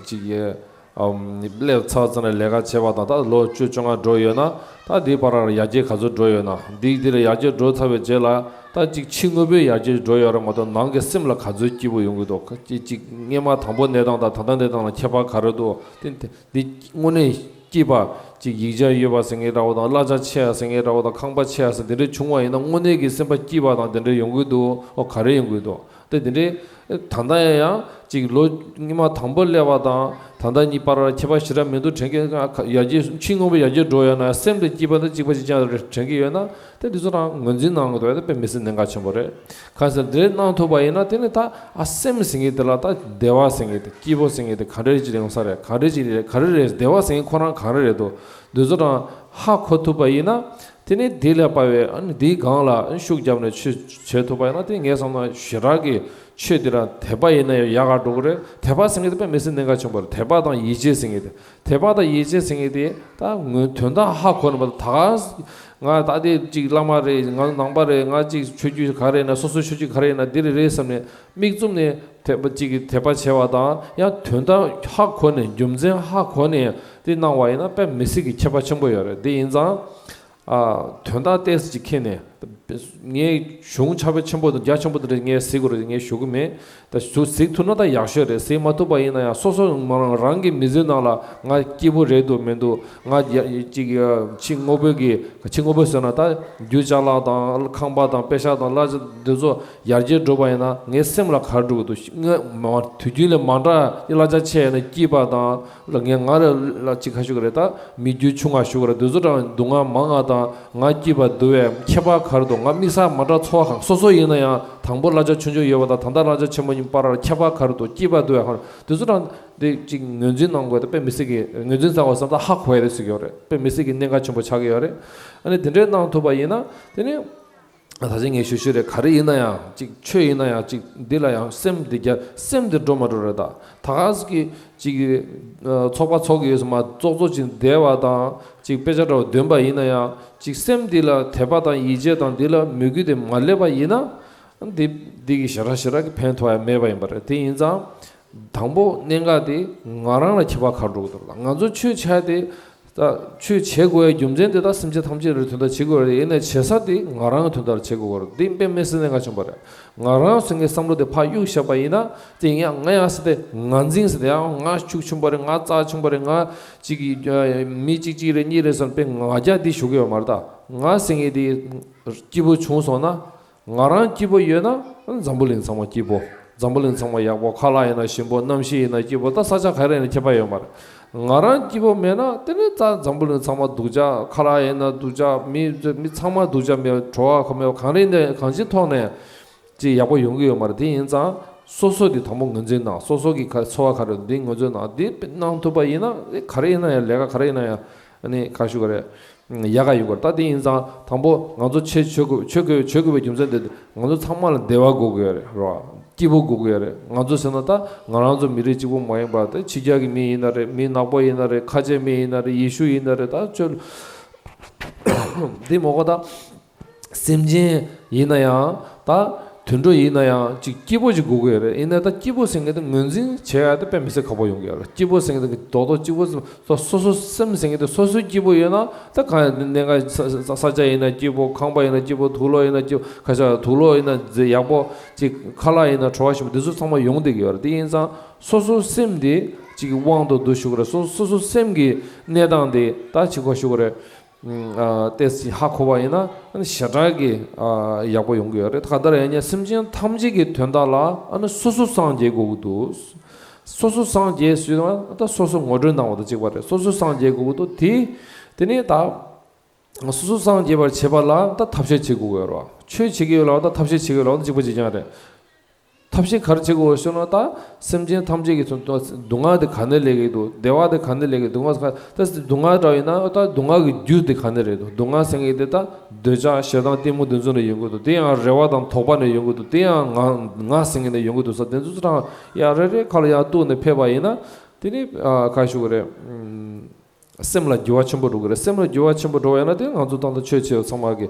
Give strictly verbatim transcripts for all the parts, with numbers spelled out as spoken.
ཅིག་ཡ་ཨམ་སླེབས་ཚར་ཙམ་ནས་ལས་ཀ་བྱས་པ་དང་ད་ལོ་བཅུ་བཅོ་ལྔ་འགྲོ་ཡོད་ན་ད་འདིའི་བར་ལ་ཡར་རྒྱས་ག་ཚོད་འགྲོ་ཡོད་ན་འདི་འདི་ལ་ཡར་རྒྱས་འགྲོ་ཚར་བའི་རྗེས་ལ་ད་ཅིག་ཕྱི་དངོས་པོའི་ཡར་རྒྱས་འགྲོ་ཡོད་རེད་མ་གཏོགས་ནང་གི་སེམས་ལ་ག་ཚོད་སྐྱིད་པོ་ཡོང་གི་འདུག་ཅིག་ཅིག་སྔས་མ་དང་པོ་གནས་སྟངས་དང་ད་ལྟ་གནས་སྟངས་ལ་ཁྱད་པར་ག་རེ་འདུག་དེ་འདི་དངོས་གནས་སྐྱིད་པ་ཅིག་ཡིག་ཆ་ཡོད་པ་ཟེར་མཁན་འདྲ་བོ་དང་གླ་ཆ་ཆེ་ཡ་ཟེར་མཁན་འདྲ་བོ་དང་ཁང་པ་ཆེ་ཡ་ཟེར་དེ་འདྲས་བྱུང་བ་ཡིན་ན་དངོས་གནས་ཀྱི་སེམས་པ་སྐྱིད་པ་དང་དེ་འདྲས་ཡོང་གི་འདུག་ཨོ་ག་རེ་ཡོང་གི་འདུག་དེ་དེ་འདྲའི་ད་ལྟ་ཡང་ཡང་ཅིག་ལོ་སྔོན་མ་དང་པོ་སླེབས་པ་དང་ད་ལྟ་གཉིས་བར་ལ་ཁྱད་པར་ཞེ་དྲག་མི་འདུག་དྲན་གྱི་ཡར་རྒྱས་ཕྱི་དངོས་པོ་ཡར་རྒྱས་འགྲོ་ཡོད་ན་སེམས་དེ་སྐྱིད་པ་དང་གཅིག་པ་གཅིག་རྐྱང་རེད་དྲན་གྱི་ཡོད་ན་དེ་དེ་ཚོ་རང་ངོས་འཛིན་གནང་དགོས་འདུག་དེ་དཔེ་མི་སྲིད་གནད་འགག་ཆེན་པོ་རེད། གང་ཟེར་འདིར་གནང་ཐུབ་པ་ཡིན་ན་དེ་ནི་ད་ཨ་སེམས་ཟེར་མཁན་དེ་ལ་ད་བདེ་བ་ཟེར་མཁན་དེ་སྐྱིད་པོ་ཟེར་མཁན་དེ་ག་འདྲ་ཅིག་ཡོང་ས་རེད་ག་འདྲ་ཅིག་རེད་ག་རེ་རེད་བདེ་བ་ཟེར་མཁན་ཁོ་རང་ག་རེ་རེད་འདུག་དེ་ཚོ་རང་ཧ་གོ་ཐུབ་པ་ཡིན་ན། དེ་ནས་འདི་ལས་དཔའ་བའི་ཨ་ནི་འདིའི་སྒང་ལ་ཨ་ནི་ཤུགས་བརྒྱབ་ནས་ཆོས་བྱེད་ཐུབ་པ་ཡིན་ན་དེ་ངས་བསམ་ན་ཞེ་དྲག་གི་ཆོས་འདི་རང་དད་པ་ཡིན་ན་ཡང་ཡག་ག་འགྲོ་གི་རེད། དད་པ་ཟེར་མཁན་དེ་དཔེ་མི་སྲིད་གནད་འགག་ཆེན་པོ་རེད། དད་པ་དང་ཡིད་ཆེས་ཟེར་མཁན་དེ་དད་པ་དང་ཡིད་ཆེས་ཟེར་མཁན་དེ་ད་ངོས་དོན་དག་ཧ་གོ་ནས་མ་གཏོགས་ད་ག་ང་ད་ལྟའི་གཅིག་བླ་མ་རེད། ང་ནང་པ་རེད། ང་གཅིག་ཆོས་བརྒྱུད་ག་རེ་ཡིན་ན་སོ་སོའི་ཆོས་བརྒྱུད་ག་རེ་ཡིན་ན་འདི་རེད་རེད་བསམ་ནས་མིག་བཙུམ་ནས་དད་པ་གཅིག་གིས་དད་པ་བྱས་པ་དང་ཡང་དོན་དག་ཧ་གོ་ནས་རྒྱུ་མཚན་ཧ་གོ་ནས་དེ་གནང་བ་ཡིན་ན་དཔེ་མི་སྲིད་ཀྱི་ཁྱད་པར་ཆེན་པོ་ཡོད་རེད། དེ་ཡིན་ཙང་། ཨ། དོན་དག་ཏོག་ཙམ་ཅིག་ཁྱེར་ནས། ངས་གཞུང་ཕྱག་དཔེ་ཆེན་པོ་དང་རྒྱ་ཆེན་པོ་དེ་འདྲ་ངས་གཟིགས་དགོས་རེད་ངས་ཞུ་གི་མེད། ད་གཟིགས་ཐུབ་ན་ད་ཡག་ཤོས་རེད། གཟིགས་མ་ཐུབ་པ་ཡིན་ན་ཡང་སོ་སོ་མ་རང་རང་གི་མི་ཚེ་ནང་ལ་ང་སྐྱིད་པོ་རེད་འདུག་མི་འདུག་ང་ཡ་ཅིག་ཡ་ཕྱི་དངོས་པོའི་གི་ཕྱི་དངོས་པོ་ཟེར་ན་ད་རྒྱུ་ཅ་ལག་དང་ཁང་པ་དང་པེ་ཤག་དང་གླ་ཆ་འདི་ཚོ་ཡར་རྒྱས་འགྲོ་བ་ཡིན་ན་ངའི་སེམས་ལ་ག་རེ་འགྲོ་གི་འདུག་ང་མ་དུས་རྒྱུན་ལས་མ་འདྲ་གླ་ཆ་ཆེ་ཡིན་ན་སྐྱིད་པ་དང་། ལ་ངས་ང་ར་ལ་ཅིག་ཁ་ཞུ་གི་རེད། ད་མི་རྒྱུད་ཆུང་ང་ཞུ་གི་རེད། དེ་ཚོ་དང་སྡུག་བསྔལ་མང་ང་དང་ང་སྐྱིད་པ་འདུག་བས་ཁྱད་པར་ག་རེ་འདུག་ང་དམིགས་བསལ་མ་འདྲ་ཚོར་བ་གང་སོ་སོ་ཡིན་ན་ཡང་དང་པོ་གླ་ཆ་ཆུང་ཆུང་ཡོད་པ་དང་ད་ལྟ་གླ་ཆ་ཆེན་པོ་ཡིན་པར་ཁྱད་པར་ག་རེ་འདུག་སྐྱིད་པ་འདུག་བས་གང་དེ་ཚོ་དང་དེ་ཅིག་ངོས་འཛིན་གནང་དགོས། ད་དཔེ་མི་སྲིད་ཀྱི་ངོས་འཛིན་ཚང་བ་བསམ་ད་ཧ་གོ་ཡ་རེད་ཟེར་གྱི་ཡོད་རེད། དཔེ་མི་སྲིད་ཀྱི་གནད་འགག་ཆེན་པོ་ཆགས་ཀྱི་ཡོད་རེད། ཨ་ནི་དེ་འདྲའི་གནང་ཐུབ་པ་ཡིན་ན་དེ་ནི། ད་ཆ་ངས་ཞུ་ཞུ་རེད། ག་རེ་ཡིན་ན་ཡང་ཅིག་ཆོས་ཡིན་ན་ཡང་ཅིག་འདི་ལ་ཡང་སེམས་འདི་རྒྱ་སེམས་འདི་འགྲོ་མ་འགྲོ་རེད། ད་ད་ག་ཟེ་གི་ཅིག་ཚོགས་པ་ཚོགས་ཀྱི་ཡོད་སོང་མ་ཙོག་ཙོག་ཅིག་བསྡད་པ་དང་ཅིག་དཔེ་ཆ་འདྲ་བོ་འདོན་པ་ཡིན་ན་ཡང་ཅིག་སེམས་འདི་ལ་དད་པ་དང་ཡིད་ཆེས་དང་འདི་ལ་མོས་གུས་དེ་མ་སླེབས་པ་ཡིན་ན་འདི་འདི་གི་ཞེ་དྲག་ཞེ་དྲག་གི་ཕན་ཐོགས་ཡ་མེད་པ་ཡིན་པ་རེད། དེ་ཡིན་ཙང་། དང་པོ་གནད་འགག་དེ་ང་རང་ལ་ཁྱད་པར་ག་རེ་འགྲོ་གི་འདུག་ང་ཚོ་ཆོས་བྱས་ཏེ། ད་ཆོས་བྱེད་དགོས་ཡའི་རྒྱུ་མཚན་དེ་ད་སེམས་ཅན་ཐམས་ཅད་ལ་དོན་དག་བྱེད་དགོས་རེད། ཡིན་ནའི་བྱེད་ས་དེ་ང་རང་གི་དོན་དག་ལ་བྱེད་དགོས་རེད། འདི་དཔེ་མི་སྲིད་གནད་འགག་ཆེན་པོ་རེད། ང་རང་ཟེར་མཁན་བསམ་བློ་དེ་ཕར་གཡུག་བཞག་པ་ཡིན་ན་དེ་ཡང་ང་ཡང་ཟེར་ཏེ་ང་འཛིན་ཟེར་ཏེ་ཡང་ང་ཤུགས་ཆེན་པོ་རེད། ང་རྩ་ཆེན་པོ་རེད། ང་གཅིག་གི་མི་གཅིག་གཅིག་རེད་གཉིས་རེད་ཟེར་ནས་དཔེ་ང་རྒྱལ་འདི་ཞུ་གི་ཡོད་མ་རེད། ད་ང་ཟེར་མཁན་དེ་སྐྱིད་པོ་བྱུང་སོང་ན། ང་རང་སྐྱིད་པོ་ཡོད་ན་འཛམ་བུ་གླིང་ཚང་མ་སྐྱིད་པོ། འཛམ་བུ་གླིང་ཚང་མ་ཡག་པོ། ཁ་ལག་ཡིན་ན་ཞིམ་པོ། གནམ་གཤིས་ཡིན་ན་སྐྱིད་པོ། ད་ས་ཆ་ག་རེ་ཡིན་ན་ཁྱད་པར་ཡོད་མ་རེད། ང་རང་སྐྱིད་པོ་མེད་ན་དེ་ནི་ད་འཛམ་བུ་གླིང་ཚང་མ་སྡུག་ཅག་ཁ་ལག་ཡིན་ན་སྡུག་ཅག་མི་མི་ཚང་མ་སྡུག་ཅག་མེད་བྲོ་བ་ག་མེད་གང་རེ་ཡིན་ན་གང་ཅིའི་ཐོག་ནས་ཅིག་ཡག་པོ་ཡོང་གི་ཡོད་མ་རེད། དེ་ཡིན་ཙང་སོ་སོ་དེ་དང་པོ་ངོས་འཛིན་གནང་། སོ་སོ་གི་ཁ་ཚོར་བ་ག་རེ་འདི་ངོས་འཛིན་གནང་། འདི་གནང་ཐུབ་པ་ཡིན་ན་ག་རེ་ཡིན་ན་ཡང་ལས་ཀ་ག་རེ་ཡིན་ན་ཡང་ཨ་ནི་ག་ཞུ་ག་རེད། ཡག་ག་ཡོད་དགོས། ད་དེ་ཡིན་ཙང་དང་པོ་ང་ཚོ་ཆོས་བྱེད་དགོས་བྱེད་དགོས་བྱེད་དགོས་པའི་རྒྱུ་མཚན་དེ་ང་ཚོ་ཚང་མ་ལ་བདེ་བ་དགོས་ཀྱི་ཡོད་རེད། རེད་བ། སྐྱིད་པོ་དགོས་ཀྱི་ཡོད་རེད། ང་ཚོ་ཟེར་ན་ད་ང་རང་ཚོ་མི་རིགས་གཅིག་པོ་མ་ཡིན་པ་ད་ཕྱི་རྒྱལ་གྱི་མི་ཡིན་ན་རེད། མི་ནག་པོ་ཡིན་ན་རེད། ཁ་ཆེ་མི་ཡིན་ན་རེད། ཡེ་ཤུ་ཡིན་ན་རེད། ད་ཆོས་འདི་མོ་གོ་ད་སེམས་ཅན་ཡིན་ན་ཡང་ད་དུད་འགྲོ་ཡིན་ན་ཡང་ཅིག་སྐྱིད་པོ་ཅིག་དགོས་ཀྱི་ཡོད་རེད། ཡིན་ན་ད་སྐྱིད་པོ་ཟེར་མཁན་དེ་ངོས་འཛིན་བྱེད་ཡ་དེ་དཔེ་མི་སྲིད་ཁག་པོ་ཡོང་གི་ཡོད་རེད། སྐྱིད་པོ་ཟེར་མཁན་དེ་རྡོག་རྡོག་གཅིག་པོ་ཟེར་སོ་སོ་སེམས་ཟེར་མཁན་དེ་སོ་སོའི་སྐྱིད་པོ་ཡོད་ན་ད་གང་ཡང་གནད་འགག་ས་ས་ས་ཆ་ཡིན་ན་སྐྱིད་པོ། ཁང་པ་ཡིན་ན་སྐྱིད་པོ། དུག་ལོག་ཡིན་ན་སྐྱིད་པོ། ཁ་ཤ་དུག་ལོག་ཡིན་ན་ཡག་པོ། ཅིག་ཁ་ལག་ཡིན་ན་བྲོ་བ་ཞིམ་པོ། འདི་ཚོ་ཚང་མ་ཡོང་བསྡད་ཀྱི་ཡོད་རེད། དེ་ཡིན་ཙང་སོ་སོའི་སེམས་དེ་ཅིག་དབང་དུ་བསྡུ་ཞུ་གི་རེད། སོ་སོ་སོ་སེམས་ཀྱི་གནས་སྟངས་དེ་ད་ཅིག་གོ་ཞུ་གི་རེད། ཨ་ཏོག་ཙམ་ཧ་གོ་བ་ཡིན་ན་ཞེ་དྲག་གི་ཨ་ཡག་པོ་ཡོང་གི་ཡོད་རེད། གང་ལྟར་ཡང་ཉེ་སེམས་ཅན་ཐམས་ཅད་ཀྱི་དོན་དག་ལ་ཨ་ནི་སོ་སོ་སངས་རྒྱས་དགོས་ཀྱི་འདུག་སོ་སོ་སངས་རྒྱས་ཟེར་ན་ད་སོ་སོ་ངོ་སྤྲོད་གནང་བ་དང་གཅིག་པ་རེད། སོ་སོ་སངས་རྒྱས་དགོས་ཀྱི་འདུག་དེ་དེ་ནས་ད་སོ་སོ་སངས་རྒྱས་པར་བྱེད་པ་ལ་ད་ཐབས་ཤེས་བྱེད་དགོས་ཀྱི་ཡོད་རེད་བ། ཆོས་བྱེད་ཀྱི་ཡོད་ལ་ད་ཐབས་ཤེས་བྱེད་ཀྱི་ཡོད་ལ་ད་གཅིག་པ་གཅིག་རྐྱང་རེད། ཐབས་ཤེས་ག་རེ་བྱེད་དགོས་ཞུ་ན་ད་སེམས་ཅན་ཐམས་ཅད་ཀྱི་སྡུག་བསྔལ་དེ་ག་ནས་སླེབས་ཀྱི་འདུག་བདེ་བ་དེ་ག་ནས་སླེབས་ཀྱི་འདུག་ད་སྡུག་བསྔལ་འདྲ་ཡིན་ན་ད་སྡུག་བསྔལ་གྱི་རྒྱུ་དེ་ག་ནས་རེད་འདུག་སྡུག་བསྔལ་ཟེར་མཁན་དེ་ད་འདོད་ཆགས་ཞེ་སྡང་གཏི་མུག་འདི་ཚོ་ནས་ཡོང་གི་འདུག་དེ་ཡང་རེ་བ་དང་དོགས་པ་ནས་ཡོང་གི་འདུག་དེ་ཡང་ང་ང་ཟེར་མཁན་ནས་ཡོང་གི་འདུག་ས། དེ་ཚོ་ཚོ་རང་ཡ་རེ་རེ་ཁ་ལ་ཡ་གཏུགས་ནས་ཕེབས་པ་ཡིན་ན་དེ་ནི་ཨ་ག་ཞུ་གི་རེད། སེམས་ལ་འགྱུར་བ་ཆེན་པོ་འགྲོ་གི་རེད། སེམས་ལ་འགྱུར་བ་ཆེན་པོ་འགྲོ་བ་ཡིན་ན་དེ་ང་ཚོ་ད་ལྟ་ཆོས་བྱེད་པ་ཚང་མ་གི་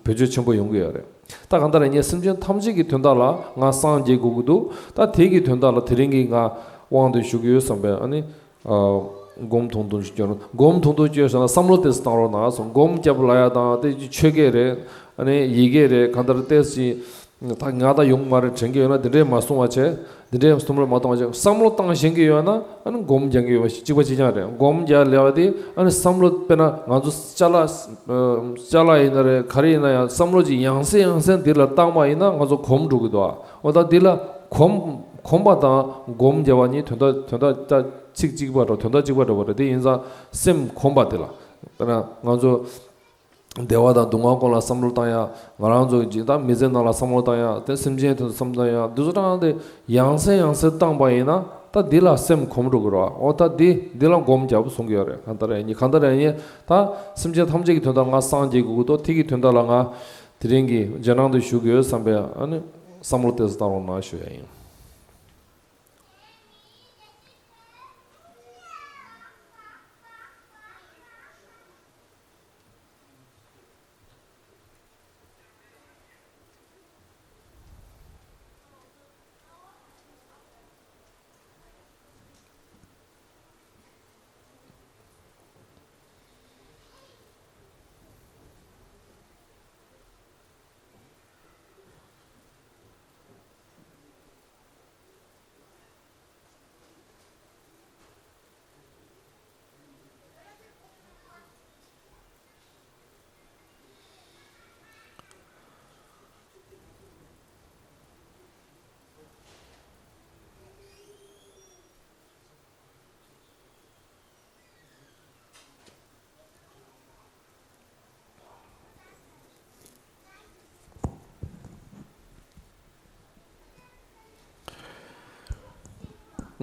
བེད་སྤྱོད་ཆེན་པོ་ཡོང་གི་ཡོད་རེད། ད་གང་ལྟར་ངས་སེམས་ཅན་ཐམས་ཅད་ཀྱི་དོན་དག་ལ་ང་སངས་རྒྱས་དགོས་ཀྱི་འདུག་ད་དེ་གི་དོན་དག་ལ་དེ་རིང་གི་ང་ དབང་དུ་ཞུགས་ཡོད་བསམ་པས། ཨ་ནི་ཨ་སྒོམ་ཐུང་ཐུང་ཞིག་སྐྱོར་ན། སྒོམ་ཐུང་ཐུང་སྐྱོར་བྱས་ན་བསམ་བློ་ཏོག་ཙམ་བཏང་རོགས་གནང་གསུངས། སྒོམ་རྒྱབ་ལབ་ཡ་དང་དེ་ཆོས་སྐད་རེད། ཨ་ནི་ཡི་གེ་རེད། གང་ལྟར་ཏོག་ཙམ་ད་ང་ད་ཡོང་མ་རེད་དྲན་གྱི་ཡོད་ན། དེ་འདྲས་མ་གསུང་བ་བྱས། དེ་འདྲས་བསམ་བློ་མ་བཏང་བ་བྱས། བསམ་བློ་བཏང་ཤེས་ཀྱི་ཡོད་ན་ཨ་ནི་སྒོམ་རྒྱག་གི་ཡོད་པ་གཅིག་པ་གཅིག་རྐྱང་རེད། སྒོམ་རྒྱག་ལས་པ་དེ་ཨ་ནི་བསམ་བློ་དཔེར་ན་ང་ཚོ་ཅ་ལག་ཅ་ལག་ཡིན་ན་རེད། ག་རེ་ཡིན་ན་ཡང་བསམ་བློ་ཅིག་ཡང་སེ་ཡང་སེ་འདི་ལ་བཏང་པ་ཡིན་ན་ང་ཚོ་གོམས་འགྲོ་གི་འདུག་འོ་ད་འདི་ལ་གོམས་གོམས་པ་དང་སྒོམ་རྒྱག་པ་གཉིས་དོན་དག་དོན་དག་ད་ཚིག་གཅིག་པ་འདྲ། དོན་དག་གཅིག་པ་འདྲ་བ་རེད། དེ་ཡིན་ཙང་སེམས་གོམས་པ་དེ་ལ། དཔེར་ན་ང་ཚོ་བདེ་བ་དང་སྡུག་བསྔལ་སྐོར་ལ་བསམ་བློ་བཏང་ཡ། ང་རང་ཚོ་གི་ད་མི་ཚེ་ནང་ལ་བསམ་བློ་བཏང་ཡ། དེ་སེམས་ཅན་དེ་ཚོ་བསམ་བློ་བཏང་ཡ། འདི་ཚོ་ཏང་དེ་ཡང་སེ་ཡང་སེ་བཏང་པ་ཡིན་ན་ད་འདི་ལ་སེམས་གོམས་འགྲོ་གི་རེད་བ། འོ་ད་འདི་འདི་ལ་སྒོམ་རྒྱབ་གསུང་གི་ཡོད་རེད། གང་ལྟར་ཡིན་གང་ལྟར་ཡིན་ད་སེམས་ཅན་ཐམས་ཅད་ཀྱི་དོན་དག་ང་སངས་རྒྱས་དགོས་ཀྱི་འདུག་དེ་གི་དོན་དག་ལ་ང་དེ་རིང་གི་རྗེས་གནང་དུ་ཞུ་གི་ཡོད་བསམ་པའི་ཨ་ནི་བསམ་བློ་ཏོག་ཙམ་བཏང་རོགས་གནང་ཞུ་ཡ་ཡིན།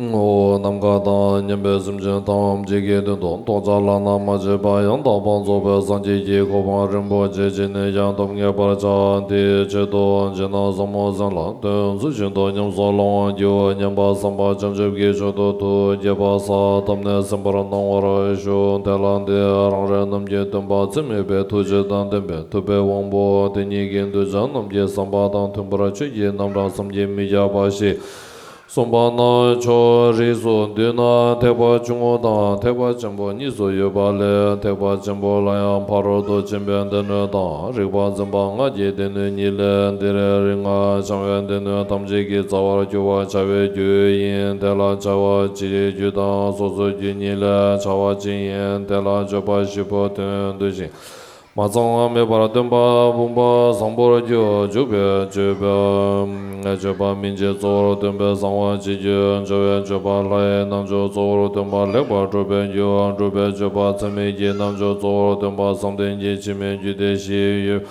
ངོ་བོ་ནམ་མཁའ་དང་མཉམ་པའི་སེམས་ཅན་ཐམས་ཅད་ཀྱི་དོན་དུ་རྟོགས་བྱ་བླ་ན་མ་མཆིས་པ་ཡང་དག་པར་རྫོགས་པའི་སངས་རྒྱས་ཀྱི་གོ་འཕང་རིན་པོ་ཆེ་ཅི་ནས་ཀྱང་ཐོབ་ངེས་པར་བྱ། དེའི་ཆེད་དུ་སྤྱིར་ན་ཟབ་མོ་སེམས་ལ་དོན་ཚུལ་བཞིན་དུ་ཉམས་སུ་བླང་བར་བགྱིའོ་སྙམ་པ་བསམ་པ་བྱང་ཆུབ་ཀྱི་མཆོག་ཏུ་ཐུགས་བསྐྱེད་པ་ས་བཏབ་ནས་གསན་པར་གནང་བར་ཞུ། དེ་ལ་འདིར་རང་རེ་རྣམས་ཀྱི་སྟོན་པ་ཚད་མེད་པའི་ཐུགས་རྗེ་དང་ལྡན་པའི་ཐུབ་པའི་དབང་པོ་དེ་ཉིད་ཀྱིས་གདུལ་བྱ་རྣམས་ཀྱི་བསམ་པ་དང་མཐུན་པར་ཆོས་ཀྱི་རྣམ་གྲངས་བསམ་གྱིས་མི་ཁྱབ་པ་ཞིག་གསུངས་པ་ན། ཕྱོགས་རིས་སུ་འདུས་ན་ཐེག་པ་ཆུང་ངུ་དང་ཐེག་པ་ཆེན་པོ་གཉིས་སུ་ཡོད་པ་ལས། ཐེག་པ་ཆེན་པོ་ལ་ཡང་ཕ་རོལ་ཏུ་ཕྱིན་པའི་སྡེ་སྣོད་དང་རིགས་པ་འཛིན་པ་ལྔ་གྱི་སྡེ་སྣོད་གཉིས་ལས། འདིར་རིགས་ལྔ་འཆང་བའི་སྡེ་སྣོད་ཐམས་ཅད་ཀྱི་རྩ་བར་གྱུར་པར་བྱ་བའི་རྒྱུ་ཡིན། དེ་ལ་བྱ་བ་སྤྱིའི་རྒྱུ་དང་སོ་སོའི་རྒྱུ་གཉིས་ལས་བྱ་བ་སྤྱི་ཡིན། དེ་ལ་སྤྱོད་པ་བཞི་པོ་དོན་བསྡུ་ཞིང་། མ་ཚང་བ་མེད་པར་སྟོན་པ་བུམ་པ་བཟང་པོར་གྱུར། འཇུག་པའི་སྤྱོད་པ། སྤྱོད་པ་སྨིན་བྱེད་གཙོ་བོར་སྟོན་པའི་གསང་བ་སྤྱི་རྒྱུད། སྦྱོར་བའི་སྤྱོད་པ་ལྷའི་རྣལ་འབྱོར་གཙོ་བོར་སྟོན་པ་ལེགས་པར་གྲུབ་པའི་རྒྱུ། སྒྲུབ་པའི་སྤྱོད་པ་ཚད་མེད་ཀྱི་རྣལ་འབྱོར་གཙོ་བོར་སྟོན་པ་བསམ་གཏན་གྱི་འཆི་མེད་རྒྱུད་སྡེ་བཞི་ཡོད།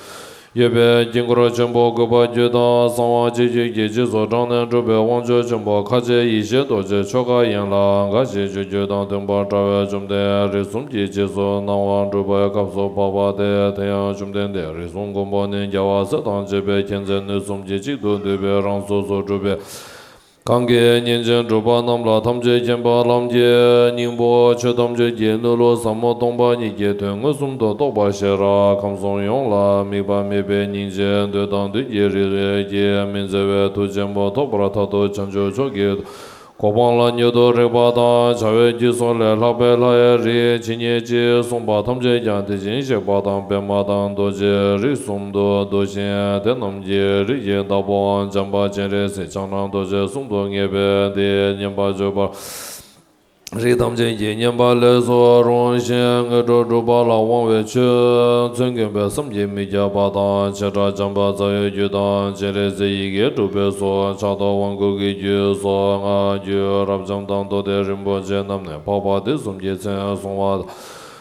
ཡོད་པའི་དཀྱིལ་འཁོར་ཆེན་པོ་དགུ་པ་རྒྱུད་དང་གསང་བ་སྤྱི་རྒྱུད་ཀྱི་རྗེས་སུ་འབྲངས་ནས་གྲུབ་པའི་དབང་ཕྱུག་ཆེན་པོ་ཁ་ཆེ་ཡེ་ཤེས་རྡོ་རྗེ་ཆོ་ག་ཡན་ལག་འགའ་ཞིག་སྤྱི་རྒྱུད་དང་མཐུན་པར་བཀྲལ་བའི་བཅོམ་ལྡན་རིགས་གསུམ་གྱི་རྗེས་སུ་གནང་བ་སྒྲུབ་པའི་སྐབས་སུ་བབ་པ་སྟེ། དེ་ཡང་བཅོམ་ལྡན་འདས་རིགས་གསུམ་མགོན་པོ་ནི་རྒྱལ་བ་སྲས་དང་བཅས་པའི་མཁྱེན་བརྩེ་ནུས་གསུམ་གྱིས་གཅིག་ཏུ་བསྡུས་པའི་རང་གཟུགས་སུ་གྲུབ་པའི། གང་གིས་སྙིང་རྗེ་སྒྲུབ་པ་རྣམས་ལ་ཐམས་ཅད་མཁྱེན་པ་ལམ་གྱི་སྙིང་པོ་ཆོས་ཐམས་ཅད་ཀྱི་གནས་ལུགས་ཟབ་མོ་སྟོང་པ་ཉིད་ཀྱི་དོན་མངོན་སུམ་དུ་རྟོགས་པ་ཤེས་རབ་ཁམས་གསུམ་ཡོངས་ལ་དམིགས་པ་མེད་པའི་སྙིང་རྗེ། འདོད་དང་འདུན་གྱི་རིགས་ཀྱིས་མི་འཛད་པའི་མཐུ་ཆེན་པོ་ཐོབ་པར་མཐར་ཐུག་བྱང་ཆུབ་མཆོག་གི་གོ་འཕང་ལ་མྱུར་དུ་རེག་པ་དང་། བྱ་བའི་རྒྱུ་གསུམ་ལས་ལྷག་པའི་ལྷ་ཡི་རིགས་ཇི་སྙེད་ཅིག་གསུངས་པ་ཐམས་ཅད་ཀྱང་དེ་བཞིན་གཤེགས་པ་དང་པདྨ་དང་རྡོ་རྗེ་རིགས་གསུམ་དུ་འདུ་ཞིང་། དེ་རྣམས་ཀྱི་རིགས་ཀྱི་བདག་པོའང་བྱམས་པ་སྤྱན་རས་གཟིགས་ཕྱག་ན་རྡོ་རྗེ་གསུམ་དུ་ངེས་པས་འདི་མཉན་པར་གྱུར་པ། རིགས་ཐམས་ཅད་ཀྱིས་མཉན་པ་ལས་སུ་རུང་ཞིང་དངོས་གྲུབ་སྒྲུབ་པ་ལ་དབང་བའི་ཆོས་ཚུལ་མངོན་པས་བསམ་གྱིས་མི་ཁྱབ་པ་དང་། བྱེ་བྲག་བྱམས་པ་རྩ་བའི་རྒྱུད་དང་སྤྱན་རས་གཟིགས་ཡི་གེ་དྲུག་པའི་ཚོགས། ཕྱག་རྡོར་དབང་བསྐུར་གྱི་རྒྱུད་སོགས་སྔགས་རྒྱུད་རབ་འབྱམས་དང་མདོ་སྡེ་རིན་པོ་ཆེ་རྣམས་ནས་འཕགས་པ་དེ་གསུམ་གྱི་མཚན་གསུང་བ།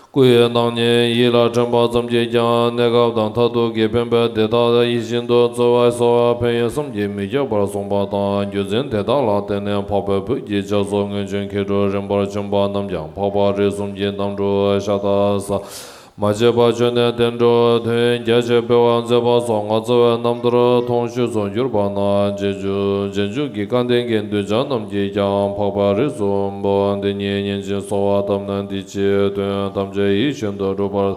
སྐུ་ཡི་སྣང་བརྙན་ཡིད་ལ་དྲན་པ་ཙམ་གྱིས་ཀྱང་གནས་སྐབས་དང་མཐར་ཐུག་གི་ཕན་པ་དེ་དག་ཡིད་བཞིན་དུ་སྩོལ་བ་སོགས་ཕན་ཡོན་བསམ་གྱིས་མི་ཁྱབ་པར་གསུངས་པ་དང་། རྒྱུ་མཚན་དེ་དག་ལ་བརྟེན་ནས་འཕགས་པའི་བོད་ཀྱི་ལྕགས་སོགས་སྔོན་བྱོན་མཁས་གྲུབ་རིམ་པར་བྱོན་པ་རྣམས་ཀྱང་འཕགས་པ་རིགས་གསུམ་གྱི་རྣམ་གྲོལ་ཤ་སྟག་ཟད་མ་བྱས་པར་བྱོན་ནས་བསྟན་འགྲོའི་དོན་རྒྱ་ཆེར་སྤེལ་བར་མཛད་པ་སོགས་ངོ་མཚར་བའི་རྣམ་ཐར་མཐོང་ཆོས་སུ་གྱུར་པ་ན། རྗེས་འཇུག་རྗེས་འཇུག་གི་སྐལ་ལྡན་གྱི་གདུལ་བྱ་རྣམས་ཀྱིས་ཀྱང་འཕགས་པ་རིགས་གསུམ་པོ་འདི་ཉིད་ཉིན་བཞིན་གསོལ་བ་བཏབ་ན། འདི་ཕྱིའི་དོན་ཐམས་ཅད་ཡིད་བཞིན་དུ་འགྲུབ་པར།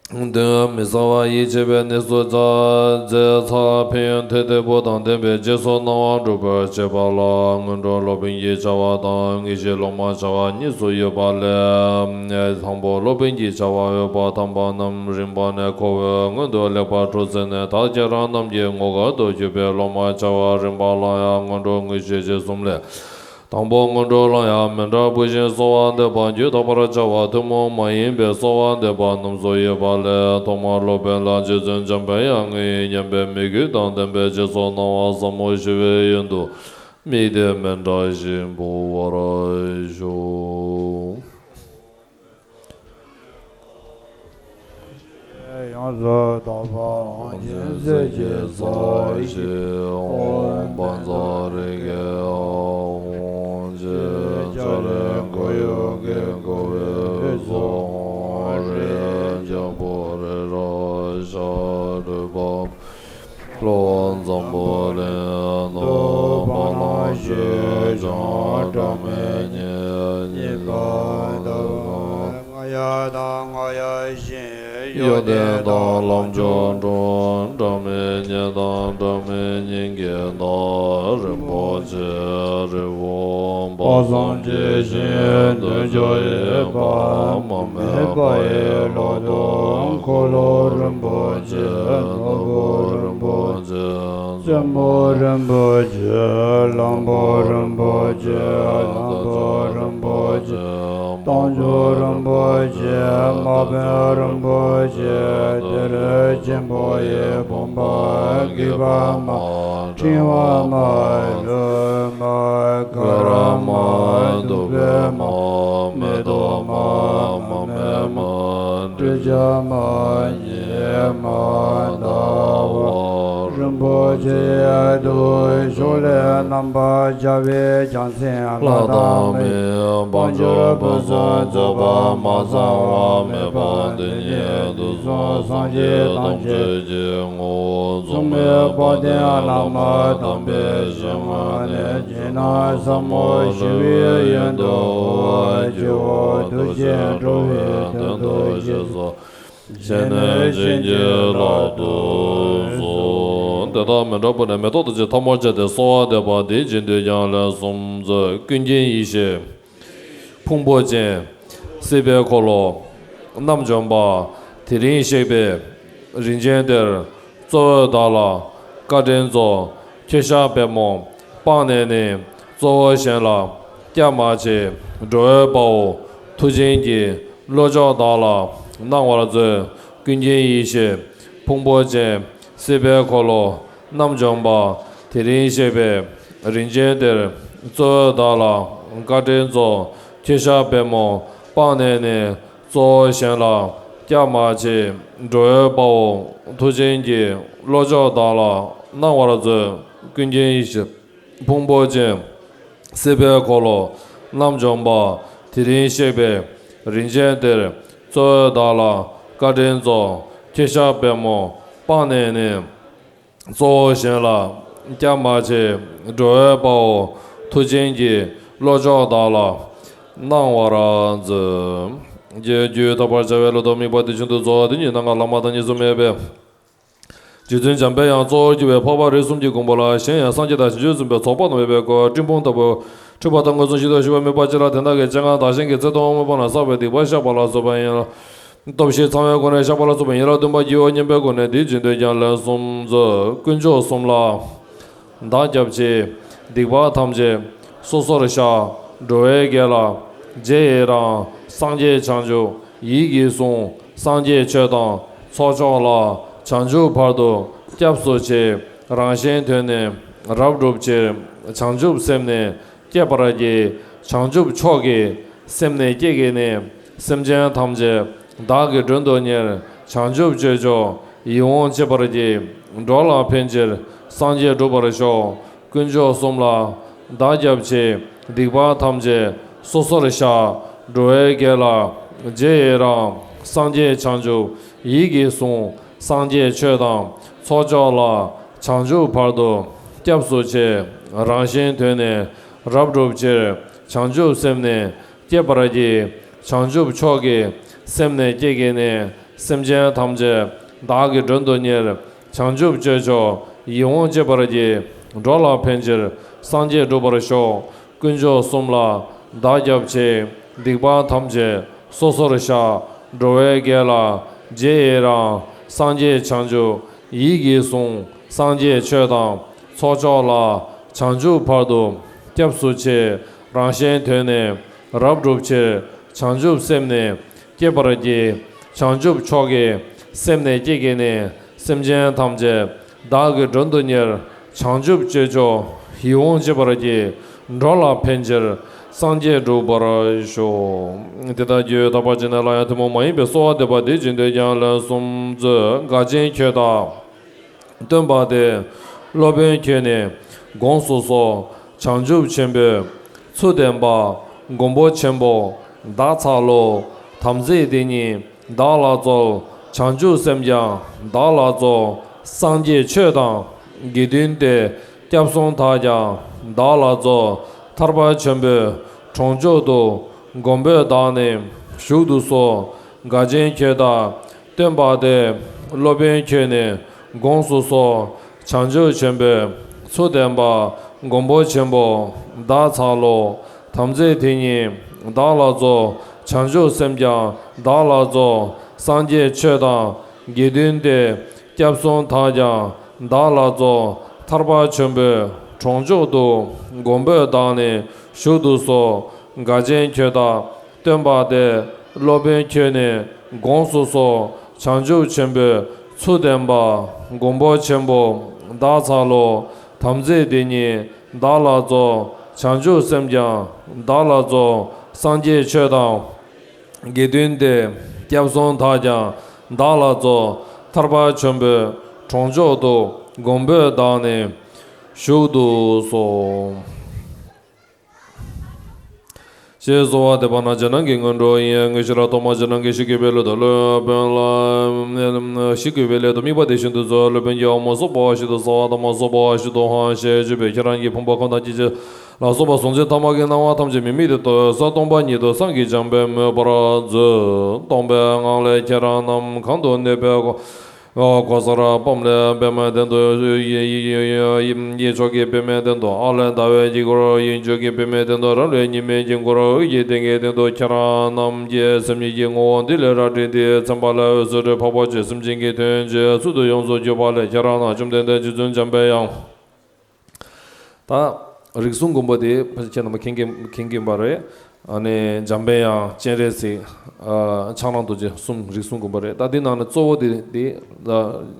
གདོན་མི་ཟ་བར་ཡིད་ཆེས་པའི་གནས་སུ་བྱ། རྫས་ཚར་ཕན་ཡོན་ཐེག་ཐེག་པོ་དང་ལྡན་པའི་རྗེས་སུ་གནང་བ་སྒྲུབ་པར་བྱེད་པ་ལ་སྔོན་འགྲོ་སློབ་དཔོན་གྱི་བྱ་བ་དང་། དངོས་གཞི་སློབ་མ་བྱ་བ་གཉིས་སུ་ཡོད་པ་ལས། དང་པོ་སློབ་དཔོན་གྱི་བྱ་བ་འོས་པ་དམ་པ་རྣམས་རིམ་པ་ནས་འཁོར་བའི་མངོན་དུ་ལེགས་པར་གྲོལ་མཛད་ནས། ད་ཁྱེད་རང་རྣམས་ཀྱི་ངོ་དཀར་དུ་གྱུར་པའི་སློབ་མ་བྱ་བ་རིམ་པ་བླང་ཡང་སྔོན་འགྲོ་དངོས་གཞི་རྗེས་གསུམ་ལས། དང་པོ་སྔོན་འགྲོ་ལ་ཡང་མཎྜལ་ཕུལ་ཞིང་གསོལ་བ་འདེབས་པ། རྒྱུད་དག་པར་བྱ་བ་ཐུན་མོང་མ་ཡིན་པའི་གསོལ་བ་འདེབས་པ་རྣམས་སུ་ཡོད་པ་ལས། ཐོག་མར་སློབ་དཔོན་ལ་རྗེ་བཙུན་འཇམ་དཔལ་དབྱངས་ངེས་སྙམ་པའི་མོས་གུས་དང་ལྡན་པས་རྗེས་སུ་གནང་བ་ཟབ་མོ་ཞུ་བའི་ཡོན་དུ་དམིགས་ཏེ་མཎྜལ་ཞིག་ཕུལ་བར་ཞུ། ཡོངས་སུ་དག་པ་དབང་ཆེན་གསེར་གྱི་ས་གཞི་འོད་དཔག་མཛད་རིགས་ཀྱི་དབང་ཆེན་སྤྱན་རས་འཁོར་ཡུག་གིས་བསྐོར་བའི་ཚོགས་རིའི་རྒྱལ་པོ་རི་རབ་ཤར་གྲུ་པ་ལྷོ་འཛམ་བུ་གླིང་ནུབ་བ་ལང་སྤྱོད་བྱང་སྒྲོན་མེ་བརྙེས་ཉི་མ་ལྟ་བུ། རྔ་ཡབ་དང་རྔ་ཡབ་བཞིན་གཡོ་ལྡན་དང་ལམ་མཆོག་འགྲོ། སྒྲོན་མེ་བརྙེས་དང་སྒྲོན་མེ་བརྙེས་བརྒྱད་དང་རིན་པོ་ཆེ་རི་བོ་དཔག་བསམ་དགྱེས་ཤིང་འདོད་འཇོ་ཡི་བ། མ་སྨད་པ་ཡི་ལོག་ཏུ་འཁོར་ལོ་རིན་པོ་ཆེ། ནོར་བུ་རིན་པོ་ཆེ། བཙུན་མོ་རིན་པོ་ཆེ། གླང་པོ་རིན་པོ་ཆེ། གླང་པོ་རིན་པོ་ཆེ། རྟ་མཆོག་རིན་པོ་ཆེ། དམག་དཔོན་རིན་པོ་ཆེ། གཏེར་ཆེན་པོ་ཡི་བུམ་པ་བརྒྱད་པ་མ། ཕྲེང་བ་མ། ལྷུས་མ། དཀར་མ། བདུག་སྤོས་མ། མེ་ཏོག་མ། མ་སྨད་མ། སྤོས་ཆས་མ། ཉི་མ་ཟླ་བ་རིན་པོ་ཆེ་ཡི་དུ་ཤོག་ལས་རྣམ་པར་རྒྱལ་བའི་རྒྱལ་མཚན་ལྷ་དང་མི། དཔལ་འབྱོར་ཕུན་སུམ་ཚོགས་པ་མ་ཚང་བ་མེད་པ་འདི་ཉིད་དུས་གསུམ་སངས་རྒྱས་ཐམས་ཅད་ཀྱི་ངོ་བོ་མཚུངས་མེད་དཔལ་ལྡན་བླ་མ་དམ་པའི་ཞལ་སྔ་ནས། རྗེས་གནང་ཟབ་མོ་ཞུ་བའི་ཡོན་དུ། སྤྱི་བོར་ཐུགས་རྗེས་འགྲོ་བའི་དོན་དུ་གཤེགས་སོ། བྱས་ནས་བྱིན་གྱིས་བརླབ་ཏུ་གསོལ། དེ་ལྟར་མཎྜལ་ཕུལ་ནས་མེ་ཏོག་དང་བཅས་ཐལ་མོ་སྦྱར་ཏེ་གསོལ་བ་འདེབས་པ་འདིའི་རྗེས་ཟློས་ཀྱང་ལན་གསུམ་མཛོད། ཀུན་མཁྱེན་ཡེ་ཤེས་ཕུང་པོ་ཅན། སྲིད་པའི་འཁོར་ལོ་རྣམ་འཇོམས་པ། དེ་རིང་གཤེགས་པའི་རིན་ཆེན་གཏེར། གཙོ་བོས་བདག་ལ་བཀའ་དྲིན་སྩོལ། ཁྱེད་ཞག་པད་མོ་སྤངས་ནས་ནི། གཙོ་བོ་གཞན་ལ་སྐྱབས་མ་མཆི། འགྲོ་བའི་དཔའ་བོ་མཐུ་ཆེན་གྱིས། བློ་མཆོག་བདག་ལ་གནང་བར་མཛོད། ཀུན་མཁྱེན་ཡེ་ཤེས་ཕུང་པོ་ཅན། སྲིད་པའི་འཁོར་ལོ་རྣམ་འཇོམས་པ། དེ་རིང་གཤེགས་པའི་རིན་ཆེན་གཏེར། གཙོ་བོས་བདག་ལ་བཀའ་དྲིན་སྩོལ། ཁྱེད་ཞག་པད་མོ་སྤངས་ནས་ནི། གཙོ་བོ་གཞན་ལ་སྐྱབས་མ་མཆི། འགྲོ་བའི་དཔའ་བོ་མཐུ་ཆེན་གྱིས། བློ་མཆོག་བདག་ལ་གནང་བར་མཛོད། ཀུན་མཁྱེན་ཡེ་ཤེས་ཕུང་པོ་ཅན། སྲིད་པའི་འཁོར་ལོ་རྣམ་འཇོམས་པ། དེ་རིང་གཤེགས་པའི་རིན་ཆེན་གཏེར། གཙོ་བོས་བདག་ལ་བཀའ་དྲིན་སྩོལ། ཁྱེད་ཞག་པད་མོ་སྤངས་ནས་ནི། གཙོ་བོ་གཞན་ལ་སྐྱབས་མ་མཆི། འགྲོ་བའི་དཔའ་བོ་མཐུ་ཆེན་གྱིས། བློ་མཆོག་བདག་ལ་གནང་བར་མཛོད། རྒྱུད་དག་པར་བྱ་བའི་བློ་དང་དམིགས་པ་དེ་བཞིན་དུ་རྫོགས་པ་དེ་ཉིད་ནམ་མཁའ་ལྷ་མ་དང་གཉིས་སུ་མེད་པའི་རྗེ་བཙུན་འཇམ་དཔལ་དབྱངས་གཙོ་བོར་གྱུར་པའི་འཕགས་པ་རིགས་གསུམ་གྱི་གོ་འཕང་ལ། གཞན་ཡང་སངས་རྒྱས་དང་བྱང་ཆུབ་སེམས་དཔའི་ཚོགས་དཔག་ཏུ་མེད་པའི་སྐུ། སྤྲིན་ཕུང་ལྟ་བུ་འཁྲིགས་པ་དང་མངོན་སུམ་ཞིག་ཏུ་ཞུ་བ་དམིགས་པ་ཅན་ལ། དེ་དག་གི་སྤྱན་སྔར་བདག་གཞན་གྱི་ཚེ་དང་དབང་པོ་རྣམས་ལ་བསགས་པའི་སྡིག་པ་བཤགས་པ་ལ་སོགས་པ་ཡིན་ལ། སྟོབས་བཞིའི་ཚང་བའི་སྒོ་ནས་བཤགས་པ་ལ་སོགས་པ་ཡིན་ལ། སྟོན་པ་དགྱེས་པ་སྙོམས་པའི་སྒོ་ནས་འདིའི་རྗེས་ཟློས་ཀྱང་ལན་གསུམ་མཛོད། དཀོན་མཆོག་གསུམ་ལ་བདག་སྐྱབས་མཆི། སྡིག་པ་ཐམས་ཅད་སོ་སོར་བཤགས། འགྲོ་བའི་དགེ་ལ་རྗེས་ཡི་རང་། སངས་རྒྱས་བྱང་ཆུབ་ཡིད་ཀྱིས་བཟུང་། སངས་རྒྱས་ཆོས་དང་ཚོགས་མཆོག་ལ། བྱང་ཆུབ་བར་དུ་སྐྱབས་སུ་མཆི། རང་གཞན་དོན་ནི་རབ་བསྒྲུབ་ཕྱིར། བྱང་ཆུབ་སེམས་ནི་བསྐྱེད་པར་བགྱི། བྱང་ཆུབ་མཆོག་གི་སེམས་ནི་བསྐྱེད་བགྱིས་ནས། སེམས་ཅན་ཐམས་ཅད་བདག་གིས་མགྲོན་དུ་གཉེར། བྱང་ཆུབ་སྤྱོད་མཆོག་ཡིད་འོང་སྤྱད་པར་བགྱི། འགྲོ་ལ་ཕན་ཕྱིར་སངས་རྒྱས་འགྲུབ་པར་ཤོག། དཀོན་མཆོག་གསུམ་ལ་བདག་སྐྱབས་མཆི། སྡིག་པ་ཐམས་ཅད་སོ་སོར་བཤགས། འགྲོ་བའི་དགེ་ལ་རྗེས་ཡི་རང་། སངས་རྒྱས་བྱང་ཆུབ་ཡིད་ཀྱིས་བཟུང་། སངས་རྒྱས་ཆོས་དང་ཚོགས་མཆོག་ལ། བྱང་ཆུབ་བར་དུ་སྐྱབས་སུ་མཆི། རང་གཞན་དོན་ནི་རབ་བསྒྲུབ་ཕྱིར། བྱང་ཆུབ་སེམས་ནི་བསྐྱེད་པར་བགྱི། བྱང་ཆུབ་མཆོག་གི་སེམས་ནི་བསྐྱེད་བགྱིས་ནས། སེམས་ཅན་ཐམས་ཅད་བདག་གིས་མགྲོན་དུ་གཉེར། བྱང་ཆུབ་སྤྱོད་མཆོག་ཡིད་འོང་སྤྱད་པར་བགྱི། འགྲོ་ལ་ཕན་ཕྱིར་སངས་རྒྱས་འགྲུབ་པར་ཤོག་དཀོན་མཆོག་གསུམ་ལ་བདག་སྐྱབས་མཆི། སྡིག་པ་ཐམས་ཅད་སོ་སོར་བཤགས། འགྲོ་བའི་དགེ་ལ་རྗེས་ཡི་རང་། སངས་རྒྱས་བྱང་ཆུབ་ཡིད་ཀྱིས་བཟུང་། སངས་རྒྱས་ཆོས་དང་ཚོགས་མཆོག་ལ། བྱང་ཆུབ་བར་དུ་སྐྱབས་སུ་མཆི། རང་གཞན་དོན་ནི་རབ་བསྒྲུབ་ཕྱིར། བྱང་ཆུབ་སེམས་ནི་བསྐྱེད་པར་བགྱི། བྱང་ཆུབ་མཆོག་གི་སེམས་ནི་བསྐྱེད་བགྱིས་ནས། སེམས་ཅན་ཐམས་ཅད་བདག་གིས་མགྲོན་དུ་གཉེར། བྱང་ཆུབ་སྤྱོད་མཆོག་ཡིད་འོང་སྤྱད་པར་བགྱི། འགྲོ་ལ་ཕན་ཕྱིར་སངས་རྒྱས་འགྲུབ་པར་ཤོག་དེ་ལྟར་རྒྱུད་དག་པ་ཅན་ནི་སླར་ཡང་ཐུན་མོང་མ་ཡིན་པའི་གསོལ་བ་འདེབས་པ་འདི་བྱིན་དུས་ཀྱང་ལན་གསུམ་མཛོད། འགལ་རྐྱེན་ཁྱོད་དག་སྟོན་པ་སྟེ། སློབ་དཔོན་ཁྱོད་ནི་དགོངས་སུ་གསོལ། བྱང་ཆུབ་ཆེན་པོའི་ཚུལ་བསྟན་པ། མགོན་པོ་ཆེན་པོ་བདག་འཚལ་ལོ། དམ་ཚིག་འདི་ཉིད་བདག་ལ་སྩོལ། བྱང་ཆུབ་སེམས་ཀྱང་བདག་ལ་སྩོལ། སངས་རྒྱས་ཆོས་དང་དགེ་འདུན་ཏེ། སྐྱབས་གསུམ་དག་ཀྱང་བདག་ལ་སྩོལ། ཐར་པ་ཆེན་པོའི་གྲོང་མཆོག་ཏུ། མགོན་པོས་བདག་ནི་བཞུགས་སུ་གསོལ། འགལ་རྐྱེན་ཁྱོད་དག་སྟོན་པ་སྟེ། སློབ་དཔོན་ཁྱོད་ནི་དགོངས་སུ་གསོལ། བྱང་ཆུབ་ཆེན་པོའི་ཚུལ་བསྟན་པ། མགོན་པོ་ཆེན་པོ་བདག་འཚལ་ལོ། དམ་ཚིག་དེ་ཉིད་བདག་ལ་སྩོལ། བྱང་ཆུབ་སེམས་ཀྱང་བདག་ལ་སྩོལ། སངས་རྒྱས་ཆོས་དང་དགེ་འདུན་ཏེ། སྐྱབས་གསུམ་དག་ཀྱང་བདག་ལ་སྩོལ། ཐར་པ་ཆེན་པོའི་གྲོང་མཆོག་ཏུ། མགོན་པོས་བདག་ནི་བཞུགས་སུ་གསོལ། འགལ་རྐྱེན་ཁྱོད་དག་སྟོན་པ་སྟེ། སློབ་དཔོན་ཁྱོད་ནི་དགོངས་སུ་གསོལ། བྱང་ཆུབ་ཆེན་པོའི་ཚུལ་བསྟན་པ། མགོན་པོ་ཆེན་པོ་བདག་འཚལ་ལོ། དམ་ཚིག་འདི་ཉིད་བདག་ལ་སྩོལ། བྱང་ཆུབ་སེམས་ཀྱང་བདག་ལ་སྩོལ། སངས་རྒྱས་ཆོས་དང་དགེ་འདུན་ཏེ། སྐྱབས་གསུམ་དག་ཀྱང་བདག་ལ་སྩོལ། ཐར་པ་ཆེན་པོའི་གྲོང་མཆོག་ཏུ། མགོན་པོས་བདག་ནི་བཞུགས་སུ་གསོལ། ཞེས་གསོལ་བ་འདེབས་པ་ན་རྗེས་གནང་གི་སྔོན་འགྲོ་ཡིན། དངོས་གཞི་ལ་ཐོག་མར་རྗེས་གནང་གི་བཞི་བསྐུལ་བའི་སླད་དུ་སློབ་དཔོན་ལ། བཞི་བསྐུལ་བའི་སླད་དུ་དམིགས་པ་དེ་བཞིན་དུ་མཛོད། སློབ་དཔོན་གྱིས་ཨོཾ་སྭ་བྷཱ་ཝ་ཞེས་བྱ་བ་དང་མ་སྭ་བྷཱ་ཝ་ཞེས་བྱ་བ་ཞེས་བརྗོད་པས་ཁྱེད་རང་གི་ཕུང་པོ་ཁམས་དང་སྐྱེ་མཆེད་ལ་སོགས་པ་གཟུང་འཛིན་ཐ་མལ་གྱི་སྣང་བ་ཐམས་ཅད་མི་དམིགས་ཏེ་གཏོར། ས་སྟོང་པ་ཉིད་དུ་སངས་རྒྱས་འཇམ་དཔལ་མོས་པར་མཛོད། སྟོང་པའི་ངང་ལས་ཁྱེད་རང་རྣམས་གང་དུ་གནས་པའི་གོ་ས་ར་པཾ་ལས་པདྨའི་སྟེང་དུ། དབྱེན་ཕྱོགས་ཀྱི་པདྨའི་སྟེང་དུ། ཨ་ལས་ཟླ་བའི་དཀྱིལ་འཁོར། དབྱེན་ཕྱོགས་ཀྱི་པདྨའི་སྟེང་དུ། རབ་ལས་ཉི་མའི་དཀྱིལ་འཁོར། དབུས་ཀྱི་སྟེང་གི་སྟེང་དུ། ཁྱེད་རང་རྣམས་ཀྱི་སེམས་ཉིད་ཀྱི་ངོ་བོ་འདི་ལས་རབ་སྤྲིན་འདི་ཚན་པ་ལས་འོད་ཟེར་འཕྲོས། འཕགས་པ་སྤྱོད་སེམས་ཅན་གྱི་དོན་བྱེད་ཚུལ་དུ་ཡོངས་སུ་གྱུར་པ་ལས། ཁྱེད་རང་རྣམས་བཅོམ་ལྡན་འདས་རྗེ་བཙུན་འཇམ་པའི་དབྱངས། ད་རིགས་གསུམ་མགོན་པོ་དེ་ཁྱེད་རྣམ་པ་མཁྱེན་གྱིན་མཁྱེན་གྱིན་པ་རེད། ཨ་ནི་འཇམ་པའི་དབྱངས། སྤྱན་རས་གཟིགས། ཨ་ཕྱག་ན་རྡོ་རྗེ་གསུམ། རིགས་གསུམ་མགོན་པོ་རེད། ད་འདི་ནང་ནས་གཙོ་བོ་དེ་དེ་ད་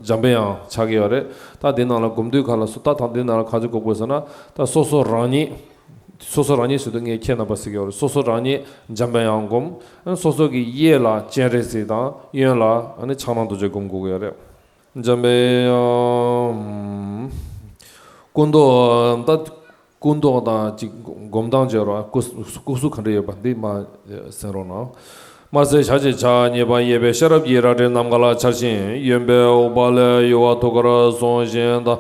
འཇམ་པའི་དབྱངས་ཆགས་ཀྱི་ཡོད་རེད། ད་འདི་ནང་ལ་སྒོམ་དུས་ག་ལ་སུ་ད་ད་འདི་ནང་ལ་ག་ཚོད་སྒོམ་དགོས་ཟེར་ན། ད་སོ་སོ་རང་ཉིད། སོ་སོ་རང་ཉིད་ཟེར་དུས་ངས་ཁྱེད་རྣམ་པ་ཟེར་གྱི་ཡོད་རེད། སོ་སོ་རང་ཉིད་འཇམ་པའི་དབྱངས་སྒོམ། སོ་སོ་གི་གཡས་ལ་སྤྱན་རས་གཟིགས་དང་། གཡོན་ལ་ཨ་ནི་ཕྱག་ན་རྡོ་རྗེ་སྒོམ་དགོས་ཀྱི་ཡོད་རེད། འཇམ་པའི་དབྱངས། སྐུ་མདོག་ད། སྐུ་མདོག་དང་གཅིག་སྒོམ་སྟངས་བྱས་རོགས། སྐུ་སྐུ་གཟུགས་ག་འདྲ་ཡོད་པ་འདི་མ་གསན་རོགས་གནང་། དམར་སེར་ཞལ་གཅིག་ཕྱག་གཉིས་པ་གཡས་པས་ཤེས་རབ་ཀྱི་རལ་གྲི་ནམ་མཁའ་ལ་འཕྱར་ཞིང་། གཡོན་པས་དབུ་བ་ལས་གཡོ་བ་ཐུགས་ཀར་བཟུང་ཞིང་། ད་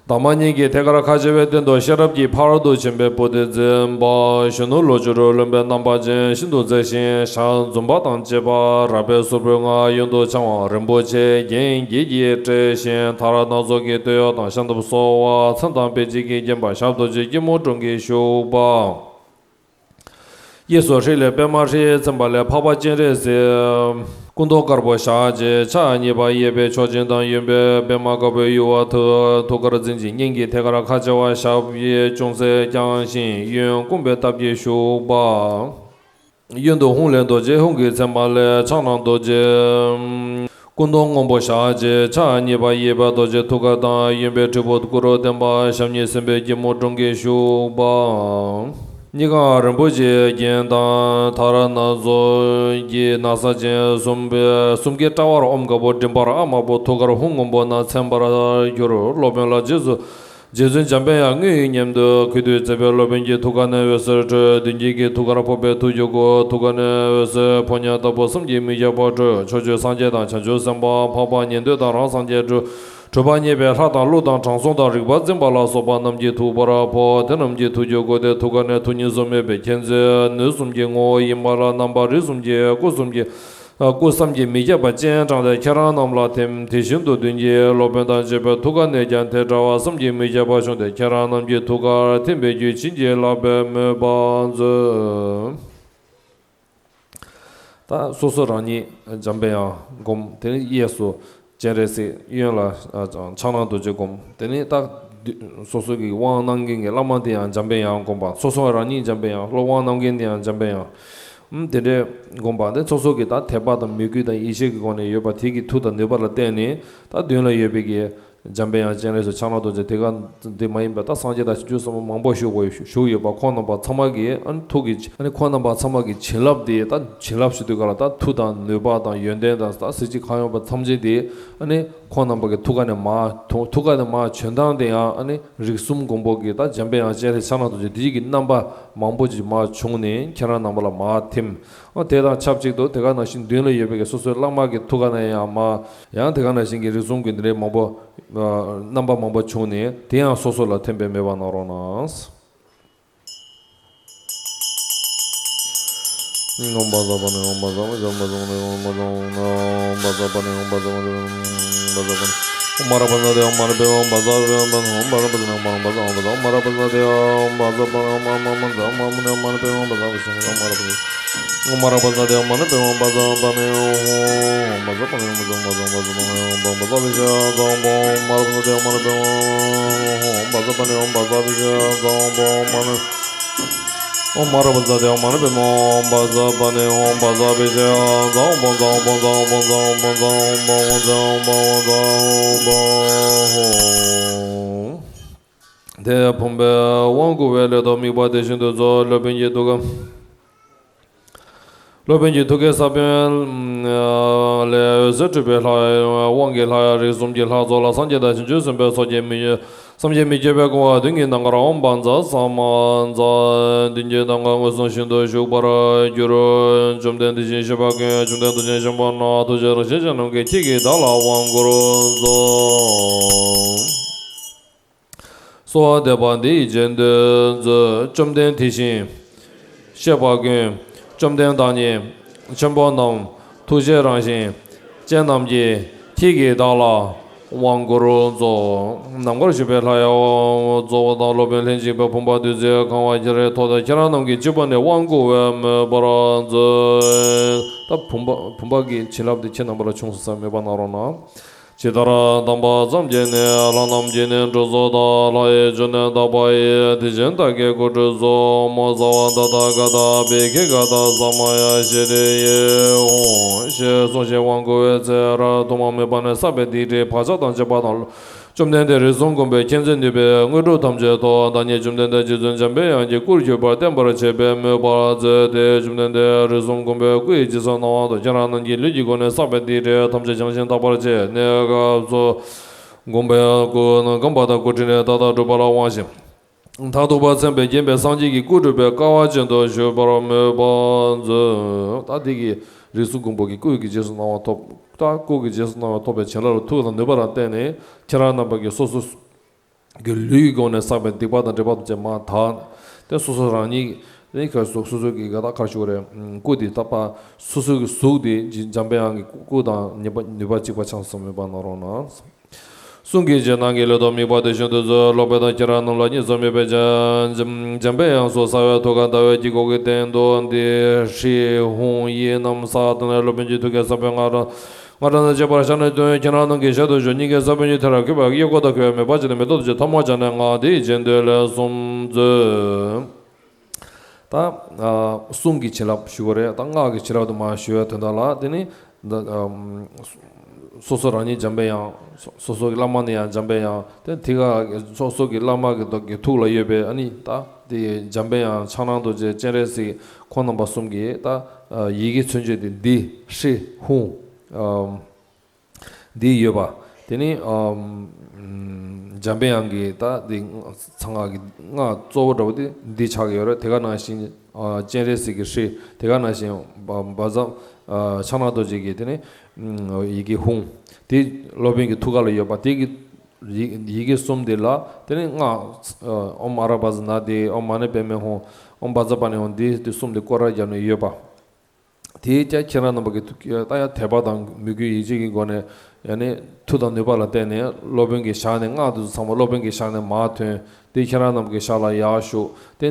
འདབ་མ་གཉིས་ཀྱི་ཐད་ཀར་ཁ་ཕྱེ་བའི་སྟེང་དུ་ཤེས་རབ་ཀྱི་ཕ་རོལ་ཏུ་ཕྱིན་པའི་པོ་ཏི་འཛིན་པ། གཞོན་ནུ་ལོ་བཅུ་རུ་ལོན་པའི་རྣམ་པ་ཅན་ཤིན་ཏུ་མཛེས་ཤིང་ཞལ་འཛུམ་པ་དང་བཅས་པ། རལ་པའི་སུར་པོའི་རྔ་གཡོན་དུ་འཕྱང་བ། རིན་པོ་ཆེའི་རྒྱན་བརྒྱད་ཀྱིས་སྤྲས་ཤིང་། མཐར་སྣ་ཚོགས་ཀྱི་སྟོད་གཡོགས་དང་ཤམ་ཐབས་གསོལ་བ། མཚན་དང་དཔེ་བྱད་ཀྱིས་བརྒྱན་པ། ཞབས་རྡོ་རྗེ་སྐྱིལ་མོ་ཀྲུང་གིས་བཞུགས་པ། གཡས་སུ་ཧྲཱིཿལས་པདྨ་ཧྲཱིཿཚན་པ་ལས་འཕགས་པ་སྤྱན་རས་གཟིགས། སྐུ་མདོག་དཀར་པོ་ཞལ་གཅིག་ཕྱག་གཉིས་པ་གཡས་པས་མཆོག་སྦྱིན་དང་། གཡོན་པས་པདྨ་དཀར་པོས་གཡོ་བ་ཐུགས་ཐུགས་ཀར་འཛིན་ཅིང་། སྙན་གྱི་ཐད་ཀར་ཁ་ཕྱེ་བ། ཞབས་གཡས་ཅུང་ཟད་བརྐྱང་ཞིང་། གཡོན་བསྐུམས་པའི་སྟབས་ཀྱིས་བཞུགས་པ། གཡོན་དུ་ཧཱུྃ་ལས་རྡོ་རྗེ་ཧཱུྃ་གི་མཚན་པ་ལས་ཕྱག་ན་རྡོ་རྗེ། སྐུ་མདོག་སྔོན་པོ་ཞལ་གཅིག་ཕྱག་གཉིས་པ་གཡས་པས་རྡོ་རྗེ་ཐུགས་ཀ་དང་། གཡོན་པས་དྲིལ་བུ་གུ་རུ་བསྟན་པ། ཞབས་གཉིས་སྲིན་པོའི་སྐྱིལ་མོ་ཀྲུང་གིས་བཞུགས་པ། གཉིས་ཀའང་རིན་པོ་ཆེའི་རྒྱན་དང་། མཐར་སྣ་ཚོགས་ཀྱི་ན་བཟའ་ཅན་གསུམ་པའི་གསུམ་ཀའི་དཔྲལ་བར་ཨོཾ་དཀར་པོ་མགྲིན་པར་ཨཱཿདམར་པོ་ཐུགས་ཀར་ཧཱུྃ་སྔོན་པོ་རྣམས་མཚན་པར་གྱུར། སློབ་དཔོན་ལ་རྗེས་སུ། རྗེ་བཙུན་འཇམ་པའི་དབྱངས་དངོས་ཡིན་སྙམ་དུ་གུས་བཏུད་མཛད་པས། སློབ་དཔོན་གྱི་ཐུགས་ཀ་ནས་འོད་ཟེར་འཕྲོས། མདུན་བསྐྱེད་ཀྱི་ཐུགས་ཀར་ཕོག་པས་ཐུགས་རྒྱུད་བསྐུལ། ཐུགས་ཀ་ནས་འོད་ཟེར་ཕོ་ཉ་ལྟ་བུ་བསམ་གྱིས་མི་ཁྱབ་པ་འཕྲོས། ཕྱོགས་བཅུའི་སངས་རྒྱས་དང་བྱང་ཆུབ་སེམས་དཔའ། འཕགས་པ་ཉན་ཐོས་དང་རང་སངས་རྒྱས་འཕྲོས། གྲུབ་པ་བརྙེས་པའི་ལྷ་དང་ཀླུ་དང་དྲང་སྲོང་དང་རིག་པ་འཛིན་པ་ལ་སོགས་པ་རྣམས་ཀྱི་ཐུགས་ཀར་ཕོག་དེ་རྣམས་ཀྱི་ཐུགས་རྒྱུད་བསྐུལ་ཏེ། ཐུགས་ཀ་ནས་ཐུགས་ཉིད་སུ་མེད་པའི་མཁྱེན་བརྩེ་ནུས་གསུམ་གྱི་ངོ་བོ་ཡིན་པ་ལ་རྣམ་པར་རིགས་གསུམ་གྱི་སྐུ་གསུམ་གྱི་ སྐུ་བསམ་གྱིས་མི་ཁྱབ་པ་སྤྱན་དྲངས་ཏེ་ཁྱེད་རང་རྣམས་ལ་ཐིམ། དེ་བཞིན་དུ་མདུན་གྱི་སློབ་དཔོན་དང་བཅས་པའི་ཐུགས་ཀ་ནས་ཀྱང་དེ་འདྲ་བ་བསམ་གྱིས་མི་ཁྱབ་པ་བྱུང་སྟེ་ཁྱེད་རང་རྣམས་ཀྱི་ཐུགས་ཀར་ཐིམ་པའི་རྒྱུད་བྱིན་གྱིས་བརླབས་པའི་མོས་པ་མཛོད། ད་སོ་སོ་རང་ཉིད་འཇམ་པའི་དབྱངས་བསྒོམ། དེ་ནས་གཡས་སུ་སྤྱན་རས་གཟིགས། གཡོན་ལ་ཨ་ཕྱག་ན་རྡོ་རྗེ་བསྒོམ། དེ་ནས་ད་སོ་སོ་གི་དབང་གནང་མཁན་གྱི་བླ་མ་དེ་ཡང་འཇམ་པའི་དབྱངས་བསྒོམ་པ། སོ་སོ་རང་ཉིད་འཇམ་པའི་དབྱངས། སློབ་དབང་གནང་མཁན་དེ་ཡང་འཇམ་པའི་དབྱངས། ཨུམ། དེ་འདྲའི་བསྒོམ་པ་དེ་སོ་སོ་གི་ད་དད་པ་དང་མོས་གུས་དང་ཡིད་ཆེས་ཀྱི་སྒོ་ནས་ཡོད་པ་དེ་གི་མཐུ་དང་ནུས་པ་ལ་བརྟེན་ནས་ད་མདུན་ལ་ཡོད་པའི་གི་འཇམ་པའི་དབྱངས་སྤྱན་རས་གཟིགས། ཕྱག་ན་རྡོ་རྗེ། དེ་ག་དེ་མ་ཡིན་པ་ད་སངས་རྒྱས་དང་བྱང་ཆུབ་སེམས་དཔའ་མང་པོ་བཞུགས་པ་བཞུགས་ཡོད་པ། ཁོང་རྣམ་པ་ཚང་མ་གི་ཨ་ནི་ཐུགས་ཀྱི་ཨ་ནི་ཁོང་རྣམ་པ་ཚང་མ་གི་བྱིན་རླབས་དེ། ད་བྱིན་རླབས་ཞུ་དུས་ག་ལ་ད་མཐུ་དང་ནུས་པ་དང་ཡོན་ཏན་དང་ད་གཟི་བརྗིད་གང་ཡོད་པ་ཐམས་ཅད་དེ་ཨ་ནི་ཁོང་རྣམ་པ་གི་ཐུགས་ཀ་ནས་མར་ཐོན། ཐུགས་ཀ་ནས་མར་བྱོན་སྟངས་དེ་ཡང་ཨ་ནི་རིགས་གསུམ་མགོན་པོ་གི་ད་འཇམ་པའི་དབྱངས་སྤྱན་རས་གཟིགས། ཕྱག་ན་རྡོ་རྗེ། དེ་གི་རྣམ་པ་མང་པོ་ཅིག་མར་བྱུང་ནས་ཁྱེད་རང་རྣམ་པ་ལ་མར་ཐིམ། ཨ་དེ་དང་ཆབས་ཅིག་ཏུ་དེ་ག་ནང་བཞིན་མདུན་ལ་ཡོད་པའི་གི་སོ་སོའི་བླ་མ་གི་ཐུགས་ཀ་ནས་ཡང་མར། ཡང་དེ་ག་ནང་བཞིན་གྱི་རིགས་གསུམ་གྱི་འདི་འདྲའི་མང་པོ་ཨ་རྣམ་པ་མང་པོ་བྱུང་ནས་དེ་ཡང་སོ་སོ་ལ་ཐིམ་པའི་མོས་པ་གནང་རོགས་གནང་། དེ་ཕུང་པོའི་དབང་བསྐུར་བའི་ལས་དང་དམིགས་པ་དེ་བཞིན་དུ་རྫོགས། སློབ་དཔོན་གྱི་ཐུགས་ཀ་སློབ་དཔོན་གྱི་ཐུགས་ཀའི་ས་བོན་ལས་འོད་ཟེར་འཕྲོས་པའི་ལྷ་ཡི་དབང་གི་ལྷ་ཡི་རིགས་གསུམ་གྱི་ལྷ་ཚོགས་ལ་སངས་རྒྱས་དང་བྱང་ཆུབ་སེམས་དཔའི་ཚོགས་ཀྱིས་མི་བསྐྱོད་བསམ་གྱིས་མི་ཁྱབ་པའི་བསྐུལ་བ་མདུན་གྱི་ནམ་མཁར་ཨོཾ་བཛྲ་ས་མ་ཛཿ། མདུན་གྱི་ནམ་མཁའ་མངོན་སུམ་ཤིན་ཏུ་བཞུགས་པར་གྱུར། བཅོམ་ལྡན་དེ་བཞིན་གཤེགས་པ་ཀུན། བཅོམ་ལྡན་ཐུགས་ཀྱི་བྱིན་པ་དང་ཐུགས་རྗེ་རང་བཞིན་ཅན་རྣམས་ཀྱིས་ཁྱེད་ཀྱི་བདག་ལ་དབང་བསྐུར་རྫོགས། གསོལ་བ་འདེབས་པ་འདི་ཡི་རྗེས་ཟློས་མཛོད། བཅོམ་ལྡན་དེ་བཞིན་གཤེགས་པ་ཀུན། བཅོམ་ལྡན་བདག་ཉིད་ཆེན་པོ་རྣམས། ཐུགས་རྗེ་རང་བཞིན་ཅན་རྣམས་ཀྱིས། ཁྱེད་ཀྱི་བདག་ལ་དབང་བསྐུར་རྫོགས། ནམ་མཁར་བཞུགས་པའི་ལྷ་ཡི་དབང་རྫོགས་པ་དང་། སློབ་དཔོན་ལྷན་ཅིག་པའི་བུམ་པ་བདུད་རྩིས་གང་བ་ཁྱེར་ཐོག་ཏུ་ཁྱེད་རང་རྣམས་ཀྱི་སྤྱི་བོ་ནས་དབང་བསྐུར་བའི་མོས་པ་མཛོད། ད་བུམ་པ་བུམ་པ་གི་བྱིན་རླབས་དེ་ཁྱེད་རྣམ་པ་ལ་བྱུང་སོང་ཟེར་མོས་པ་གནང་རོགས་གནང་། ཇི་ལྟར་དམ་པ་ཙམ་གྱིས་ནི། ལྷ་རྣམས་ཀྱིས་ནི་གྲུ་གཟུངས་དང་། ལྷ་ཡི་སྤྱོད་ནི་དག་པ་ཡིས། དེ་བཞིན་བདག་གིས་སྐུ་ཁྲུས་གསོལ། མོའུ་ཟ་ཝ་ཏ་ཐཱ་ག་ཏ་བི་ཁྱེ་ག་ཏ་ས་མ་ཡ་ཤི་ཏི་ཡེ་ཧཱུྃ་ཞེས་གསུངས་ཤིང་དབང་བསྐུར་བའི་ཚེ། རབ་ཏུ་མ་མོས་པ་ནི་བསགས་པའི་སྡིག་སྒྲིབ་བག་ཆགས་དང་བཅས་པ་དང་། བཅོམ་ལྡན་འདས་རིགས་གསུམ་མགོན་པོའི་མཁྱེན་བརྩེ་ནུས་པའི་དངོས་གྲུབ་ཐམས་ཅད་ཐོབ། བདག་ཉིད་བཅོམ་ལྡན་འདས་རྗེ་བཙུན་འཇམ་པའི་དབྱངས་ཀྱི་སྐུར་གྱུར་པ་བརྟན་པར་བྱེད་པའི་མོས་པ་མཛོད་དེ། བཅོམ་ལྡན་འདས་རིགས་གསུམ་མགོན་པོའི་སྐུ་ཡི་རྗེས་སུ་གནང་བ་དང་། ཁྱེད་རང་རྣམས་ཀྱི་ལུས་ཀྱི་སྒོ་ནས་བསགས་པའི་སྡིག་སྒྲིབ་ཐམས་ཅད་བྱང་ཞིང་དག་པར་བྱས། གནས་སྐབས་སུ་མགོན་པོའི་སྐུ་བསྒོམ་པ་དང་སྐུ་ཕྲེང་ནས་མཐའ་དག་སྒྲུབ་པ་ལ་དབང་ཞིང་། མཐར་ཐུག་པ་མཚན་དཔེས་བརྒྱན་པའི་སངས་རྒྱས་ཀྱི་སྐུ་སྒྲུབ་པའི་སྐལ་བ་ཅན་དུ་བཞུགས་པར་མོས་པ་མཛོད། ད་འདི་གི་རིགས་གསུམ་མགོན་པོ་གི་སྐུ་ཡི་རྗེས་སུ་གནང་བ་ཐོབ། ད་སྐུ་གི་རྗེས་སུ་གནང་བ་ཐོབ་པའི་བྱིན་རླབས་ལ་ཐུགས་དང་ནུས་པ་ལ་བརྟེན་ནས་ཁྱེད་རང་རྣམ་པ་གི་སོ་སོ་གི་ལུས་ཀྱི་སྒོ་ནས་བསགས་པའི་སྡིག་པ་དང་སྒྲིབ་པ་ཐམས་ཅད་མར་དག། དེ་སོ་སོ་རང་ཉིད་ནི་ག་སོ་སོ་སོ་གི་ག་ད་གར་ཞུ་རེད། སྐུ་དེ་ད་པ་སོ་སོ་གི་གཟུགས་དེ་འཇམ་པའི་དབྱངས་ཀྱི་སྐུ་དང་ནུས་པ་ནུས་པ་གཅིག་པ་ཆགས་སོང་མོས་པ་གནང་རོགས་གནང་། གསུང་གི་རྗེས་གནང་གི་ལུས་དང་དམིགས་པ་དེ་བཞིན་དུ་མཛོད། སློབ་དཔོན་དང་ཁྱེད་རང་རྣམས་ལ་གཉིས་སུ་མེད་པའི་འཇམ་འཇམ་པའི་དབྱངས་སུ་གསལ་བའི་ཐུགས་ཀར་ཟླ་བའི་དཀྱིལ་འཁོར་གྱི་སྟེང་དུ་འདི་ཧྲཱིཿཧཱུྃ་ཡི་རྣམ་གསལ་བཏབ་ནས། སློབ་དཔོན་གྱི་ཐུགས་ཀའི་ས་བོན་སྔར་སྔར་དང་ནི་བཅས་པར་ཤར་ནས་ཐོན། ཁྱེད་རང་རྣམས་ཀྱི་ཞལ་དུ་ཞུགས། སྙིང་གའི་ས་བོན་གྱི་མཐིལ་ལ་གུས་པས་གཡས་སྐོར་དང་གུས་པས་མོས་པ་བྱས་ནས་མེ་ཏོག་ཏུ་བྱས། ཐལ་མོ་སྦྱར་ནས་སྔགས་འདི་ཡི་རྗེས་ཟློས་ལན་གསུམ་མཛོད། ད་ཨ་གསུང་གི་བྱིན་རླབས་ཞུ་བ་རེད། ད་སྔགས་ཀྱི་བྱིན་རླབས་དུ་མ་ཞུ་བའི་དོན་དག་ལ་དེ་ནི་ད་ཨམ་སོ་སོ་རང་ཉིད་འཇམ་པའི་དབྱངས། སོ་སོ་གི་བླ་མ་ནི་ཡང་འཇམ་པའི་དབྱངས། དེ་དེ་ག་སོ་སོ་གི་བླ་མ་གི་ཐུགས་ལ་ཡོད་པའི་ཨ་ནི་ད་དེ་འཇམ་པའི་དབྱངས་ཕྱག་ན་རྡོ་རྗེ་སྤྱན་རས་གཟིགས་ཁོང་རྣམ་པ་གསུམ་གྱི་ད་ཡི་གེ་མཚོན་བྱེད་དེ་འདི་ཧྲཱིཿཧཱུྃ་ཨམ། འདི་ཡོད་པ། དེ་ནི་ཨམ་འཇམ་པའི་དབྱངས་ཀྱི་ད་འདི་གསང་སྔགས་ཀྱི་སྔགས་གཙོ་བོ་འདྲ་བོ་དེ་འདི་ཆགས་ཀྱི་ཡོད་རེད། དེ་ག་ནང་བཞིན་ཨ་སྤྱན་རས་གཟིགས་ཀྱི་ཧྲཱིཿ། དེ་ག་ནང་བཞིན་བཛྲ་ཨ་ཕྱག་ན་རྡོ་རྗེ་གི་དེ་ནི་ཡི་གེ་ཧཱུྃ། དེ་སློབ་དཔོན་གྱི་ཐུགས་ཀ་ལ་ཡོད་པ། དེ་གི་ཡི་ཡི་གེ་གསུམ་དེ་ལ་དེ་ནི་སྔགས་ཨོཾ་ཨ་ར་པ་ཙ་ན་དྷཱིཿ། ཨོཾ་མ་ཎི་པདྨེ་ཧཱུྃ། ཨོཾ་བཛྲ་པཱ་ཎི་ཧཱུྃ། འདི་དེ་གསུམ་དེ་སྐོར་ར་རྒྱབ་ནས་ཡོད་པ། དེའི་ཀྱང་ཁྱེད་རང་རྣམ་པ་གི་ཐུགས་ད་ཡང་དད་པ་དང་མོས་གུས་ཡིད་ཆེས་ཀྱི་སྒོ་ནས་ཡང་ནི་མཐུ་དང་ནུས་པ་ལ་བརྟེན་ནས་སློབ་དཔོན་གྱི་ཞལ་ནས་སྔགས་དེ་ཚོ་ཚང་མ་སློབ་དཔོན་གྱི་ཞལ་ནས་མར་ཐོན་དེ་ཁྱེད་རང་རྣམ་པ་གི་ཞལ་ལ་ཡར་ཞུགས་དེ།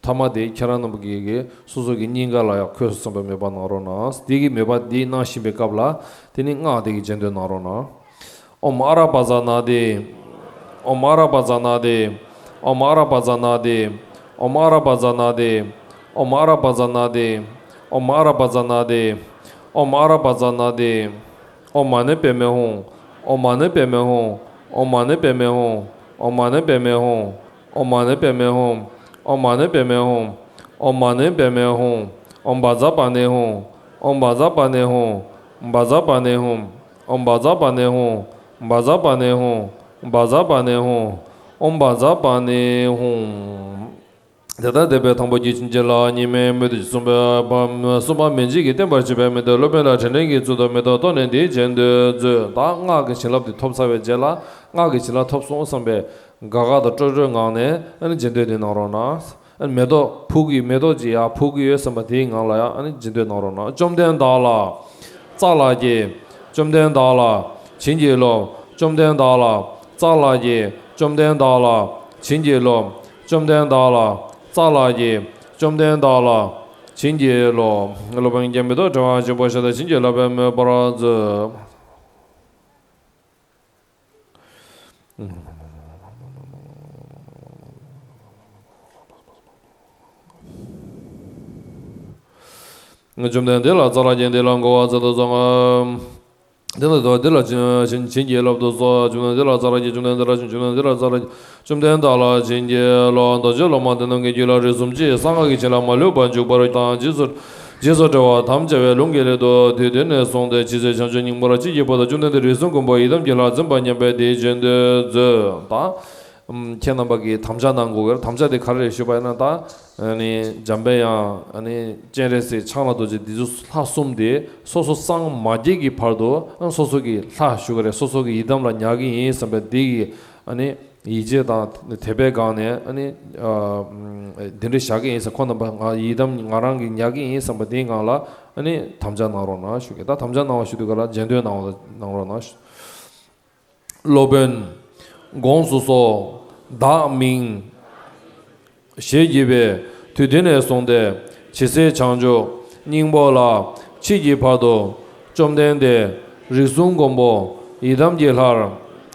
ཐ་མ་དེ་ཁྱེད་རང་རྣམ་པ་གི་གི་སོ་སོ་གི་སྙིང་ག་ལ་ཡང་འཁོད་སོང་བསམ་པའི་མོས་པ་གནང་རོགས་གནང་། དེ་གི་མོས་པ་འདི་གནང་བཞིན་པའི་སྐབས་ལ་དེ་ནི་སྔགས་དེ་གི་རྗེས་ཟློས་གནང་རོགས་གནང་། ཨོཾ་ཨ་ར་པ་ཛ་ན་དྷཱིཿ། ཨོཾ་ཨ་ར་པ་ཛ་ན་དྷཱིཿ། ཨོཾ་ཨ་ར་པ་ཛ་ན་དྷཱིཿ། ཨོཾ་ཨ་ར་པ་ཛ་ན་དྷཱིཿ། ཨོཾ་ཨ་ར་པ་ཛ་ན་དྷཱིཿ། ཨོཾ་ཨ་ར་པ་ཛ་ན་དྷཱིཿ། ཨོཾ་ཨ་ར་པ་ཛ་ན་དྷཱིཿ། ཨོཾ་མ་ཎི་པདྨེ་ཧཱུྃ། ཨོཾ་མ་ཎི་པདྨེ་ཧཱུྃ། ཨོཾ་མ་ཎི་པདྨེ་ཧཱུྃ། ཨོཾ་མ་ཎི་པདྨེ་ཧཱུྃ། ཨོཾ་མ་ཎི་པདྨེ་ཧཱུྃ། ཨོཾ་མ་ཎི་པདྨེ་ཧཱུྃ། ཨོཾ་མ་ཎི་པདྨེ་ཧཱུྃ། ཨོཾ་བཛྲ་པཱ་ཎི་ཧཱུྃ། ཨོཾ་བཛྲ་པཱ་ཎི་ཧཱུྃ། བཛྲ་པཱ་ཎི་ཧཱུྃ། ཨོཾ་བཛྲ་པཱ་ཎི་ཧཱུྃ། བཛྲ་པཱ་ཎི་ཧཱུྃ། བཛྲ་པཱ་ཎི་ཧཱུྃ། ཨོཾ་བཛྲ་པཱ་ཎི་ཧཱུྃ། དེ་ལྟར་བཟླས་པའི་དང་པོ་གྱིས་བྱིན་གྱིས་བརླབས། གཉིས་པས་སྨོས་ཏེ་གསུམ་པ་གསུམ་པ་མི་འཇིགས་ཀྱིས་བརྟན་པར་བྱེད་པའི་དམིགས་གཏད། སློབ་དཔོན་ལ་དྲིན་ལན་གྱི་ཚུལ་དུ་མེ་ཏོག་གཏོར་ནས་འདིའི་རྗེས་ཟློས་མཛོད། ད་སྔགས་ཀྱི་བྱིན་རླབས་དེ་ཐོབ་ཚར་བའི་རྗེས་ལ་སྔགས་ཀྱི་བྱིན་རླབས་ཐོབ་སོང་བསམ་པའི་དགའ་དགའ་དང་སྤྲོ་སྤྲོའི་ངང་ནས་ཨ་ནི་རྗེས་ཟློས་དེ་གནང་རོགས་གནང་། ཨ་ནི་མེ་ཏོག་ཕུལ་གྱི་མེ་ཏོག་ཅིག་ཡར་ཕུལ་གྱི་ཡོད་བསམ་པ་དེའི་ངང་ལ་ཡང་ཨ་ནི་རྗེས་ཟློས་གནང་རོགས་གནང་། བཅོམ་ལྡན་བདག་ལ་སྩལ་ལགས་ཀྱིས། བཅོམ་ལྡན་བདག་ལ་བྱིན་གྱིས་རློབས། བཅོམ་ལྡན་བདག་ལ་སྩལ་ལགས་ཀྱིས། བཅོམ་ལྡན་བདག་ལ་བྱིན་གྱིས་རློབས། བཅོམ་ལྡན་བདག་ལ་སྩལ་ལགས་ཀྱིས། བཅོམ་ལྡན་བདག་ལ་བྱིན་གྱིས་རློབས། སློབ་དཔོན་གྱིས་མེ་ཏོག་བྲེ་བ་ཆེན་པོ་ཞལ་ཏེ་བྱིན་གྱིས་བརླབས་པའི་མོས་པར་མཛོད། བཅོམ་ལྡན་འདི་ལ་སྩལ་ལགས་ཀྱིས། འདི་ལ་མགོ་བོས་བཙུགས་སོ། འདི་ལ་འདི་ལ་བྱིན་གྱིས་བརླབ་ཏུ་གསོལ། བཅོམ་ལྡན་འདི་ལ་སྩལ་ལགས་ཀྱིས། བཅོམ་ལྡན་འདི་ལ་བྱིན། བཅོམ་ལྡན་འདི་ལ་སྩལ་ལགས་ཀྱིས། བཅོམ་ལྡན་བདག་ལ་བྱིན་གྱིས་རློབས། རྡོ་རྗེ་སློབ་མ་དེ་རྣམས་ཀྱི་རྒྱུད་ལ་རིགས་གསུམ་གྱི་གསང་སྔགས་ཀྱི་བྱིན་རླབས་མ་ལུས་པར་འཇུག་པ་དང་། རྗེས་སུ་རྗེས་སུ་འབྲེལ་བ་དམ་བཅའ་བའི་ལུང་གི་སླད་དུ་དུས་འདི་ནས་བཟུང་སྟེ་ཇི་སྲིད་བྱང་ཆུབ་སྙིང་པོར་མཆིས་ཀྱི་བར་དུ། བཅོམ་ལྡན་འདས་རིགས་གསུམ་མགོན་པོ་ཡི་དམ་གྱི་ལྷར་འཛིན་པ་མཉམ་པའི་དེའི་རྗེས་ཟློས་མཛོད། ད་ཁྱེད་རྣམ་པ་གིས་དམ་བཅའ་གནང་དགོས་པས། དམ་བཅའ་དེ་ག་རེ་རེད་ཞུས་པ་ཡིན་ན། ད་ཨ་ནི་འཇམ་དཔལ་དབྱངས། ཨ་ནི་སྤྱན་རས་གཟིགས། ཆང་ལྷ་རྡོ་རྗེ། འདི་ཚོ་ལྷ་གསུམ་དེ་སོ་སོ་སངས་མ་རྒྱས་ཀྱི་བར་དུ་སོ་སོ་གི་ལྷ་ཞུ་གི་རེད། སོ་སོ་གི་ཡི་དམ་ལ་ཉར་གི་ཡིན་བསམ་པའི་འདི་གི་ཨ་ནི་ཡིད་ཆེས་དང་དད་པའི་སྒང་ནས་ཨ་ནི་འདི་འདྲ་བཞག་གི་ཡིན་ཟེར། ཁོང་རྣམ་པ་ང་ཡི་དམ་ང་རང་གིས་ཉར་གི་ཡིན་བསམ་པ་དེའི་སྒང་ལ་ཨ་ནི་དམ་བཅའ་གནང་རོགས་གནང་ཞུ་གི། ད་དམ་བཅའ་གནང་བ་ཞུ་དུས་ག་ལ་རྗེས་ཟློས་གནང་བ་གནང་རོགས་གནང་ཞུ། སློབ་དཔོན། དགོངས་སུ་གསོལ། བདག་མིང་ཞེས་བགྱི་བས། དུས་འདི་ནས་བཟུང་སྟེ་ཇི་སྲིད་བྱང་ཆུབ་སྙིང་པོ་ལ་མཆིས་ཀྱི་བར་དུ། བཅོམ་ལྡན་འདས་རིགས་གསུམ་མགོན་པོ་ཡི་དམ་གྱི་ལྷར་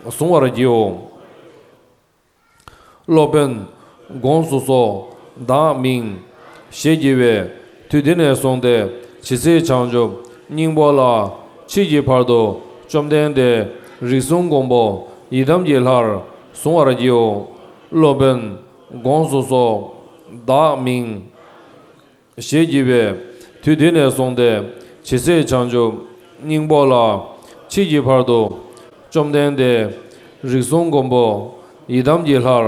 གཟུང་བར་བགྱིའོ། སློབ་དཔོན། དགོངས་སུ་གསོལ། བདག་མིང་ཞེས་བགྱི་བས། དུས་འདི་ནས་བཟུང་སྟེ་ཇི་སྲིད་བྱང་ཆུབ་སྙིང་པོ་ལ་མཆིས་ཀྱི་བར་དུ། བཅོམ་ལྡན་འདས་རིགས་གསུམ་མགོན་པོ་ཡི་དམ་གྱི་ལྷར་གཟུང་བར་བགྱིའོ། སློབ་དཔོན། དགོངས་སུ་གསོལ། བདག་མིང་ཞེས་བགྱི་བས། དུས་འདི་ནས་བཟུང་སྟེ་ཇི་སྲིད་བྱང་ཆུབ་སྙིང་པོ་ལ་མཆིས་ཀྱི་བར་དུ། བཅོམ་ལྡན་འདས་རིགས་གསུམ་མགོན་པོ་ཡི་དམ་གྱི་ལྷར་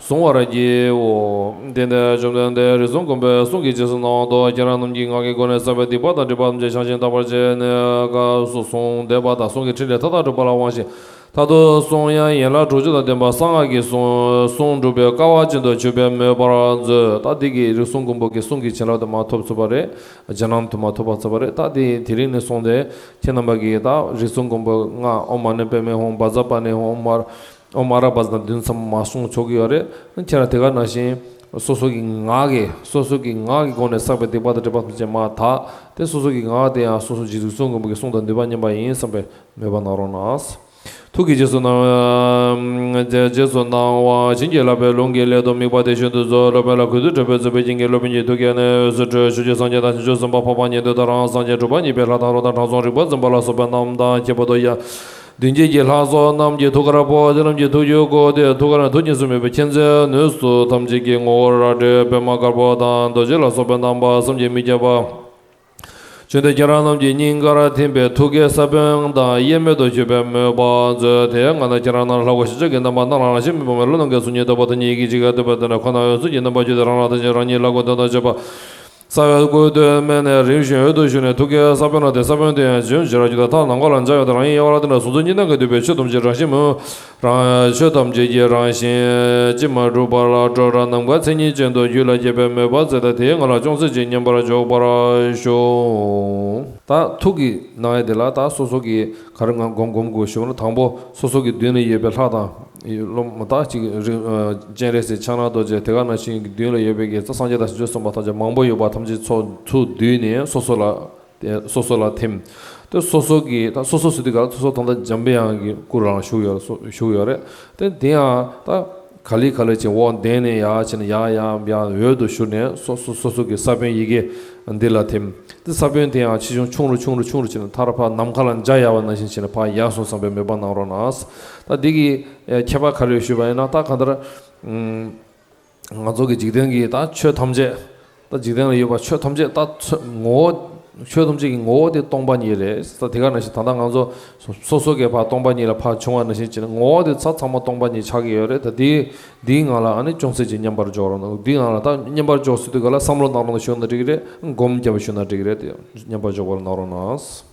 གཟུང་བར་བགྱིའོ། དེ་ནས་བཅོམ་ལྡན་འདས་རིགས་གསུམ་མགོན་པོའི་གསུང་གི་རྗེས་སུ་གནང་བ་དང་། ཁྱེད་རང་རྣམས་ཀྱིས་ངག་གི་སྒོ་ནས་བསགས་པའི་སྡིག་པ་དང་སྒྲིབ་པ་ཐམས་ཅད་བྱང་ཞིང་དག་པར་བྱས་ནས། སྐབས་སུ་གསུངས་བསྡད་པ་དང་། གསུང་གི་ཕྲིན་ལས་མཐའ་དག་འགྲུབ་པ་ལ་དབང་ཞིང་། མཐར་ཐུག་གསུང་དབྱངས་ཡན་ལག་དྲུག་ཅུ་དང་ལྡན་པ་གསང་སྔགས་ཀྱི་གསུང་གསུང་འགྲུབ་པའི་སྐལ་བ་ཅན་དུ་གྱུར་པའི་མོས་པར་མཛོད། ད་འདི་གིས་རིགས་གསུམ་མགོན་པོ་གི་གསུང་གི་བྱིན་རླབས་དེ་མར་ཐོབ་ཚུགས་པ་རེད། རྗེས་གནང་དུ་མར་ཐོབ་པ་ཚུགས་པ་རེད། ད་འདི་དེ་རིང་ནས་བཟུང་སྟེ་ཁྱེད་རྣམ་པ་གིས་ད་རིགས་གསུམ་མགོན་པོའི་སྔགས་ཨོཾ་མ་ཎི་པདྨེ་ཧཱུྃ། བཛྲ་པཱ་ཎི་ཧཱུྃ། ཨོཾ་མ་ཨ་ར་པ་ཛ་ན་དྷཱིཿ་ཚང་མ་མར་གསུང་ཆོག་གི་ཡོད་རེད། ཁྱེད་རང་དེ་ག་ནང་བཞིན་སོ་སོ་གི་ངག་གིས་སོ་སོ་གི་ངག་གི་སྒོ་ནས་བསགས་པའི་སྡིག་པ་དང་སྒྲིབ་པ་ཐམས་ཅད་མར་དག་སྟེ། སོ་སོ་གི་ངག་དེ་ཡང་སོ་སོ་རྗེ་རིགས་གསུམ་མགོན་པོ་གི་གསུང་དང་ནུས་པ་མཉམ་པ་ཡིན་བསམ་པའི་མོས་པ་གནང་རོགས་གནང་། ཐུགས་ཀྱི་རྗེས་སུ་གནང་། རྗེས་སུ་གནང་བ་བྱིན་གྱིས་བརླབས་པའི་ལུང་གི་སླད་དུ་དམིགས་པ་དེ་བཞིན་དུ་མཛོད། སློབ་དཔོན་ལ་གུས་བཏུད་དྲན་པས་མཛད་པའི་རྒྱན་གྱིས་སློབ་དཔོན་གྱི་ཐུགས་ཀའི་གནས་འོད་ཟེར་འཕྲོས། ཕྱོགས་བཅུའི་སངས་རྒྱས་དང་བྱང་ཆུབ་སེམས་དཔའ་འཕགས་པ་ཉན་ཐོས་དང་རང་སངས་རྒྱས་གྲུབ་པ་བརྙེས་པའི་ལྷ་དང་རོ་དང་དྲང་སྲོང་རིག་པ་འཛིན་པ་ལ་སོགས་པ་རྣམས་དང་ཁྱད་པར་དུ་ཡང་མདུན་བསྐྱེད་ཀྱི་ལྷ་ཚོགས་རྣམས་ཀྱི་ཐུགས་ཀར་སྤོ། དེ་རྣམས་ཀྱི་ཐུགས་རྒྱུད་བསྐོར་ཏེ་ཐུགས་ཀ་ནས་ཐུགས་མཉེས་སུ་མོས་པའི་མཁྱེན་བརྩེ་ནུས་སུ་ཐམས་ཅད་ཀྱི་ངོ་བོར་བགྲོད་པའི་པདྨ་དཀར་པོ་དང་རྡོ་རྗེ་ལ་སོགས་པའི་རྣམ་པ་བསམ་གྱིས་མི་ཁྱབ་པ། བྱོན་ཏེ་ཁྱེད་རང་རྣམས་ཀྱི་སྙིང་གར་ཐིམ་པས་ཐུགས་ཀའི་ས་བོན་དང་དབྱེར་མེད་དུ་གྱུར་པའི་མོས་པ་མཛོད། དེའི་སྔ་ནས་ཁྱེད་རང་རྣམས་ལྷ་སྐུ་ཞལ་ཕྱག་གི་རྣམ་པ་སྣང་ལ་རང་བཞིན་མེད་པ་མེ་ལོང་ནམ་མཁའི་གཟུགས་བརྙན་ལྟ་བུ་དེ་ཉིད་ཀྱི་ཕྱི་ཁར་ཐིམ་པས་དེ་ནས་ཁོ་ན་འོད་ཟེར་གྱི་རྣམ་པར་གྱུར་ཏེ་རང་རང་དང་ཆེན་རང་ཉིད་ལྷ་སྐུ་དོན་དམ་བྱེད་པ། རྩ་བའི་སྐུ་སྟོད་སྨད་ནས་རིམ་བཞིན་འོད་དུ་ཞུ་ནས་ཐུགས་ཀའི་ས་བོན་ལ་ཐིམ། ས་བོན་དེ་ཡང་ཆུ་བཞིན་གཤེར་རབ་གྱུར་ཏེ་མཐའ་ནམ་མཁའ་ལ་འབྱར་བ་དང་། རང་གི་དབྱེ་བ་ལ་བརྟེན་ནས་གཟུང་འཛིན་གཉིས་སྣང་གིས་བསྡུས་པའི་ཆོས་ཐམས་ཅད་རང་བཞིན་མོ། རང་ཆོས་ཐམས་ཅད་ཀྱི་རང་བཞིན་ཅི་མ་གྲུབ་པ་ལ་སྤྲོས་བྲལ་ནམ་མཁའི་མཚན་ཉིད་ཅན་དུ་རྒྱུད་ལ་སྐྱེས་པའི་མོས་པ་མཛད་དེ། དེའི་ངང་ལ་ཅུང་ཟད་ཅིག་མཉམ་པར་འཇོག་པར་ཞུ། ད་ཐུགས་ཀྱི་སྣང་བ་དེ་ལ་ད་སོ་སོ་གི་ག་རེ་ང་སྒོམ་སྒོམ་དགོས་ཞུ་ན། དང་པོ་སོ་སོ་གི་མདུན་ལ་ཡོད་པའི་ལྷ་དང་། སློབ་མ་དག་ཅིག་རིག་ཨ་སྤྱན་རས་གཟིགས་ཕྱག་ན་རྡོ་རྗེ། དེ་ག་ནང་བཞིན་གྱི་མདུན་ལ་ཡོད་པའི་གི་སངས་རྒྱས་དང་བྱང་ཆུབ་སེམས་དཔའ་ཐམས་ཅད་མང་པོ་ཡོད་པ་ཐམས་ཅད་ཚོགས་ཚུར་བསྡུས་ནས་སོ་སོ་ལ་དེ་སོ་སོ་ལ་ཐིམ། དེ་སོ་སོ་གི་ད་སོ་སོ་ཟེར་དུས་ག་ལ་སོ་སོ་ད་ལྟ་འཇམ་པའི་དབྱངས་ཀྱི་སྐུ་རང་བཞུགས་ཡོད་བཞུགས་ཡོད་རེད། དེ་དེ་ཡང་ད་ག་ལེ་ག་ལེ་ཅིག་འོག་གདན་ནས་ཡར་བྱས་ནས་ཡར་ཡར་ཡར་འོད་དུ་ཞུ་ནས་སོ་སོ་སོ་སོ་གི་ས་བོན་ཡི་གེ་འདི་ལ་ཐིམ། དེ་ས་བོན་དེ་ཡང་ཆེ་ཆུང་ཆུང་རུ་ཆུང་རུ་ཆུང་རུ་བྱས་ནས་མཐར་ཕར་ནམ་མཁའ་ལ་འཇའ་ཡལ་བ་ནང་བཞིན་བྱས་ནས་ཕར་ཡར་སོང་བསམ་པའི་མོས་པ་གནང་རོགས་གནང་། ད་འདི་གི་ཁྱད་པར་ག་རེ་ཞུས་པ་ཡིན་ན། ད་གང་ལྟར་ང་ཚོ་གི་འཇིག་རྟེན་གྱི་ད་ཆོས་ཐམས་ཅད། ད་འཇིག་རྟེན་ལ་ཡོད་པ་ཆོས་ཐམས་ཅད་ད་ཚོ་ངོ་བོ། ཆོས་ཐམས་ཅད་ཀྱི་ངོ་བོ་དེ་སྟོང་པ་ཉིད་རེད། ད་དེ་ག་ནང་བཞིན་ད་ལྟ་ང་ཚོ་སོ་སོ་སོ་གས་ཕར་སྟོང་པ་ཉིད་ལ་ཕར་བྱུང་བ་ནང་བཞིན་བྱས་ནས་ངོ་བོ་དེ་ཚང་ཚང་མ་སྟོང་པ་ཉིད་ཆགས་ཀྱི་ཡོད་རེད། ད་དེའི་འདིའི་ངང་ལ་ཨ་ནི་ཅུང་ཟད་ཅིག་མཉམ་པར་འཇོག་རོགས་གནང་། འདིའི་ངང་ལ་ད་མཉམ་པར་འཇོག་ཟེར་དུས་ག་ལ་བསམ་བློ་གནང་རོགས་གནང་ཞུ་ན་འགྲིག་གི་རེད། སྒོམ་རྒྱབ་ཞུ་ན་འགྲིག་གི་རེད། དེ་མཉམ་པར་འཇོག་པར་གནང་རོགས་གནང་།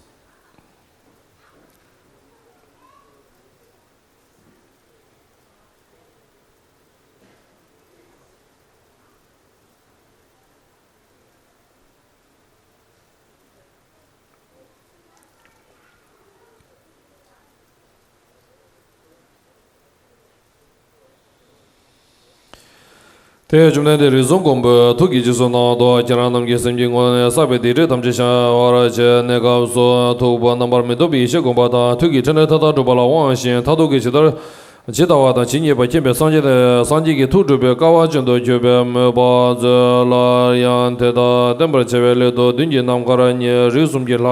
དེས་བཅོམ་ལྡན་འདས་རིགས་གསུམ་མགོན་པོའི་ཐུགས་ཀྱི་རྗེས་སུ་གནང་དོ། ཁྱེད་རང་རྣམས་ཀྱི་སེམས་ཀྱི་ངོས་ནས་བསགས་པའི་སྡིག་སྒྲིབ་ཐམས་ཅད་བཤགས་པར་བྱས། གནས་སྐབས་སུ་ཐུབ་པ་རྣམ་པར་མི་རྟོག་པའི་ཡེ་ཤེས་བསྒོམ་པ་དང་། ཐུགས་ཀྱི་ཕྲིན་ལས་མཐའ་དག་སྒྲུབ་པ་ལ་དབང་ཞིང་། མཐར་ཐུག་གི་ཇི་ལྟར་ཇི་ལྟ་བ་དང་ཇི་སྙེད་པ་མཁྱེན་པའི་སངས་རྒྱས་དང་སངས་རྒྱས་ཀྱི་ཐུགས་སྒྲུབ་པའི་སྐལ་བ་ཅན་དུ་གྱུར་པའི་མོས་པ་མཛོད། སླར་ཡང་དེ་དག་བརྟན་པར་བྱ་བའི་སླད་དུ་མདུན་གྱི་ནམ་མཁར་ཉིད་རིགས་གསུམ་གྱི་ལྷ།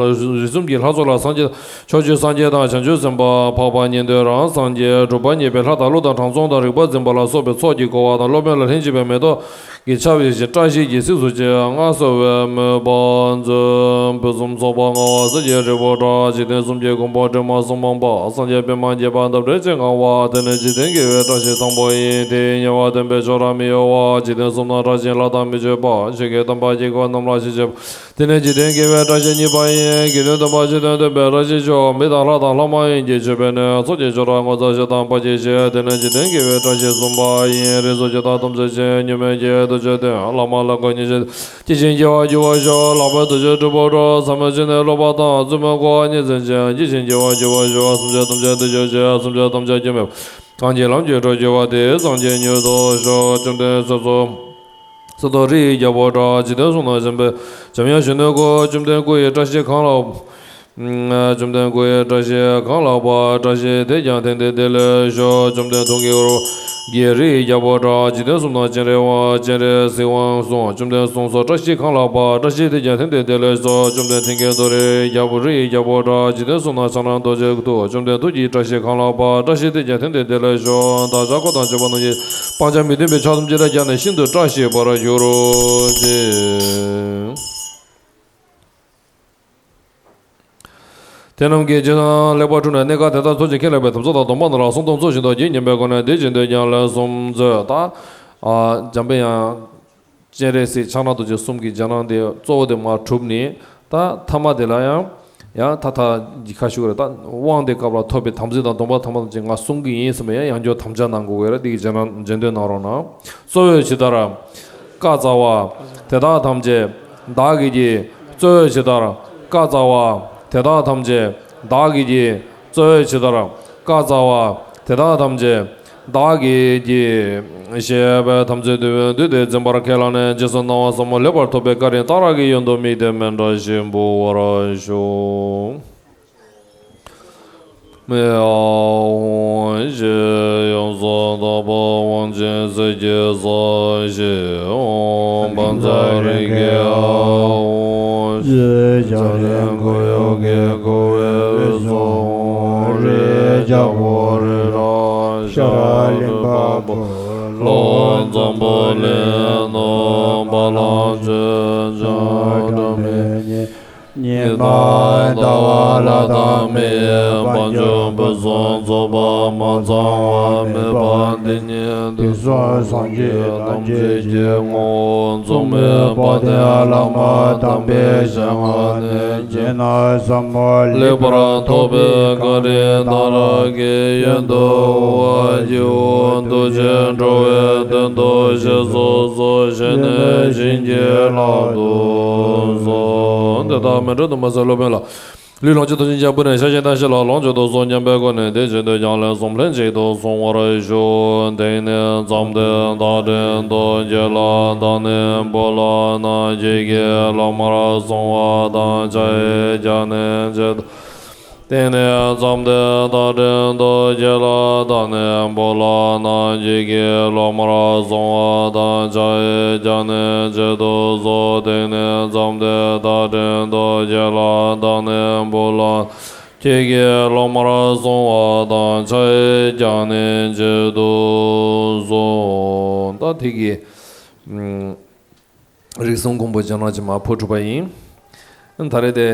རིགས་གསུམ་གྱི་ལྷ་ཚོགས་ལ་སངས་རྒྱས། ཕྱོགས་བཅུའི་སངས་རྒྱས་དང་བྱང་ཆུབ་སེམས་དཔའ། འཕགས་པ་ཉན་ཐོས་རང་སངས་རྒྱས། གྲུབ་པ་བརྙེས་པའི་ལྷ་དང་ཀླུ་དང་དྲང་སྲོང་དང་རིག་པ་འཛིན་པ་ལ་སོགས་པའི་ཚོགས་ཀྱིས་བསྐོར་བ་དང་། སློབ་དཔོན་ལ་ལྷན་ཅིག་པའི་མེ་ཏོག་གི་ཆར་བཞིན་བཀྲ་ཤིས་ཀྱི་གཟིགས་སུ་བཅས། མངའ་གསོལ་བའི་མོས་པ་མཛོད། ཕུན་སུམ་ཚོགས་པ་མངའ་བ་སྲས་ཀྱི་རིགས་པོ་ཆེ། འཇིག་རྟེན་གསུམ་གྱི་མགོན་པོ་སྒྲོལ་མ་སྲུང་མ་པ། སངས་རྒྱས་པདྨ་རྒྱས་པ་འདབ་བརྒྱ་ཅན་མངའ་བ། དེ་ནི་འཇིག་རྟེན་དགེ་བའི་བཀྲ་ཤིས་དང་པོ་ཡིན། དེ་ཡི་ཉེ་བར་སྟོན་པའི་མཆོག་རབ་མི་གཡོ་བ། འཇིག་རྟེན་གསུམ་ན་གྲགས་ཤིང་ལྷ་དང་མི་མཆོད་པ། ཆོས་ཀྱི་སྟོན་པ་དཀྱིལ་འཁོར་རྣམས་ལ་ཞལ་བྱེད་པ། དེ་ནི་འཇིག་རྟེན་དགེ་བའི་བཀྲ་ཤིས་གཉིས་པ་ཡིན། དགེ་འདུན་སྟོན་པ་ཆོས་དོན་སྟོན་པའི་བཀྲ་ཤིས་མཆོག་མི་དང་ལྷ་དང་ལྷ་མ་ཡིན་གྱི་མཆོད་པས་ནི་ཚོགས་ཀྱི་མཆོག་རབ་ངོ་མཚར་ཞིང་དམ་པ་ཡེ་ཤེས། དེ་ནི་འཇིག་རྟེན་དགེ་བའི་བཀྲ་ཤིས་གསུམ་པ་ཡིན། རིགས་སུ་ཇི་ལྟར་ཐམས་ཅད་མཁྱེན། གཉུག་མའི་རྒྱལ་བའི་ཐུགས་རྗེ་སྟོན། བླ་མ་ལ་མགོན་ཉིད་ཞལ། སྐྱེ་ཞིང་སྐྱེ་བར་འགྱུར་བར་ཤོག་ལྷག་པའི་ཐུགས་རྗེས་སྒྲུབ་པར་སྤྲོ། ཟབ་མོའི་ཕྱིར་ནི་སློབ་པ་དང་། བཙུན་མོའི་སྒོ་བ་ཉིད་འཛིན་ཅིང་། སྐྱེ་ཞིང་སྐྱེ་བར་འགྱུར་བར་ཤོག་སེམས་ཅན་ཐམས་ཅད་བདེ་གྱུར་ཅིག་སེམས་ཅན་ཐམས་ཅད་སྐྱོན་མེད་པར། གང་གི་ལམ་གྱིས་འགྲོ་འགྱུར་བ། དེ་སངས་རྒྱས་མྱུར་དུ་ཤོག་བཅོམ་ལྡན་སྲས་སུ། སྲས་མོ་རི་ཡི་རྒྱལ་པོ་འདྲ། འཇིག་རྟེན་གསུམ་ན་བྱམས་པའི་འཇམ་དབྱངས་གཞོན་ནུའི་སྐུ། བཅོམ་ལྡན་སྐུ་ཡི་བཀྲ་ཤིས་གང་ལགས། བཅོམ་ལྡན་སྐུ་ཡི་བཀྲ་ཤིས་གང་ལགས་པ། བཀྲ་ཤིས་དེས་ཀྱང་དེང་འདིར་བདེ་ལེགས་ཤོག་བཅོམ་ལྡན་དུང་གི་རི་ཡི་རྒྱལ་པོ་འདྲ། འཇིག་རྟེན་གསུམ་ན་སྤྱན་རས་དབང་། སྤྱན་རས་གཟིགས་དབང་གསུམ། བཅོམ་ལྡན་གསུངས་སོ། བཀྲ་ཤིས་གང་ལགས་པ། བཀྲ་ཤིས་དེས་ཀྱང་དེང་འདིར་བདེ་ལེགས་ཤོག་བཅོམ་ལྡན་མཐིང་གི་རྡོ་རི་ཡི་རྒྱལ་པོ་རི་ཡི་རྒྱལ་པོ་འདྲ། འཇིག་རྟེན་གསུམ་ན་ཕྱག་ན་རྡོ་རྗེའི་ཐུགས། བཅོམ་ལྡན་ཐུགས་ཀྱི་བཀྲ་ཤིས་གང་ལགས་པ། བཀྲ་ཤིས་དེས་ཀྱང་དེང་འདིར་བདེ་ལེགས་ཤོག་བདག་ཅག་འཁོར་དང་བཅས་པ་རྣམས་ཀྱི། སྤང་བྱ་མི་མཐུན་པའི་ཕྱོགས་ཐམས་ཅད་ལས་ཀྱང་ནི་ཤིན་ཏུ་བཀྲ་ཤིས་པར་གྱུར་ཅིག་དེ་རྣམས་ཀྱི་རྗེས་སུ་ལེགས་པར་བསྒྲུབས་ནས་གནས་སྐབས་དེ་དག་ཚོགས་ཀྱི་ཁས་བླངས་པའི་དམ་ཚིག་དང་སྡོམ་པ་རྣམས་ལ་གསང་སྟོང་ཚུལ་བཞིན་དུ་བགྱི་སྙམ་པའི་སྒོ་ནས་འདི་བཞིན་དུ་ཀྱང་ལན་གསུམ་མཛོད། ད་འཇམ་པའི་དབྱངས། སྤྱན་རས་གཟིགས། ཕྱག་ན་རྡོ་རྗེ་གསུམ་གྱི་རྗེས་གནང་དེ་གཙོ་བོ་དེ་མར་གྲུབ་ནས། ད་ཐ་མ་དེ་ལ་ཡང་། ཡང་ད་ཐ་ཁ་ཤུ་རེ། ད་དབང་དེ་སྐབས་ལ་ཐོབ་པའི་དམ་ཚིག་དང་སྡོམ་པ་ཐ་མ་དང་བཅས་ང་གསུང་གི་ཡིན་ཟེར་བའི་ཡང་ཡང་བསྐྱར་དམ་བཅའ་གནང་དགོས་ཀྱི་རེད། དེ་གི་རྗེས་གནང་རྗེས་ཟློས་གནང་རོགས་གནང་། གཙོ་བོས་ཇི་ལྟར་བཀའ་སྩལ་བ། དེ་དག་ཐམས་ཅད་བདག་གིས་བགྱི། གཙོ་བོས་ཇི་ལྟར་བཀའ་སྩལ་བ། དེ་དག་ཐམས་ཅད་བདག་གིས་བགྱི། གཙོ་བོས་ཇི་ལྟར་བཀའ་སྩལ་བ། དེ་དག་ཐམས་ཅད་བདག་གིས་བགྱི། ཞེས་པའི་དམ་ཚིག་བསྡུས་པའི་བསྡུས་ཏེ་འཛིན་པར་ཁས་བླངས་ནས་རྗེས་སུ་གནང་བ་ཟབ་མོ་ལེགས་པར་ཐོབ་པའི་བཀའ་དྲིན་གཏང་རག་གི་ཡོན་དུ་དམིགས་ཏེ་མཎྜལ་ཞིག་འབུལ་བར་ཞུ། ཨོཾ་ཞེས་ཡོངས་སུ་དག་པ་དབང་ཆེན་གསེར་གྱི་ས་ཞེས། ཨོཾ་བཛྲ་རེ་ཁེ་ཨ། ཨོཾ་ཞེས་འཇམ་དབྱངས་སྐུ་ཡི་སྐུ་བའི་དབུས་སུ། ཨོཾ་རི་རྒྱལ་པོ་རི་རབ་ཤ་ར་གླིང་པ་པོ་ལྷོ་འཛམ་བུ་གླིང་ནང་བ་ལང་སྤྱོད་འཇམ་དྲག་མེད་ཉིད། ཉི་མ་ཟླ་བ་ལྷ་དང་མིའི་དཔལ་འབྱོར་ཕུན་སུམ་ཚོགས་པ་མ་ཚང་བ་མེད་པ་འདི་ཉིད་དུས་གསུམ་སངས་རྒྱས་ཐམས་ཅད་ཀྱི་ངོ་བོ་མཚུངས་མེད་དཔལ་ལྡན་བླ་མ་དམ་པའི་ཞལ་སྔ་ནས་བརྗོད་ན་ཟབ་མོ་ལེགས་པར་ཐོབ་པའི་བཀའ་དྲིན་དང་རབ་ཀྱི་ཡོན་དུ་བ་སྤྱི་བོ་འདུ་བྱེད་འགྲོ་བའི་དོན་དུ་ཞེས་སོགས་སོ་ཞེས་ནས་བྱིན་གྱིས་བརླབ་ཏུ་གསོལ། དེ་དག་མཎྜལ་དུ་མ་ཟད་སློབ་དཔོན་ལ། ལུས་ལོངས་སྤྱོད་དུ་ཕྱིན་ཅིང་སྤུ་ནས་ཤ་ཞེས་གཏམ་ཞིག་ལ་ལོངས་སྤྱོད་དུ་གསུངས་སྙམ་པའི་སྒོ་ནས་དེ་བཞིན་དུ་ཀྱང་ལན་གསུམ་ལྷན་ཅིག་ཏུ་གསུང་བར་ཞུ། དེ་ནས་མཚམས་དེར་བདག་འདྲེན་དུ་ཁྱེད་ལ་བདག་ནི་བུ་ལ་ན་ཁྱེད་ཀྱིས་སློབ་མར་གསུང་བ་དང་ཕྱག་ཡིག་བརྒྱབ་ནས་མཆོད་དོ། དེ་ནས་མཚམས་དེར་བདག་འདྲེན་དུ་ཁྱེད་ལ་བདག་ནི་བུ་ལ་ན་ཁྱེད་ཀྱིས་སློབ་མར་གསུང་བ་དང་ཕྱག་ཡིག་བརྒྱབ་ནས་མཆོད་དོ་གསོལ། དེ་ནས་མཚམས་དེར་བདག་འདྲེན་དུ་ཁྱེད་ལ་བདག་ནི་བུ་ལ་ཁྱེད་ཀྱིས་སློབ་མར་གསུང་བ་དང་ཕྱག་ཡིག་བརྒྱབ་ནས་མཆོད་དོ་གསོལ། ད་དེ་གི་རིགས་གསུམ་མགོན་པོ་རྗེས་གནང་ཅིག་མར་ཕུལ་གྲུབ་པ་ཡིན། ད་རེས་དེ་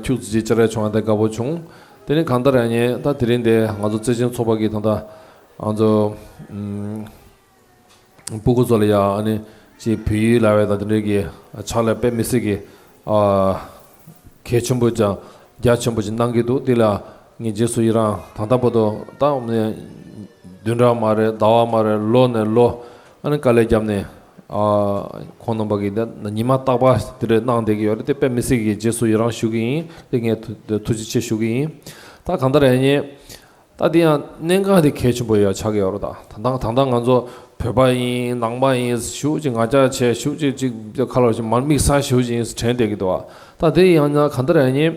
ཁྱུག་ཙམ་ཅིག་ཅ་ར་བྱུང་བ་དེ་དགའ་པོ་བྱུང་། དེ་ནི་གང་ལྟར་ཡང་ཉེ་ད་དེ་རིང་དེ་ང་ཚོ་བརྩེ་ཆེན་ཚོགས་པ་གི་ད་ལྟ་ང་ཚོ་སྤུ་གུ་ཚོ་ལ་ཡ་ཨ་ནི་ཅིག་བོད་ཡིག་ལབ་ཡ་ད་དེ་འདྲའི་གི་ཕྱག་ལས་དཔེ་མི་སྲིད་གི་གལ་ཆེན་པོ་ཅིག་རྒྱ་ཆེན་པོ་ཅིག་གནང་གི་འདུག་དེ་ལ་ངས་རྗེས་སུ་ཡི་རང་ད་ལྟ་བར་དུ་ད་བདུན་ཕྲག་མ་རེད་ཟླ་བ་མ་རེད་ལོ་ནས་ལོ་ཨ་ནི་དཀའ་ལས་བརྒྱབ་ནས་ཁོང་རྣམ་པ་གི་ད་ཉི་མ་རྟག་པར་དེ་འདྲ་གནང་བསྡད་ཀྱི་ཡོད་རེད། དེ་དཔེ་མི་སྲིད་གི་རྗེས་སུ་ཡི་རང་ཞུ་གི་ཡིན། དེ་ངས་ཐུགས་རྗེ་ཆེ་ཞུ་གི་ཡིན། ད་གང་ལྟར་ཡང་ཉེ་ད་དེ་ཡང་གནད་འགག་དེ་གལ་ཆེན་པོ་ཡོད་ཆགས་ཀྱི་ཡོད་རེད། ད་ད་ད་ད་ང་ཚོ་བོད་པ་ཡིན་ནང་པ་ཡིན་ཞུ་ཅིག་ང་རྒྱལ་ཆེ་ཞུ་ཅིག་ཅིག་ཁ་ལོ་ཞིག་མར་དམིགས་བསལ་ཞུ་ཅིག་ཡིན་དྲན་བསྡད་ཀྱི་འདུག་ད་དེ་ཡང་ན་གང་ལྟར་ཡང་ཉེ་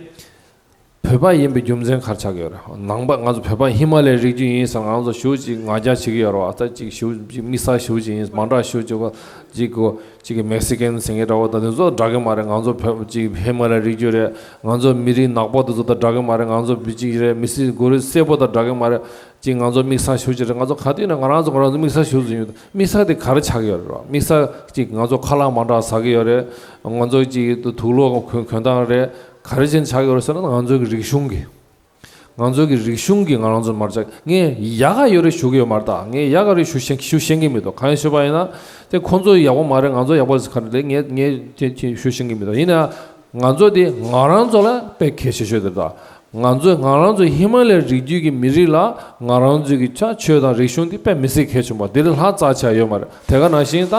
བོད་པ་ཡིན་པའི་རྒྱུ་མཚན་ག་རེ་ཆགས་ཀྱི་ཡོད་རེད། ནང་པ་ང་ཚོ་བོད་པ་ཧི་མ་ལའི་རིགས་རྒྱུད་ཡིན་ཟེར་ང་ཚོ་ཞུ་ཅིག་ང་རྒྱལ་བྱེད་ཀྱི་ཡོད་རེད་བ། ད་ཅིག་ཞུ་ཅིག་དམིགས་བསལ་ཞུ་ཅིག་ཡིན་མང་དྲགས་ཞུ་ཅིག་གོ་ཅིག་གོ་ཅིག་གི་མེག་སི་ཀན་ཟེར་མཁན་འདྲ་བོ་ད་དེ་ཚོ་འདྲ་གི་མ་རེད། ང་ཚོ་བོད་ཅིག་ཧི་མ་ལ་རི་རྒྱུད་རེད། ང་ཚོ་མི་རིགས་ནག་པོ་དེ་ཚོ་དང་འདྲ་གི་མ་རེད། ང་ཚོ་བི་ཅིག་རེད་མི་སི་གོ་རི་སེར་པོ་དང་འདྲ་གི་མ་རེད། ཅིག་ང་ཚོ་དམིགས་བསལ་ཞུ་ཅིག་རེད། ང་ཚོ་ག་དུས་ན་ང་རང་ཚོ་ང་རང་ཚོ་དམིགས་བསལ་ཞུ་ཟིན་ཡོད། དམིགས་བསལ་དེ་ག་རེ་ཆགས་ཀྱི་ཡོད་རེད་བ། དམིགས་བསལ་ཅིག་ང་ཚོ་ཁ་ལག་མ་འདྲ་ཟ་གི་ཡོད་རེད། ང་ཚོ་ཅིག་དུག་ལོག་གོན་གོན་སྟངས་རེད། ག་རེ་བྱས་ནས་ཆགས་ཀྱི་ཡོད་རེད་ཟེར་ན་ང་ཚོ་གི་རིག་གཞུང་གི་ང་ཚོ་གི་རིག་གཞུང་གིས་ང་རང་ཚོ་མར་བཅག་ངས་ཡག་ག་ཡོད་རེད་ཞུ་གི་ཡོད་མ་རེད། ད་ངས་ཡག་ག་རེད་ཞུ་ཤེས་ཞུ་ཤེས་ཀྱི་མི་འདུག་གང་ཡིན་ཞུས་པ་ཡིན་ན་དེ་ཁོང་ཚོ་ཡག་པོ་མ་རེད། ང་ཚོ་ཡག་པོ་རེད་ཟེར་ག་རེ་རེད། ངས་ངས་དེ་དེ་ཞུ་ཤེས་ཀྱི་མི་འདུག་ཡིན་ན་ང་ཚོ་དེ་ང་རང་ཚོ་ལ་དཔེ་གལ་ཆེ་ཤོས་དེ་རེད། ད་ང་ཚོ་ང་རང་ཚོ་ཧི་མ་ལའི་རི་རྒྱུད་ཀྱི་མི་རིགས་ལ་ང་རང་ཚོ་གི་ཆ་ཆོས་དང་རིག་གཞུང་དེ་དཔེ་མི་སྲིད་གལ་ཆེན་པོ་དེ་ལས་ལྷག་རྩ་ཆེ་ཡོད་མ་རེད། དེ་ག་ནང་བཞིན་ད་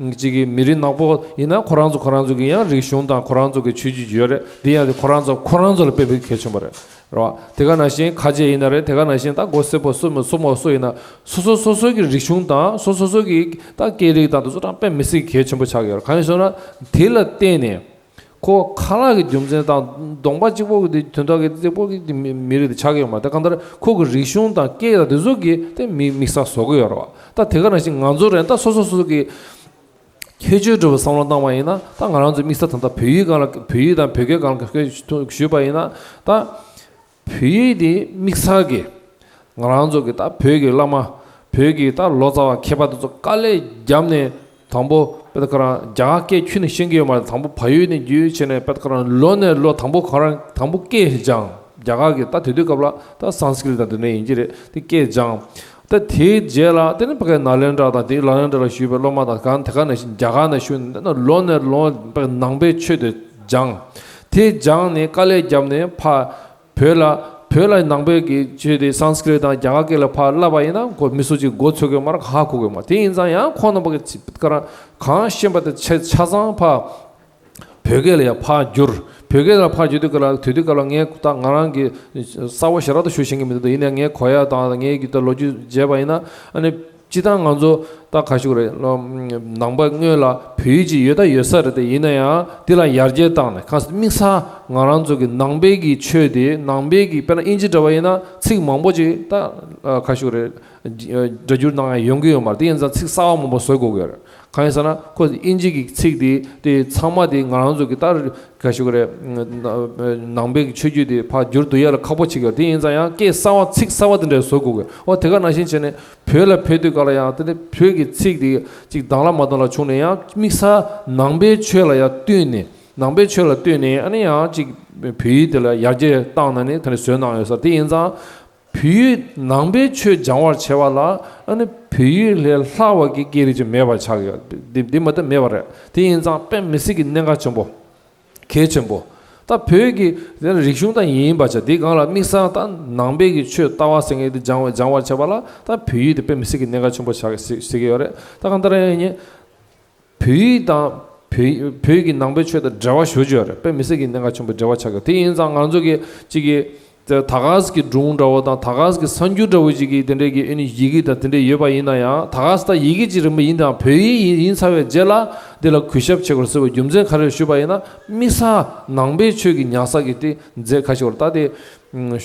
གཅིག་གི་མི་རིགས་ནག་པོ་ཡིན་ན་ཁོ་རང་ཚོ་ཁོ་རང་ཚོ་གི་ཡང་རིག་གཞུང་དང་ཁོ་རང་ཚོ་གི་ཆོས་བརྒྱུད་ཡོད་རེད། དེ་ཡང་ཁོ་རང་ཚོ་ཁོ་རང་ཚོ་ལ་དཔེ་དཔེ་གལ་ཆེན་པོ་རེད། རེད་བ། དེ་ག་ནང་བཞིན་ཁ་ཆེ་ཡིན་ན་རེད། དེ་ག་ནང་བཞིན་ད་མགོ་སེར་པོ་སུ་མོ་སུ་མོ་སུ་ཡིན་ན་སོ་སོ་སོ་སོ་གི་རིག་གཞུང་དང་སོ་སོ་སོ་གི་ད་སྐད་རིགས་དང་དེ་ཚོ་ད་དཔེ་མི་སྲིད་གལ་ཆེན་པོ་ཆགས་ཀྱི་ཡོད་རེད། གང་ཡིན་ཟེར་ན་དེ་ལ་བརྟེན་ནས་ཁོ་ཁ་ལག་གི་རྒྱུ་མཚན་དང་གདོང་པ་གཅིག་པོ་གི་དེ་དོན་དག་གི་གཅིག་པོ་གི་དེ་མི་མི་རིགས་དེ་ཆགས་ཀྱི་ཡོད་མ་རེད། ད་གང་ལྟར་ཁོ་གི་རིག་གཞུང་དང་སྐད་དང་དེ་ཚོ་གི་དེ་མི་དམིགས་བསལ་བཟོ་གི་ཡོད་རེད་བ། ད་དེ་ག་ནང་བཞིན་ང་ཚོ་རེད། ད་སོ་སོ་སོ་སོ་གི་ཁྱད་ཆོས་འདྲ་བོ་བསམ་བློ་བཏང་བ་ཡིན་ན་ད་ང་རང་ཚོའི་དམིགས་བསལ་ད་ལྟ་བོད་ཡིག་སྒང་ལ་བོད་ཡིག་དང་བོད་སྐད་སྒང་ལ་སྐད་ཞུས་པ་ཡིན་ན་ད་བོད་ཡིག་དེ་དམིགས་བསལ་གྱི་ང་རང་ཚོ་གི་ད་བོད་ཀྱི་བླ་མ་བོད་ཀྱི་ད་ལོ་ཙཱ་བ་མཁས་པ་དེ་ཚོ་དཀའ་ལས་བརྒྱབ་ནས་དང་པོ་དཔེ་ཁོ་རང་རྒྱ་གར་སྐད་ཁྱོན་ནས་ཤེས་ཀྱི་ཡོད་མ་རེད། དང་པོ་བལ་ཡུལ་ནས་བརྒྱུད་བྱས་ནས་དཔེ་ཁོ་རང་ལོ་ནས་ལོ་དང་པོ་ཁོ་རང་དང་པོ་སྐད་སྦྱངས། རྒྱ་གར་གྱི་ད་དེ་དུས་སྐབས་ལ་ད་སཾ་སྐྲྀཏ་དང་དེ་འདྲ་ཡིན་གྱི་རེད། དེ་སྐད་སྦྱངས། ད་དེའི་རྗེས་ལ་དེ་ནི་ཕ་གའི་ནཱ་ལེནྡྲ་དང་དེའི་ནཱ་ལེནྡྲ་ལ་བཞུགས་པའི་སློབ་མ་དང་གང་དེ་ག་ནང་བཞིན་རྒྱ་གར་ནང་བཞུགས་ནས་ལོ་ནས་ལོ་ཕ་གའི་ནང་པའི་ཆོས་དེ་སྦྱངས། དེ་སྦྱངས་ནས་དཀའ་ལས་བརྒྱབ་ནས་ཕ་བོད་ལ་བོད་ལ་ནང་པའི་གི་ཆོས་དེ་སཾ་སྐྲྀཏ་དང་རྒྱ་གར་སྐད་ལ་ཕར་བསླབ་པ་ཡིན་ན་ཁོ་མི་སུ་གཅིག་མགོ་ཚོས་གི་མ་རེད། ཧ་གོ་གི་མ་རེད། དེ་ཡིན་ཙང་ཡང་ཁོང་རྣམ་པ་གི་ཁ་རང་གང་ཤེས་པ་དེ་ཆ་ཆ་ཚང་ཕ་བོད་སྐད་ལ་ཡང་ཕར་བསྒྱུར། བོད་སྐད་ལ་ཕར་བསྒྱུར་དུས་སྐབས་ལ་དུས་དུས་སྐབས་ལ་ངས་ད་ང་རང་གི་གསར་བ་ཞེ་དྲག་ཏུ་ཞུ་ཤེས་ཀྱི་མི་འདུག་ཡིན་ནའི་ངས་གོ་ཡ་དང་ངས་ཀྱི་ད་ལོ་རྒྱུས་བརྗེས་པ་ཡིན་ན་ཨ་ནི། སྤྱིར་བཏང་ང་ཚོ་ད་ག་ཞུ་རེད། ནང་པ་སྔོན་ལ་བོད་ཡིག་ཅིག་ཡོད་ད་ཡོད་ས་རེད་དེ། ཡིན་ན་ཡང་དེ་ལ་ཡར་རྒྱས་བཏང་ནས་ཁ་དམིགས་བསལ་ང་རང་ཚོ་གི་ནང་པའི་གི་ཆོས་དེ་ནང་པའི་གི་དཔེར་ན་དབྱིན་ཇི་འདྲ་བ་ཡིན་ན་ཚིག་མང་པོ་ཅིག་ད་ག་ཞུ་རེད། སྒྲ་སྒྱུར་གནང་ཡ་ཡོང་གི་ཡོད་མ་རེད། དེ་ཡིན་ཙང་ཚིག་གསར་བ་མང་པོ་བཟོ་དགོས་ཀྱི་ཡོད་རེད། གང་ཡིན་ཟེར་ན་ཁོ་དབྱིན་ཇི་གི་ཚིག་དེ་དེ་ཚང་མ་དེ་ང་རང་ཚོ་གི་ད། ག་ཞུ་གི་རེད། ནང་པའི་ཆོས་བརྒྱུད་དེ་ཕར་བསྒྱུར་བསྡུ་ཡ་ལ་ཁག་པོ་ཆེ་གི་ཡོད། དེ་ཡིན་ཙང་ཡང་སྐད་གསར་བ་ཚིག་གསར་བ་དེ་འདྲ་བཟོ་དགོས་གི། འོ་དེ་ག་ནང་བཞིན་བྱས་ནས་བོད་ལ་ཕེབས་དུས་སྐབས་ལ་ཡང་དེ་ནས་བོད་ཀྱི་ཚིག་དེ་ཅིག་དང་ལ་མ་དང་ལ་བྱུང་ནས་ཡང་དམིགས་བསལ་ནང་པའི་ཆོས་ལ་ཡང་བསྟུན་ནས་ ནང་པའི་ཆོས་ལ་ལྟོས་ནས་ཨ་ནི་ཡང་ཅིག་བོད་ཡིག་དེ་ལ་ཡར་རྒྱས་བཏང་ན་ནི་དེ་ནི་བཟོས་གནང་ཡོད་ས་དེ་ཡིན་ཙང་། བོད་ཡིག་ནང་པའི་ཆོས་སྦྱང་བར་བྱེད་པ་ལ་ཨ་ནི་བོད་ཡིག་ལས་ལྷག་པ་གི་སྐད་རིགས་ཅིག་མེད་པ་ཆགས་ཡོད། འདི་འདི་མ་གཏོགས་མེད་པ་རེད། དེ་ཡིན་ཙང་དཔེ་མི་སྲིད་ཀྱི་གནད་འགག་ཆེན་པོ། གལ་ཆེན་པོ། ད་བོད་ཀྱི་དེ་ནི་རིག་གཞུང་ད་ཡིན་པ་ཆ་དེ་སྒང་ལ་དམིགས་བསལ་ད་ནང་པའི་གི་ཆོས་ལྟ་བ་ཟེར་མཁན་དེ་སྦྱང་བ་སྦྱང་བར་བྱེད་པ་ལ་ད་བོད་ཡིག་དེ་དཔེ་མི་སྲིད་ཀྱི་གནད་འགག་ཆེན་པོ་ཆགས་ཟེར་ཟེར་གྱི་ཡོད་རེད། ད་གང་ལྟར་ཡིན་ནའི། བོད་ཡིག་དང་བོད་བོད་ཀྱི་ནང་པའི་ཆོས་དང་འབྲེལ་བ་ཞུ་རྒྱུ་ཡོད་རེད། དཔེ་མི་སྲིད་ཀྱི་གནད་འགག་ཆེན་པོ་འབྲེལ་བ་ཆགས་ཀྱི་ཡོད། དེ་ཡིན་ཙང་ང་ཚོ་གི་གཅིག་གི་དེ་ད་ག་ས་གི་སྒྲུང་འདྲ་བོ་དང་ད་ག་ས་གི་གསར་འགྱུར་འདྲ་བོ་ཅིག་གི་དེ་འདྲའི་གི་ཨ་ནི་ཡི་གེ་དང་དེ་འདྲའི་ཡོད་པ་ཡིན་ན་ཡང་ད་ག་ས་ད་ཡི་གེ་ཅིག་རིང་པོ་ཡིན་དང་བོད་ཡིག་ཡིན་ཡིན་ཚར་བའི་རྗེས་ལ་དེ་ལ་གུས་ཞབས་བྱེད་དགོས་ཟེར་བའི་རྒྱུ་མཚན་ག་རེ་ཞུས་པ་ཡིན་ན། དམིགས་བསལ་ནང་པའི་ཆོས་ཀྱི་ཉར་ས་གི་དེ་མཛད་ཁ་ཤས་ཡོད་རེད། ད་དེ། སྐད་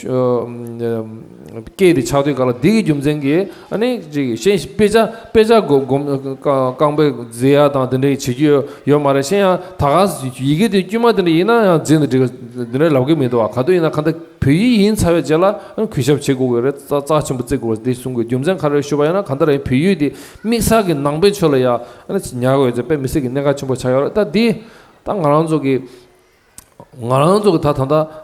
དེ་ཆགས་དུས་ག་ལ་འདི་གི་རྒྱུ་མཚན་གྱིས་ཨ་ནི་ཅིག་གཞན་ཞིག་དཔེ་ཆ་དཔེ་ཆ་སྒོ་སྒོམ་རྐང་པས་འཛེག་ཡ་དང་དེ་འདྲའི་བྱེད་རྒྱུ་ཡོད་མ་རེད། གཞན་ཡང་ད་ག་ཡི་གེ་དེ་དཀྱུས་མ་དེ་འདྲ་ཡིན་ན་ཡང་འཛེག་ནས་འགྲིག་གི་འདི་འདྲ་ལབ་ཀྱི་མི་འདུག་བ། ག་དུས་ཡིན་ན་ག་འདྲ་བོད་ཡིག་ཡིན་ཚར་བའི་རྗེས་ལ་ཨ་ནི་གུས་ཞབས་བྱེད་དགོས་ཀྱི་རེད། རྩ་རྩ་ཆེན་པོ་བརྩི་དགོས་རེད། དེ་གསུང་དགོས། རྒྱུ་མཚན་ག་རེ་ཞུས་པ་ཡིན་ན་ག་འདྲ་རེད། བོད་ཡིག་དེ་དམིགས་བསལ་གྱི་ནང་པའི་ཆོས་ལ་ཡ་ཨ་ནི་ཉར་དགོས་ཡོད་ཚེ་དཔེ་མི་སྲིད་ཀྱི་གནད་འགག་ཆེན་པོ་ཆགས་ཡོད་རེད། ད་འདི་ད་ང་རང་ཚོ་གི་ང་རང་ཚོ་གི་ད་ད་ལྟ་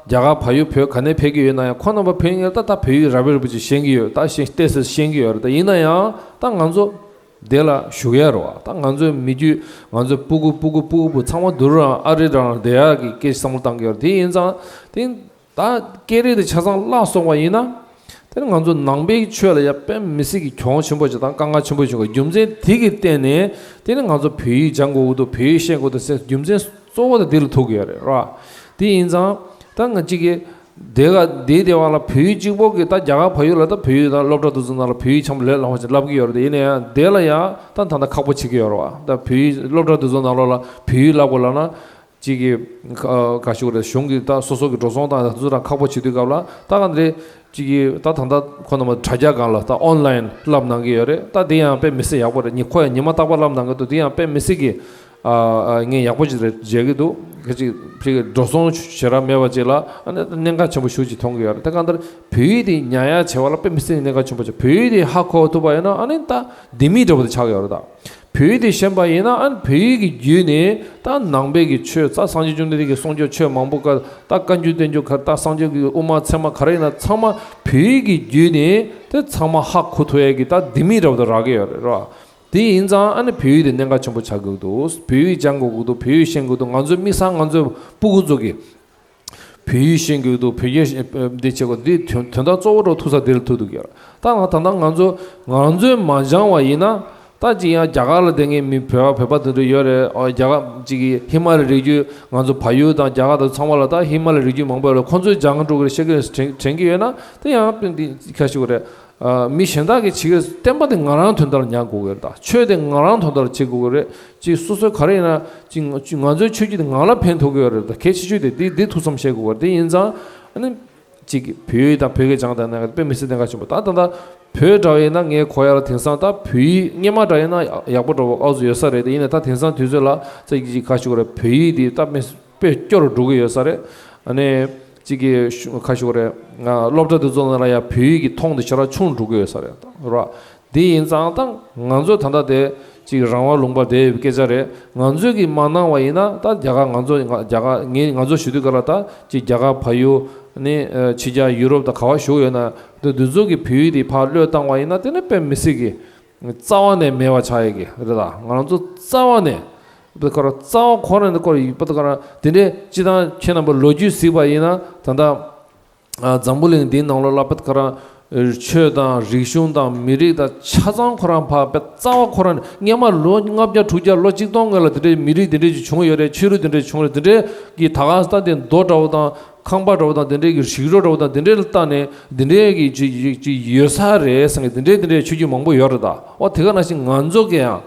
རྒྱ་གར་བལ་ཡུལ་བོད་ག་ནས་ཕེབས་ཀྱི་ཡོད་ན་ཡང་ཁོ་རྣམ་པ་ཕེབས་མཁན་ད་ལྟ་བོད་ཡིག་རབ་རིབ་པོ་ཅིག་ཤེས་ཀྱི་ཡོད། ད་ཤེས་ཏོག་ཙམ་ཤེས་ཀྱི་ཡོད་རེད། ད་ཡིན་ན་ཡང་ད་ང་ཚོ་དེ་ལ་ཞུགས་ཡ་རེད་བ། ད་ང་ཚོའི་མི་རྒྱུད་ང་ཚོའི་སྤུ་གུ་སྤུ་གུ་སྤུ་གུ་སྤུ་གུ་ཚང་མ་དུ་རང་ཨ་རི་རང་བསྡད་ཡ་གི་སྐད་ཆ་བསམ་བློ་བཏང་གི་ཡོད་རེད། དེ་ཡིན་ཙང་དེ། ད་སྐད་རིགས་དེ་ཆ་ཚང་བརླག་སོང་བ་ཡིན་ན། དེ་ནི་ང་ཚོ་ནང་པའི་ཆོས་ལ་ཡང་དཔེ་མི་སྲིད་ཀྱི་གྱོང་ཆེན་པོ་ཞིག་དང་དཀའ་ངལ་ཆེན་པོ་ཞིག་ཡོང་གི། རྒྱུ་མཚན་དེ་གི་སྟེང་ནས་དེ་ནི་ང་ཚོ་བོད་ཡིག་སྦྱང་དགོས་ཀྱི་འདུག་བོད་ཡིག་ཤེས་དགོས་འདུག་ཟེར་རྒྱུ་མཚན་གཙོ་བོ་དེ་འདི་ལ་ཐུག་གི་ཡོད་རེད་ར། དེ་ཡིན་ཙང་ད་ང་གཅིག་གིས་དེ་ག་དེའི་དེ་བ་ལ་བོད་ཡིག་གཅིག་པོ་གི་ད་རྒྱ་གར་བལ་ཡུལ་ལ་ད་བོད་ཡིག་དང་སློབ་གྲྭ་དེ་ཚོ་ནང་ལ་བོད་ཡིག་ཆེན་པོ་ལས་སླ་པོ་ཞིག་བསླབ་ཀྱི་ཡོད་རེད། དེ་ཡིན་ན་ཡང་དེ་ལ་ཡང་ད་ད་ལྟ་ཁག་པོ་བྱེད་ཀྱི་ཡོད་རེད་བ། ད་བོད་ཡིག་སློབ་གྲྭ་དེ་ཚོ་ནང་ལོགས་ལ་བོད་ཡིག་བསླབ་དགོས་ལབ་ན། གཅིག་གིས་ཁ་ཁ་ཤུགས་རེད། གཞུང་གིས་ད་སོ་སོ་གི་འགྲོ་སོང་དང་དེ་ཚོ་དང་ཁག་པོ་བྱེད་དུས་སྐབས་ལ་ད་ག་འདྲ་གཅིག་གིས་ད་ད་ལྟ་ཁོ་རྣམ་པ་དྲ་རྒྱ་སྒང་ལ་ད་ཨོན་ལན་བསླབ་གནང་གི་ཡོད་རེད། ད་དེ་ཡང་དཔེ་མི་སྲིད་ཡག་པོ་རེད། ཉི་ཁོ་ཡང་ཉི་མ་རྟག་པར་བསླབ་གནང་གི་འདུག་དེ་ཡང་དཔེ་མི་སྲིད་ཀྱི་ཨ་ཨ་ངས་ཡག་པོ་ཅིག་རེད་མཇལ་གི་འདུག་གཅིག་ཕྱི་གི་འགྲོ་སོང་ཞེ་དྲག་མེད་པ་ཅིག་ལ་ཨ་ནི་གནད་འགག་ཆེན་པོ་ཞེ་པོ་ཅིག་མཐོང་གི་ཡོད་རེད། ད་ག་འདྲ་བོད་ཡིག་དེ་ཉར་ཡག་བྱེད་པ་ལ་དཔེ་མི་སྲིད་གནད་འགག་ཆེན་པོ་ཅིག་བོད་ཡིག་དེ་ཧ་གོ་ཐུབ་པ་ཡིན་ན་ཨ་ནི་ད་ལྡེ་མིག་འདྲ་པོ་དེ་ཆགས་ཀྱི་ཡོད་རེད་ད། བོད་ཡིག་དེ་ཤེས་པ་ཡིན་ན་ཨ་ནི་བོད་ཡིག་གི་བརྒྱུད་ནས་ད་ནང་པའི་གི་ཆོས་ད་སངས་རྒྱས་བཅོམ་ལྡན་འདས་ཀྱི་གསུང་ཆོས་ཆོས་མང་པོ་ག་ད་བཀའ་འགྱུར་བསྟན་འགྱུར་ག་ད་སངས་རྒྱས་ཀྱི་དབུ་མ་ཚད་མ་ག་རེ་ཡིན་ན་ཚང་མ་བོད་ཡིག་གི་བརྒྱུད་ནས་དེ་ཚང་མ་ཧ་གོ་ཐུབ་ཡས་ཀྱི་ད་ལྡེ་མིག་འདྲ་པོ་དེ་རག་གི་ཡོད་རེད་ར། དེ་ཡིན་ཙང་ཨ་ནི་བོད་ཡིག་དེ་གནད་འགག་ཆེན་པོ་ཆགས་དགོས་འདུག་བོད་ཡིག་སྦྱང་དགོས་ཀྱི་འདུག་བོད་ཡིག་ཤེས་དགོས་འདུག་ང་ཚོའི་དམིགས་བསལ་ང་ཚོའི་སྤུ་གུ་ཚོ་གི་བོད་ཡིག་ཤེས་དགོས་འདུག་བོད་སྐད་འདི་བྱེད་དགོས་འདི་དོན་དོན་དག་གཙོ་བོ་རུ་ཐུག་ས་འདི་ལ་ཐུག་འདུག་ཡ། ད་ང་ད་ལྟ་ང་ཚོ་ང་ཚོས་མ་སྦྱང་བ་ཡིན་ན་ད་ཅིག་ཡང་རྒྱ་གར་ལ་བསྡད་མཁན་མི་བོད་པ་བོད་པ་དེ་འདྲ་ཡོད་རེད། ཨོ་རྒྱ་གར་ཅིག་གི་ཧི་མ་ལ་རི་རྒྱུད་ང་ཚོ་བལ་ཡུལ་དང་རྒྱ་གར་དང་ཚང་མ་ལ་ད་ཧི་མ་ལ་རི་རྒྱུད་མང་པོ་ཡོད་རེད། ཁོང་ཚོས་སྦྱང་འགྲོ་གི་རེད་ཤེས་ཀྱི་རེད་དྲན་དྲན་གྱི་ཡོད་ན་དེ་ཡང་དཔེ་འདི་ཁ་ཤས་རེད། ཨ་མི་གཞན་དག་གིས་བྱེད་ཀྱི་བསྟན་པ་དེ་ང་རང་དོན་དག་ལ་ཉར་དགོས་ཀྱི་རེད། ད་ཆོས་དེ་ང་རང་དོན་དག་ལ་བྱེད་དགོས་ཀྱི་རེད། ཅིག་སོ་སོའི་ག་རེ་ཡིན་ན་ཅིག་ང་ང་ཚོའི་ཆོས་བརྒྱུད་དེ་ང་ལ་ཕན་ཐོགས་ཀྱི་ཡོད་རེད། ད་གལ་ཆེ་ཤོས་དེ་འདི་འདི་ཐུགས་བསམ་བཞེས་དགོས་ཀྱི་རེད། དེ་ཡིན་ཙང་ཨ་ནི་ཅིག་བོད་ཡིག་དང་བོད་སྐད་སྦྱང་དང་ནས་དཔེ་མི་སྲིད་གནད་འགག་ཆེན་པོ། ད་ད་ལྟ་བོད་འདྲ་བ་ཡིན་ན་ངས་གོ་ཡ་ལ་དེང་སང་ད་བོད་ཡིག་སྔོན་མ་འདྲ་ཡིན་ན་ཡག་པོ་འདྲ་བོ་ཨའུ་ཚོ་ཡོད་ས་རེད། དེ་ཡིན་ན་ད་དེང་སང་དུས་ཚོད་ལ་ཙིག་ཅིག་ཁ་ཤུགས་རེད། བོད་ཡིག་འདི་ད་མི་དཔེ་སྐྱོ་རུ་འགྲོ་གི་ཡོད་ས་རེད། ཨ་ནི་གཅིག་གི་ཤུ་ཁ་ཤུགས་རེད། ང་སློབ་གྲྭ་དེ་ཚོ་ནང་ལ་ཡང་བོད་ཡིག་གི་མཐོང་དེ་ཞེ་དྲག་ཆུང་འགྲོ་གི་ཡོད་ས་རེད་ར། དེ་ཡིན་ཙང་ད་ང་ཚོ་ད་ལྟ་དེ་གཅིག་རང་དབང་ལུང་པ་དེ་སྐད་ཆ་རེད། ང་ཚོས་གི་མ་གནང་བ་ཡིན་ན་ད་རྒྱ་གར་ང་ཚོ་རྒྱ་གར་ངས་ང་ཚོ་ཞུ་དུས་ག་ལ་ད་གཅིག་རྒྱ་གར་བལ་ཡུལ་ནི་ཕྱི་རྒྱལ་ཡུ་རོབ་དང་ག་བ་བཞུགས་ཡོད་ན་དེ་དེ་ཚོ་གི་བོད་ཡིག་དེ་ཕར་བློས་བཏང་བ་ཡིན་ན་དེ་ནི་དཔེ་མི་སྲིད་གི་རྩ་བ་ནས་མེད་པ་ཆགས་ཡས་ཀྱི་རེད། ད་ང་རང་ཚོ་རྩ་བ་ནས་པ་ཁ་ར་རྩ་བ་ཁོ་རང་འདི་ཁོ་ར་པ་ཁ་ར་དེ་འདྲའི་སྤྱི་བཏང་ཁྱེད་རྣམ་པ་ལོ་རྒྱུས་གཟིགས་པ་ཡིན་ན་ད་ལྟ་འཛམ་བུ་གླིང་འདིའི་ནང་ལོགས་ལ་པ་ཁ་ར་ཆོས་དང་རིག་གཞུང་དང་མི་རིགས་དང་ཆ་ཚང་ཁོ་རང་ཕ་པ་རྩ་བ་ཁོ་རང་སྔོན་མ་ལོ་ལྔ་བརྒྱ་དྲུག་བརྒྱ་ལོ་གཅིག་སྟོང་སྔོན་ལ་དེ་འདྲའི་མི་རིགས་དེ་འདྲའི་ཅིག་བྱུང་ཡོད་རེད། ཆོས་ལུགས་དེ་འདྲའི་བྱུང་རེད། དེ་འདྲའི་གི་ད་ག་ས་དེ་མདོ་འདྲ་བོ་དང་ཁང་པ་འདྲ་བོ་དང་དེ་འདྲའི་གི་རིགས་རོ་འདྲ་བོ་དང་དེ་འདྲའི་ལ་བལྟས་ནས་དེ་འདྲའི་གི་ཅིག་ཅིག་ཅིག་ཡོད་ས་རེད་བསམ་གི་དེ་འདྲའི་དེ་འདྲའི་ཆོས་བརྒྱུད་མང་པོ་ཡོད་རེད། ད་འོ་དེ་ག་ནང་བཞིན་ང་ཚོ་གི་ཡང་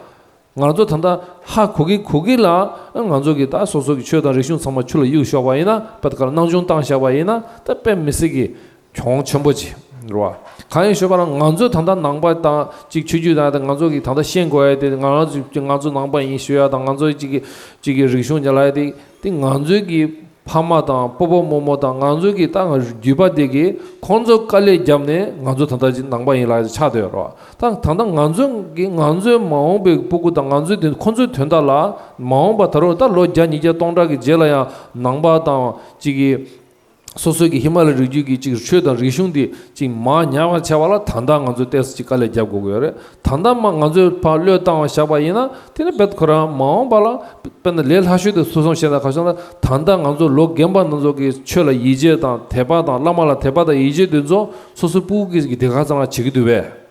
ང་ཚོ་ད་ལྟ་ཧ་གོ་གི་གོ་གི་ལ་ང་ཚོ་གི་ད་སོ་སོ་གི་ཆོས་དང་རིག་གཞུང་ཚང་མ་ཆུ་ལ་གཡུག་ཤོག་པ་ཡིན་ན་པ་ད་ག་ལ་སྣང་ཆུང་བཏང་བཞག་པ་ཡིན་ན་ད་དཔེ་མི་སྲིད་གི་གྱོང་ཆེན་པོ་ཅིག་རེད་བ། གང་ཡིན་ཞུས་པ་ན་ང་ཚོ་ད་ལྟ་ནང་པ་དང་ཅིག་ཆོས་བརྒྱུད་དང་ད་ང་ཚོ་གི་ད་ལྟ་ཤེས་དགོས་ཡ་དེ་ང་རང་ཚོ་ང་ཚོ་ནང་པ་ཡིན་ཞུ་ཡ་དང་ང་ཚོ་ཅིག་གི་ཅིག་གི་རིག་གཞུང་ཉར་ལ་ཡ་དེ་དེ་ང་ཚོའི་གི་ ཕ་མ་དང་སྤོ་བོ་རྨོ་མོ་དང་ང་ཚོའི་གི་ད་ང་རྒྱུད་པ་དེ་གི་ཁོང་ཚོ་དཀའ་ལས་བརྒྱབ་ནས་ང་ཚོ་ད་ལྟ་ཅིག་ནང་པ་ཡིན་ལ་ཆགས་བསྡད་ཡོད་རེད་བ། ད་ད་ལྟ་ང་ཚོ་གི་ང་ཚོའི་མ་འོངས་པའི་སྤུ་གུ་དང་ང་ཚོའི་དོན་ཁོང་ཚོའི་དོན་དག་ལ་མ་འོངས་པ་ད་རུང་ད་ལོ་བརྒྱ་ཉིས་བརྒྱ་སྟོང་ཕྲག་གི་རྗེས་ལ་ཡང་ནང་པ་དང་ཅིག་གི་སོ་སོའི་གི་ཧི་མ་ལ་རི་རྒྱུད་ཀྱི་ཅིག་ཆོས་དང་རིག་གཞུང་འདི་ཅིག་མར་ཉམས་པ་བྱས་པ་ལ་ད་ལྟ་ང་ཚོས་ཏོག་ཙམ་ཅིག་དཀའ་ལས་རྒྱབ་དགོས་ཀྱི་ཡོད་རེད། ད་ལྟ་མ་ང་ཚོས་ཕར་བློས་བཏང་བ་བཞག་པ་ཡིན་ན་དེ་ནི་རྦད་ཁོ་རང་མ་འོངས་པ་ལ་དཔེར་ན་ལས་སླ་ཤོས་དེ་ཚུར་སོང་བཤད་ན་ག་སོང་ན། ད་ལྟ་ང་ཚོ་ལོ་རྒན་པ་ང་ཚོ་གི་ཆོས་ལ་ཡིད་ཆེས་དང་དད་པ་དང་བླ་མ་ལ་དད་པ་དང་ཡིད་ཆེས་དེ་ཚོ་སོ་སོའི་སྤུ་གུ་གི་དེ་ག་ཚང་ལ་བྱེད་ཀྱི་འདུག་པས།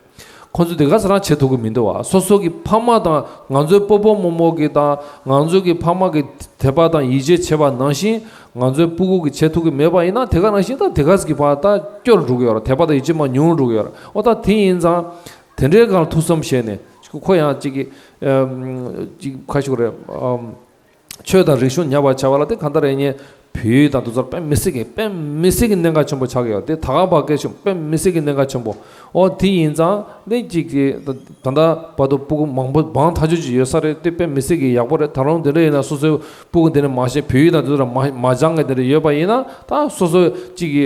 ཁོ་ཚོས་དེ་ག་ཚང་ལ་བྱེད་ཐུབ་ཀྱི་མི་འདུག་བ། སོ་སོ་གི་ཕ་མ་དང་ང་ཚོའི་སྤོ་བོ་རྨོ་མོ་གི་དང་ང་ཚོ་གི་ཕ་མ་གི་དད་པ་དང་ཡིད་ཆེས་བྱེད་པ་ནང་བཞིན་ང་ཚོའི་སྤུ་གུ་གི་བྱེད་ཐུབ་ཀྱི་མེད་པ་ཡིན་ན། དེ་ག་ནང་བཞིན་ད་དེ་ག་ཟིག་གི་བར་ད་སྐྱོ་རུ་འགྲོ་གི་ཡོད་རེད། དད་པ་དང་ཡིད་ཆེས་མར་ཉུང་རུ་འགྲོ་གི་ཡོད་རེད། འོ་ད་དེ་ཡིན་ཙང་དེ་འདྲའི་སྒང་ལ་ཐུགས་བསམ་བཞེས་ནས་ཁོ་ཡང་གཅིག་གི་ཨམ་གཅིག་ཁ་ཤུགས་རེད། ཨམ་ཆོས་དང་རིག་གཞུང་ཉམས་པ་བྱ་བ་ལ་དེ་གང་ལྟར་ཡིན་ནའི་བོད་ཡིག་དང་དེ་ཚོར་དཔེ་མི་སྲིད་ཀྱི་དཔེ་མི་སྲིད་ཀྱི་གནད་འགག་ཆེན་པོ་ཆགས་ཀྱི་ཡོད་རེད། དེ་ད་ག་བར་སྐད་ཆུང་དཔེ་མི་སྲིད་ཀྱི་གནད་འགག་ཆེན་པོ། འོ་དེ་ཡིན་ཙང་ནི་གཅིག་གི་ད་ད་ལྟ་བར་དུ་སྤུ་གུ་མང་པོ་མང་ཐག་ཆོད་ཅིག་ཡོད་ས་རེད། དེ་དཔེ་མི་སྲིད་ཀྱི་ཡག་པོ་རེད། ད་རུང་དེ་འདྲ་ཡིན་ན་སོ་སོའི་སྤུ་གུ་དེ་འདྲ་མ་ཤེས། བོད་ཡིག་དང་དེ་ཚོར་མ་མ་སྦྱང་མཁན་དེ་འདྲ་ཡོད་པ་ཡིན་ན་ད་སོ་སོ་གཅིག་གི་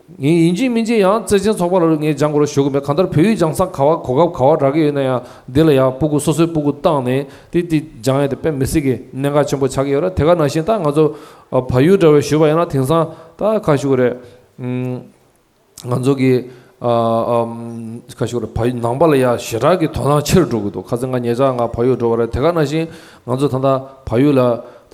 ངས་ཡིན་གཅིག་མིན་གཅིག་ཡང་བརྩེ་ཆེན་ཚོགས་པ་ལ་ངས་སྦྱང་དགོས་རེད་ཞུ་གི་མེད། གང་ལྟར་བོད་ཡིག་སྦྱང་ས་ག་བ་གོ་སྐབས་ག་བ་རག་གི་ཡོད་ན་ཡང་འདི་ལ་ཡང་སྤུ་གུ་སོ་སོའི་སྤུ་གུ་བཏང་ནས་དེ་དེ་སྦྱང་ཡ་དེ་དཔེ་མི་སྲིད་ཀྱི་གནད་འགག་ཆེན་པོ་ཆགས་ཀྱི་ཡོད་རེད། དེ་ག་ནང་བཞིན་ད་ང་ཚོ་ཨ་བལ་ཡུལ་འདྲ་བའི་ཞུས་པ་ཡིན་ན་དེང་སང་ད་ཁ་ཤུ་རེད། ང་ཚོ་གི་ཨ་ཨམ་ཁ་ཤུ་རེད། བལ་ཡུལ་ནང་པ་ལ་ཡང་ཞེ་དྲག་གི་དོ་སྣང་ཆེ་རུ་འགྲོ་གི་འདུག་ཁ་སང་ང་ཉེ་ཆར་ང་བལ་ཡུལ་འགྲོ་བ་རེད། དེ་ག་ནང་བཞིན་ང་ཚོ་ད་ལྟ་བལ་ཡུལ་ལ་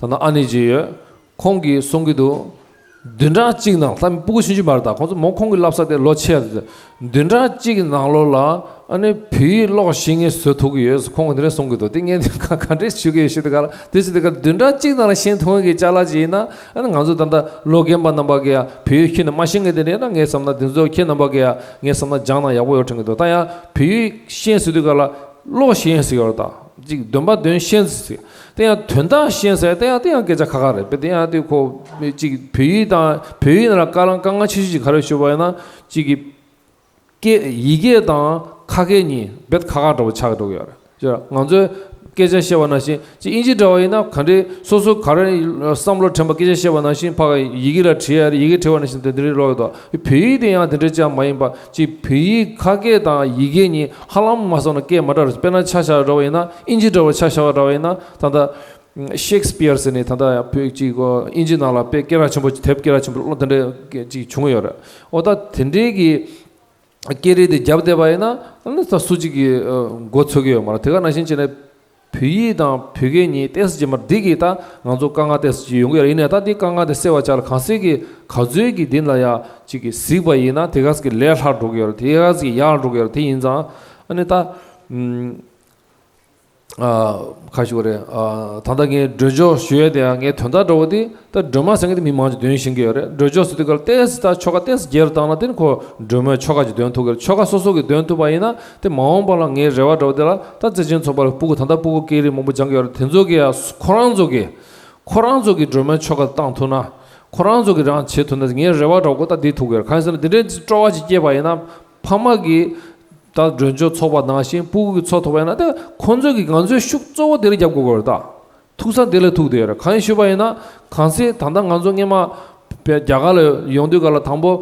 ད་ལྟ་ཨ་ནེ་ཅིག་ཡོད། ཁོང་གིས་གསུང་གི་འདུག་བདུན་ཕྲག་གཅིག་ནང་ལྷ་མི་སྤུ་གུ་ཆུང་ཆུང་མ་རེད། ད་ཁོང་ཚོ་མོ་ཁོང་གི་བསླབ་ས་དེ་ལོ་ཆེ་ཡ་དེ། བདུན་ཕྲག་གཅིག་གི་ནང་ལོགས་ལ་ཨ་ནི་བོད་ཡིག་ཀློག་ཤེས་མཁན་བཟོ་ཐུབ་ཀྱི་ཡོད་ཁོང་གིས་དེ་འདྲ་གསུང་གི་འདུག་དེ་ངས་དེ་ག་ག་འདྲས་ཞུ་གི་ཡོད་ཞུ་དེ་ག་ལ་དེ་ཞུ་དེ་ག་བདུན་ཕྲག་གཅིག་ནང་ལ་ཤེས་ཐུབ་མཁན་གྱི་ཅ་ལག་ཅིག་ཡིན་ན། ཨ་ནི་ང་ཚོ་ད་ལྟ་ལོ་རྒན་པ་རྣམ་པ་གིས་ཡ་བོད་ཡིག་ཁྱོན་ནས་མ་ཤེས་མཁན་དེ་འདྲ་ཡིན་ན་ངས་བསམ་ན་དེ་ཚོ་ཁྱེད་རྣམ་པ་གིས་ཡ་ངས་བསམ་ན་སྦྱང་ན་ཡག་པོ་ཡོད་དྲན་གི་འདུག་ད་ཡང་བོད་ཡིག་ཤེས་ཟེར་དུས་ག་ལ་ཀློག་ཤེས་ཟེར་ཡོད་རེད། ད་ཅིག་འདོན་པ་འདོན་ཤེས་ཟེར། དེ་ཡང་དོན་དག་ཤེས་ཟེར་དེ་ཡང་དེ་ཡང་སྐད་ཆ་ཁ་ཁ་རེད། དཔེ་དེ་ཡང་དེ་ཁོ་ཅིག་བོད་ཡིག་དང་བོད་ཡིག་ནང་ལ་དཀའ་ལས་དཀའ་ངལ་ཆེ་ཤོས་ཅིག་ག་རེ་ཞུ་བ་ཡིན་ན་ཅིག་གི་སྐད་ཡི་གེ་དང་ཁ་སྐད་གཉིས་རྦད་ཁ་ཁ་འདྲ་བོ་ཆགས་འགྲོ་གི་ཡོད་རེད། ཅེས་ང་ཚོས་སྐད་ཆ་བཤད་པ་ནང་བཞིན་ཅིག་ཨིན་ཇི་འདྲ་བ་ཡིན་ན་ག་འདྲའི་སོ་སོ་ག་རེ་བསམ་བློ་དྲན་པ་སྐད་ཆ་བཤད་པ་ནང་བཞིན་ཕ་གི་ཡི་གེ་ལ་བྲིས་ཡ་རེད། ཡི་གེ་བྲིས་པ་ནང་བཞིན་དེ་འདྲའི་ཀློག་ཡོད་དོ། བོད་ཡིག་དེ་ཡང་དེ་འདྲ་ཅང་མ་ཡིན་པ་ཅིག་བོད་ཡིག་ཁ་སྐད་དང་ཡི་གེ་གཉིས་ཧ་ལམ་མ་སོང་ན་སྐད་མ་འདྲ་རེད། དཔེར་ན་ཆ་བཞག་འདྲ་བ་ཡིན་ན་ཨིན་ཇི་འདྲ་བ་ཆ་བཞག་འདྲ་བ་ཡིན་ན་ད་ལྟ་ཤེག་སི་པི་ཡར་ཟེར་ནས་ད་ལྟ་བོད་ཅིག་ཨིན་ཇི་ནང་ལ་དཔེ་སྐད་གྲགས་ཆེན་པོ་དེབ་སྐད་གྲགས་ཆེན་པོ་ཀློག་དེ་འདྲ་ཅིག་བྱུང་ཡོད་རེད། འོ་ད་དེ་འདྲའི་གི་སྐད་རིགས་དེ་རྒྱབ་བསྡད་པ་ཡིན་ན་ཨ་ནི་ད་སུ་གཅིག་གིས་མགོ་ཚོད་ཀྱི་ཡོད་མ་རེད། དེ་ག་ནང་བཞིན་བྱས་ནས་བོད་ཡིག་དང་བོད་སྐད་གཉིས་ཏོག་ཙམ་རྗེས་མ་འདི་གིས་ད་ང་ཚོ་དཀའ་ངལ་ཏོག་ཙམ་ཅིག་ཡོང་གི་ཡོད་རེད། ཡིན་ནའི་ད་འདི་དཀའ་ངལ་དེ་སེལ་བ་ཆ་ལ་གང་ཟག་གི་ག་ཚོད་ཀྱི་འདི་ལ་ཡ་གཅིག་གིས་གཟིགས་པ་ཡིན་ན་དེ་ག་ཟིག་གི་ལས་སླ་འགྲོ་གི་ཡོད་རེད། དེ་ག་ཟིག་གི་ཡག་འགྲོ་གི་ཡོད་རེད། དེ་ཡིན་ཙང་ཨ་ནི་ད་ཨམ། ཁ་ཤོ་རེད། ད་ལྟ་ངས་སྒྲོལ་ཆོག་ཞུ་ཡས་དེ་ཡང་ངའི་དོན་དག་འདྲ་བོ་དེ་ད་སྒྲོལ་མ་ཟེར་མཁན་དེ་མི་མང་ཆེ་འདོན་ཤེས་ཀྱི་ཡོད་རེད། སྒྲོལ་ཆོག་ཟེར་དུས་ག་ལ་ཏོག་ཙམ་ད་ཆོ་ག་ཏོག་ཙམ་རྒྱས་རུ་བཏང་ན་དེ་ནི་ཁོ་སྒྲོལ་མའི་ཆོ་ག་ཅིག་འདོན་ཐུབ་ཀྱི་རེད། ཆོ་ག་སོ་སོ་གིས་འདོན་ཐུབ་པ་ཡིན་ན་དེ་མ་འོངས་པ་ལ་ངའི་རེ་བ་འདྲ་བོ་དེ་ལ་ད་བརྩེ་ཆེན་ཚོགས་པ་ལ་སྤུ་གུ་ད་ལྟ་སྤུ་གུ་སྐད་རིགས་མང་པོ་སྦྱང་གི་ཡོད་རེད། དེ་ཚོ་གིས་ཡང་ཁོ་རང་ཚོ་གིས་ཁོ་རང་ཚོ་གིས་སྒྲོལ་མའི་ཆོ་ག་བཏང་ཐུབ་ན་ཁོ་རང་ཚོ་གིས་རང་བྱེད་ཐུབ་ན་ངའི་རེ་བ་འདྲ་བོ་ད་འདི་ཐུག་གི་རེད། གང་ཡིན་ཟེར་ན་འདི་འདྲའི་སྤྲོ་བ་ཅིག་སྐྱེས་པ་ཡིན་ན་ཕ་མ་གིས། ད་སྒྲོལ་ཆོག་ཚོགས་པ་ནང་བཞིན་སྤུ་གུ་གི་ཚོགས་ཐུབ་པ་ཡིན་ན་ད་ཁོང་ཚོས་ཀྱི་ང་ཚོའི་ཤུགས་གཙོ་བོ་དེ་ལ་རྒྱབ་དགོས་ཀྱི་རེད། ད་ཐུག་ས་དེ་ལ་ཐུག་བསྡད་ཡོད་རེད། གང་ཡིན་ཞུས་པ་ཡིན་ན་གང་ཟེར་ད་ལྟ་ང་ཚོ་སྔོན་མ་བས་རྒྱ་གར་ལ་ཡོང་དུས་ག་ལ་དང་པོ་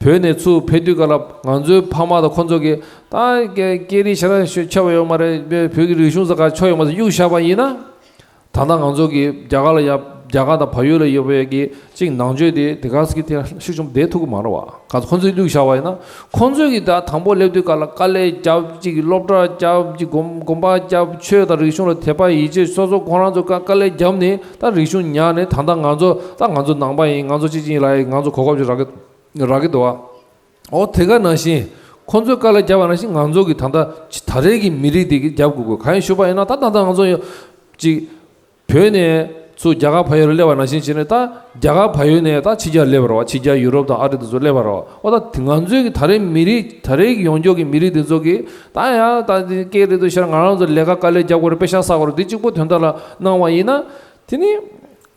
བོད་ནས་ཚུར་ཕེབས་དུས་ག་ལ་ང་ཚོའི་ཕ་མ་དང་ཁོང་ཚོ་གིས་ད་སྐད་རིགས་ཞེ་དྲག་ཤོད་ཆོག་ཡོད་མ་རེད། བོད་ཀྱི་རིག་གཞུང་ཟེར་ག་ཆོག་ཡོད་མ་རེད་གཡུག་བཞག་པ་ཡིན་ན། ད་ལྟ་ང་ཚོ་གི་རྒྱ་གར་ལ་ཡ་རྒྱ་གར་དང་བལ་ཡུལ་ལ་ཡོད་པའི་གི་གཅིག་ནང་ཆོས་དེ་དེ་ག་ཟིག་གི་དེ་ཤུགས་ཆེན་པོ་བསྡད་ཐུབ་ཀྱི་མ་རེད་བ། ག་ཚོད་ཁོང་ཚོས་བླུགས་བཞག་པ་ཡིན་ན་ཁོང་ཚོས་གི་ད་དང་པོ་སླེབས་དུས་ག་ལ་དཀའ་ལས་རྒྱབ་གཅིག་གི་སློབ་གྲྭ་རྒྱབ་གཅིག་དགོན་དགོན་པ་རྒྱབ་ཆོས་དང་རིག་གཞུང་ལ་དད་པ་ཡིད་ཆེས་སོ་སོ་ཁོང་རང་ཚོ་དཀའ་དཀའ་ལས་རྒྱབ་ནས་ད་རིག་གཞུང་ཉར་ནས་ད་ལྟ་ང་ཚོ་ད་ང་ཚོ་ནང་པ་ཡིན་ང་ཚོ་ཅི་ཅི་ཡིན་ལ་ཡིན་ང་ཚོ་གོ་སྐབས་ཅིག་རག་གི་རག་གི་འདུག་བ། འོ་དེ་ག་ནང་བཞིན་ཁོང་ཚོས་དཀའ་ལས་བརྒྱབ་པ་ནང་བཞིན་ང་ཚོ་གི་ད་ལྟ་ད་རེས་ཀྱི་མི་རིགས་འདི་གི་རྒྱབ་དགོས་དགོས་གང་ཡིན་ཞུས་པ་ཡིན་ན་ད་ད་ལྟ་ང་ཚོ་ཡོད་ཅིག་བོད་ནས་ཚུར་རྒྱ་གར་བལ་ཡུལ་ལ་སླེབས་པ་ནང་བཞིན་བྱས་ནས་ད་རྒྱ་གར་བལ་ཡུལ་ནས་ད་ཕྱི་རྒྱལ་སླེབས་པ་རེད་བ། ཕྱི་རྒྱལ་ཡུ་རོབ་དང་ཨ་རི་དེ་ཚོ་སླེབས་པ་རེད་བ། འོ་ད་ང་ཚོའི་གི་ད་རེས་མི་རིགས་ད་རེས་ཀྱི་ཡོང་འབབ་ཀྱི་མི་རིགས་འདི་ཚོ་གི་ད་ཡང་ད་འདི་སྐད་རེད་འདུག་ཤར་ང་རང་ཚོ་ལས་ཀ་དཀའ་ལས་རྒྱབ་དགོས་རེད་དཔེ་ཤག་བསགས་དགོས་རེད་འདི་གཅིག་པོ་དོན་དག་ལ་གནང་བ་ཡིན་ན་དེ་ནི།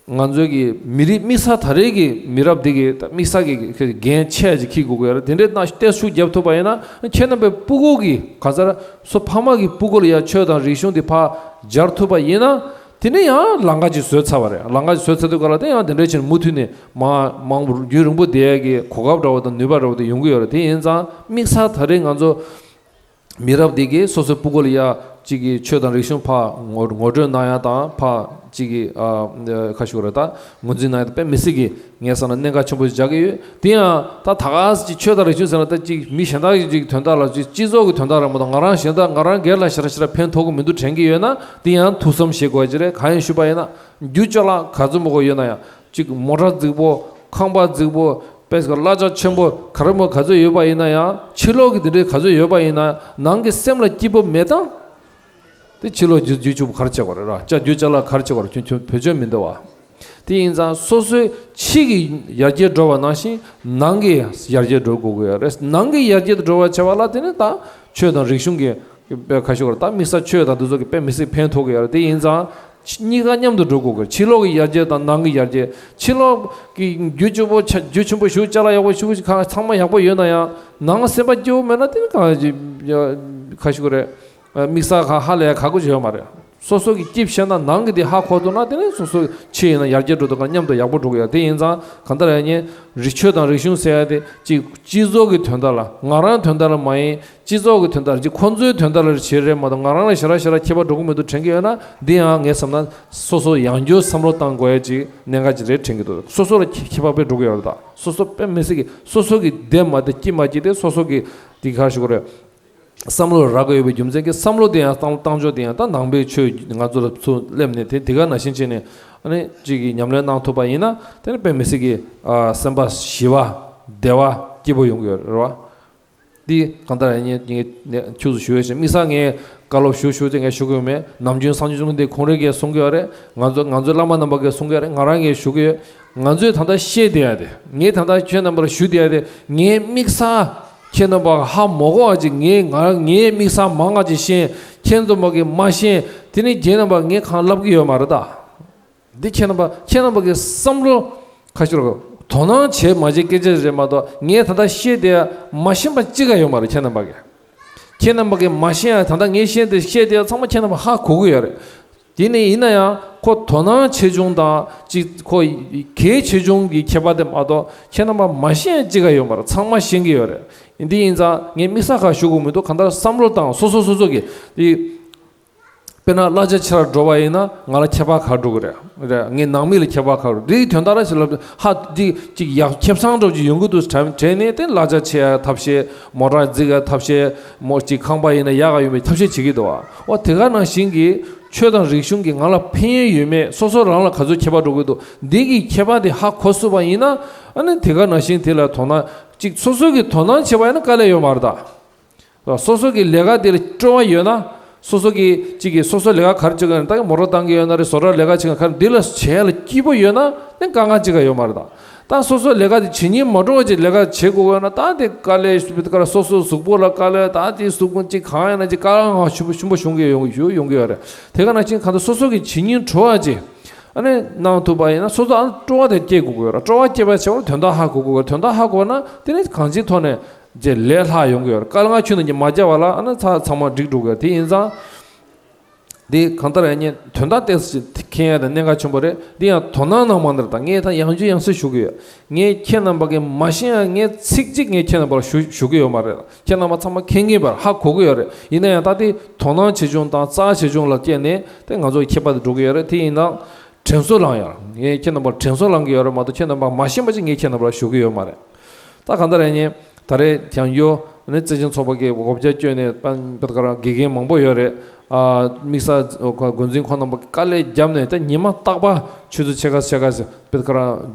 ང་ཚོའི་གི་མི་རིགས་དམིགས་བསལ་ད་རེས་ཀྱི་མི་རབས་འདི་གི་ད་དམིགས་བསལ་གྱི་གི་འགན་ཆེ་ཅིག་འཁྱེར་དགོས་ཀྱི་ཡོད་རེད། དེ་འདྲའི་ནང་ཏོག་ཙམ་ཤུགས་རྒྱབ་ཐུབ་པ་ཡིན་ན་ཁྱེད་རྣམ་པའི་སྤུ་གུ་གི་ག་ཚར་སོ་ཕ་མ་གི་སྤུ་གུ་ལ་ཡ་ཆོས་དང་རིག་གཞུང་འདི་ཕར་སྦྱར་ཐུབ་པ་ཡིན་ན་ དེ་ནས་ཡང་ལམ་ཁ་ཅིག་བཟོས་ཚར་བ་རེད། ལམ་ཁ་ཅིག་བཟོས་ཚར་དུས་ག་ལ་དེ་ཡང་དེ་འདྲའི་ཕྱིར་མུ་མཐུད་ནས་མ་མང་པོ་རྒྱུན་རིང་པོ་བསྡད་ཡས་ཀྱི་གོ་སྐབས་འདྲ་བོ་དང་ནུས་པ་འདྲ་བོ་དེ་ཡོང་གི་ཡོད་རེད། དེ་ཡིན་ཙང་དམིགས་བསལ་ད་རེས་ང་ཚོ་མི་རབས་འདི་གིས་སོ་སོའི་སྤུ་གུ་ལ་ཡ་གཅིག་གི་ཆོས་དང་རིག་གཞུང་ཕར་ངོ་ངོ་སྤྲོད་གནང་ཡ་དང་ཕར་གཅིག་གི་ཨ་ཁ་ཤུ་རེད་ད་ངོས་འཛིན་གནང་ཡ་དེ་དཔེ་མི་སྲིད་ཀྱི་ངས་བསམ་ན་གནད་འགག་ཆེན་པོ་ཞིག་ཆགས་ཀྱི་ཡོད། དེ་ཡང་ད་ད་ག་ཟེ་ཅིག་ཆོས་དང་རིག་གཞུང་ཟེར་ན་ད་ཅིག་མི་གཞན་དག་གི་ཅིག་དོན་དག་ལ་ཅིག་སྤྱི་ཚོགས་ཀྱི་དོན་དག་རེད་མ་གཏོགས་ང་རང་གཞན་དག་ང་རང་སྒེར་ལ་ཞེ་དྲག་ཞེ་དྲག་ཕན་ཐོགས་ཀྱི་མི་འདུག་དྲན་གྱི་ཡོད་ན་དེ་ཡང་ཐུགས་བསམ་བཞེས་དགོས་ཀྱི་རེད། གང་ཡིན་ཞུས་པ་ཡིན་ན་རྒྱུ་ཅ་ལག་ག་ཚོད་མང་པོ་ཡོད་ན་ཡང་ཅིག་མོ་ཊ་རྫིག་པོ་ཁང་པ་རྫིག་པོ་དཔེ་ག་གླ་ཆ་ཆེན་པོ་ག་རེ་མོ་ག་ཚོད་ཡོད་པ་ཡིན་ན་ཡང་ཕྱི་ལོགས་ཀྱི་དེ་འདྲའི་ག་ཚོད་ཡོད་པ་ཡིན་ན་ནང་གི་སེམས་ལ་སྐྱིད་པོ་མེད་དང་། དེ་ཕྱི་ལོགས་རྒྱུ་རྒྱུ་ཆུ་གར་ཆེ་བ་རེད་ར། ཅ་རྒྱུ་ཅ་ལག་གར་ཆེ་བ་རེད། ཁྱོད་ཁྱོད་བེད་སྤྱོད་མི་འདུག་བ། དེ་ཡིན་ཙང་སོ་སོའི་ཕྱི་གི་ཡར་རྒྱས་འགྲོ་བ་ནང་བཞིན་ནང་གི་ཡར་རྒྱས་འགྲོ་དགོས་ཀྱི་ཡོད་རེད། ནང་གི་ཡར་རྒྱས་དུ་འགྲོ་བ་བྱ་བ་ལ་དེ་ནི་ད་ཆོས་དང་རིག་གཞུང་གི་དཔེ་ཁ་ཤོར་ད་དམིགས་བསལ་ཆོས་དང་འདི་ཚོ་གི་དཔེ་མི་སྲིད་ཕན་ཐོགས་ཀྱི་ཡོད་རེད། དེ་ཡིན་ཙང་གཉིས་ཀ་མཉམ་དུ་འགྲོ་དགོས་ཀྱི་རེད། ཕྱི་ལོགས་ཀྱི་ཡར་རྒྱས་དང་ནང་གི་ཡར་རྒྱས། ཕྱི་ལོགས་ཀྱི་རྒྱུ་ཆེན་པོ་ཆ་རྒྱུ་ཆེན་པོ་ཞུ་ཅ་ལག་ཡག་པོ་ཞུ་ཁ་ཚང་མ་ཡག་པོ་ཡོད་ན་ཡང་ནང་སེམས་པ་སྐྱིད་པོ་མེད་ན་དེ་ནི་གང་ཅི་ཁ་ཤོར་རེད། དམིགས་བསལ་ཁ་ཧ་ལས་ཁག་པོ་ཅིག་ཡོད་མ་རེད། སོ་སོ་གི་སྐྱིད་ཤེས་ན་ནང་གི་དེ་ཧ་གོ་ཐུབ་ན་དེ་ནས་སོ་སོ་ཕྱི་ཡིན་ན་ཡར་རྒྱས་འགྲོ་ཐུབ་ག་མཉམ་དུ་ཡག་པོ་འགྲོ་གི་ཡོད། དེ་ཡིན་ཙང་གང་ལྟར་ཡང་ཉན་རི་ཆོས་དང་རིག་གཞུང་ཟེར་ཡ་དེ་གཅིག་སྤྱི་ཚོགས་ཀྱི་དོན་དག་ལ་ང་རང་དོན་དག་ལ་མ་ཡིན་སྤྱི་ཚོགས་ཀྱི་དོན་དག་ལ་གཅིག་ཁོང་ཚོའི་དོན་དག་ལ་བྱེད་རེད་མ་གཏོགས་ང་རང་ལ་ཞེ་དྲག་ཞེ་དྲག་ཁྱད་པར་འགྲོ་གི་མི་འདུག་དྲན་གི་ཡོད་ན་འདི་ཡང་ངས་བསམ་ན་སོ་སོ་ཡང་བསྐྱར་བསམ་བློ་བཏང་དགོས་ཡ་ཅིག་གནད་འགག་ཅིག་རེད་དྲན་གི་འདུག་སོ་སོ་ལ་ཁྱད་པར་དཔེ་འགྲོ་གི་ཡོད་རེད། ད་སོ་སོ་དཔེ་མི་སྲིད་གི་སོ་སོ་གི་བདེ་མ་བདེ་སྐྱིད་མ་སྐྱིད་དེ་སོ་སོ་གི་དེ་ག་རེ་ཞུ་དགོས་རེད། བསམ་བློ་རག་གི་ཡོད་པའི་རྒྱུ་མཚན་གྱིས་བསམ་བློ་དེ་ཡང་བཏང་བཏང་ཕྱོགས་དེ་ཡང་ད་ནང་པའི་ཆོས་ང་ཚོ་ལ་ཚུར་སླེབས་ནས་དེ་དེ་ག་ནང་བཞིན་བྱས་ནས་ཨ་ནི་གཅིག་གིས་ཉམས་ལེན་གནང་ཐུབ་པ་ཡིན་ན་དེ་ནི་དཔེ་མི་སྲིད་ཀྱི་ཨ་སེམས་པ་ཞི་བ་བདེ་བ་སྐྱིད་པོ་ཡོང་གི་ཡོད་རེད་བ། འདི་གང་ལྟར་ཡང་ངས་ངས་ཁྱོད་ཚོ་ཞུ་ཡོད་ཞེས་དམིགས་བསལ་ངས་བཀའ་སློབ་ཞུ་ཞུ་དེ་ངས་ཞུ་གི་ཡོད་མེད། ནམ་རྒྱུན་སངས་རྒྱས་བཅོམ་ལྡན་འདས་ཁོང་རང་གིས་གསུང་གི་ཡོད་རེད། ང་ཚོ་ང་ཚོའི་བླ་མ་རྣམ་པ་གིས་གསུང་གི་ཡོད་རེད། ང་རང་གིས་ཞུ་གི་ཡོད། ང་ཚོས་ད་ལྟ་བཤད་བསྡད་ཡ་དེ་ངས་ད་ལྟ་ཁྱེད་རྣམ་པར་ཞུ་བསྡད་ཡ་དེ་ངས་དམིགས་བསལ་ཁྱེད་རྣམ་པ་ཧ་མ་གོ་བ་ཅིག་ངས་ང་ངས་དམིགས་བསལ་མང་ང་ཅིག་ཤེས། ཁྱེད་ཚོ་མ་གི་མ་ཤེས། དེ་ནི་རྒན་རྣམ་པ་ངས་གང་ལབ་གི་ཡོད་མ་རེད་ད། འདི་ཁྱེད་རྣམ་པ་ཁྱེད་རྣམ་པ་གི་བསམ་བློ་ཁ་ཤོར་དོ་སྣང་བྱེད་མ་བྱེད་སྐད་ཆ་རེད་མ་གཏོགས་ངས་ད་ལྟ་བཤད་བསྡད་ཡ་མ་ཤེས་པ་གཅིག་ཀ་ཡོད་མ་རེད་ཁྱེད་རྣམ་པ་གི། ཁྱེད་རྣམ་པ་གི་མ་ཤེས་ཡ་ད་ལྟ་ངས་བཤད་དེ་བཤད་བསྡད་ཡ་ཚང་མ་ཁྱེད་རྣམ་པ་ཧ་གོ་གི་ཡོད་རེད། དེ་ནས་ཡིན་ན་ཡང་ཁོ་དོ་སྣང་ཆེ་ཆུང་དང་ཅིག་ཁོ་གལ་ཆེ་ཆུང་གི་ཁྱད་པར་དེ་མ་གཏོགས་ཁྱེད་རྣམ་པ་མ་ཤེས་ཡ་གཅིག་ཀ་ཡོད་མ་རེད། ཚང་མ་ཤེས་ཀྱི་ཡོད་རེད། འདི་ཡིན་ཙང་ངས་དམིགས་བསལ་ཁ་ཞུ་དགོས་མི་འདུག་གང་ལྟར་བསམ་བློ་བཏང་སོ་སོ་སོ་སོ་གི་དེ། དཔེར་ན་གླ་ཆ་ཆེ་རུ་འགྲོ་བ་ཡིན་ན་ང་ལ་ཁྱད་པར་ག་རེ་འགྲོ་གི་རེད། རེད། ངའི་ནང་མི་ལ་ཁྱད་པར་ག་རེ་འགྲོ། འདིའི་དོན་དག་ར་ཞིག་ལབ་ཧ་འདི་ཅིག་ཡག་ཁེ་བཟང་འགྲོ་ཅིག་ཡོང་གི་འདུག་དྲན་དྲན་ནས་དེ་གླ་ཆ་ཆེ་ཡ་ཐབས་ཤེས་མོ་ཊ་རྫིག་ཡ་ཐབས་ཤེས་མོ་ཅིག་ཁང་པ་ཡིན་ན་ཡག་ག་ཡོང་བའི་ཐབས་ཤེས་བྱེད་ཀྱི་འདུག་བ། འོ་དེ་ག་ནང་བཞིན་གྱི་ཆོས་དང་རིག་གཞུང་གིས་ང་ལ་ཕན་ཡོན་ཡོད་མེད་སོ་སོ་རང་ལ་ག་ཚོད་ཁྱད་པར་འགྲོ་གི་འདུག་འདི་གི་ཁྱད་པར་དེ་ཧ་གོ་ཐུབ་པ་ཡིན་ན་ཨ་ནི་དེ་ག་ནང་བཞིན་དེ་ལ་དོ་སྣང་ཅིག་སོ་སོ་གི་དོ་སྣང་བྱེད་པ་ཡིན་ན་དཀའ་ལས་ཡོད་མ་རེད་ད། སོ་སོ་གི་ལས་ཀ་དེ་ལ་སྤྲོ་བ་ཡོད་ན། སོ་སོ་གི་གཅིག་གིས་སོ་སོ་ལས་ཀ་ག་རེ་བྱེད་ཀྱི་ཡོད་ན་ད་གི་མོ་ཊ་བཏང་གི་ཡོད་ན་རེད། བཟོ་གྲྭ་ལས་ཀ་བྱེད་ཀྱི་ག་རེ་འདི་ལ་བྱེད་ཡ་ལ་སྐྱིད་པོ་ཡོད་ན་ནི་དཀའ་ངལ་གཅིག་ཀ་ཡོད་མ་རེད་ད། ད་སོ་སོ་ལས་ཀ་དེ་བྱེད་སྙིང་མ་བྲོ་བ་ཅིག་ལས་ཀ་བྱེད་དགོས་ཀྱི་ཡོད་ན་ད་དེ་དཀའ་ལས་ཞུ་བའི་ཀ་ར་སོ་སོ་གཟུགས་པོ་ལ་དཀའ་ལས་ད་དེ་གཟུགས་པོ་གཅིག་གང་ཡིན་ན་གཅིག་དཀའ་ངལ་ཞུ་ཞུ་འབའ་ཞུ་གི་ཡོང་གི་ཡོང་གི་ཡོད་རེད། དེ་ག་ནང་བཞིན་གང་ལྟར་སོ་སོ་གི་བྱེད་སྙིང་བྲོ་བ་ཅིག་ཨ་ནི་གནང་ཐུབ་པ་ཡིན་ན་སོ་སོ་ཨ་ནི་སྤྲོ་བ་དེ་སྐྱེ་དགོས་ཀྱི་ཡོད་རེད། སྤྲོ་བ་སྐྱེ་བ་བྱེད་པར་དོན་དག་ཧ་གོ་དགོས་ཀྱི་ཡོད་རེད། དོན་དག་ཧ་གོ་ན་དེ་ནི་གང་ཅིའི་ཐོག་ནས། ཅེས་ལས་སླ་ཡོང་གི་ཡོད་རེད། དཀའ་ངལ་ཁྱོན་ནས་མ་བརྒྱབ་པ་ལ་ཨ་ནི་ཚ་ཚང་མ་འགྲིག་འགྲོ་གི་ཡོད། དེ་ཡིན་ཙང་། འདི་གང་ལྟར་ཡང་ཉན་དོན་དག་ཏོག་ཙམ་ཅིག་མཁྱེན་ཡ་དང་གནད་འགག་ཆེན་པོ་རེད། འདི་ཡང་དོ་སྣང་གནང་མ་གནང་དང་ངས་ད་ཡང་བསྐྱར་ཡང་བསྐྱར་ཞུ་གི་ཡོད། ངས་ཁྱེད་རྣམ་པ་གིས་མ་ཤེས་ཡ་ངས་ཚིག་གཅིག་ངས་ཁྱེད་རྣམ་པར་ཞུ་ཞུ་གི་ཡོད་མ་རེད། ཁྱེད་རྣམ་པ་ཚང་མ་མཁྱེན་གྱི་ཡོད་པ་ཧ་གོ་གི་ཡོད་རེད། ཡིན་ན་ཡང་ད་དེ་དོ་སྣང་ཆེ་ཆུང་དང་རྩ་ཆེ་ཆུང་ལ་བརྟེན་ནས་དེ་ང་ཚོ་ཁྱད་པར་དེ་འགྲོ་གི་ཡོད་རེད། དེ་ཡིན་ན། དྲན་གསོ་བསླངས་ཡོད། ངས་ཁྱེད་རྣམ་པར་དྲན་གསོ་བསླང་གི་ཡོད་རེད་མ་གཏོགས་ཁྱེད་རྣམ་པ་མ་ཤེས་པ་ཅིག་ངས་ཁྱེད་རྣམ་པར་ཞུ་གི་ཡོད་མ་རེད། ད་གང་ལྟར་ཡང་ཉན་ད་རེས་བྱང་ཡོ་ནི་བརྩེ་ཆེན་ཚོགས་པ་གི་སྒོ་བརྒྱ་བསྐྱོན་ནས་པན་པད་ཀ་རང་དགེ་རྒན་མང་པོ་ཡོད་རེད། ཨ་དམིགས་བསལ་འགོ་འཛིན་ཁོང་རྣམ་པ་དཀའ་ལས་བརྒྱབ་ནས་ད་ཉི་མ་རྟག་པར་ཆུ་ཚོད་ཕྱེད་ཀ་ཕྱེད་ཀ་ཞིག་པད་ཀ་རང་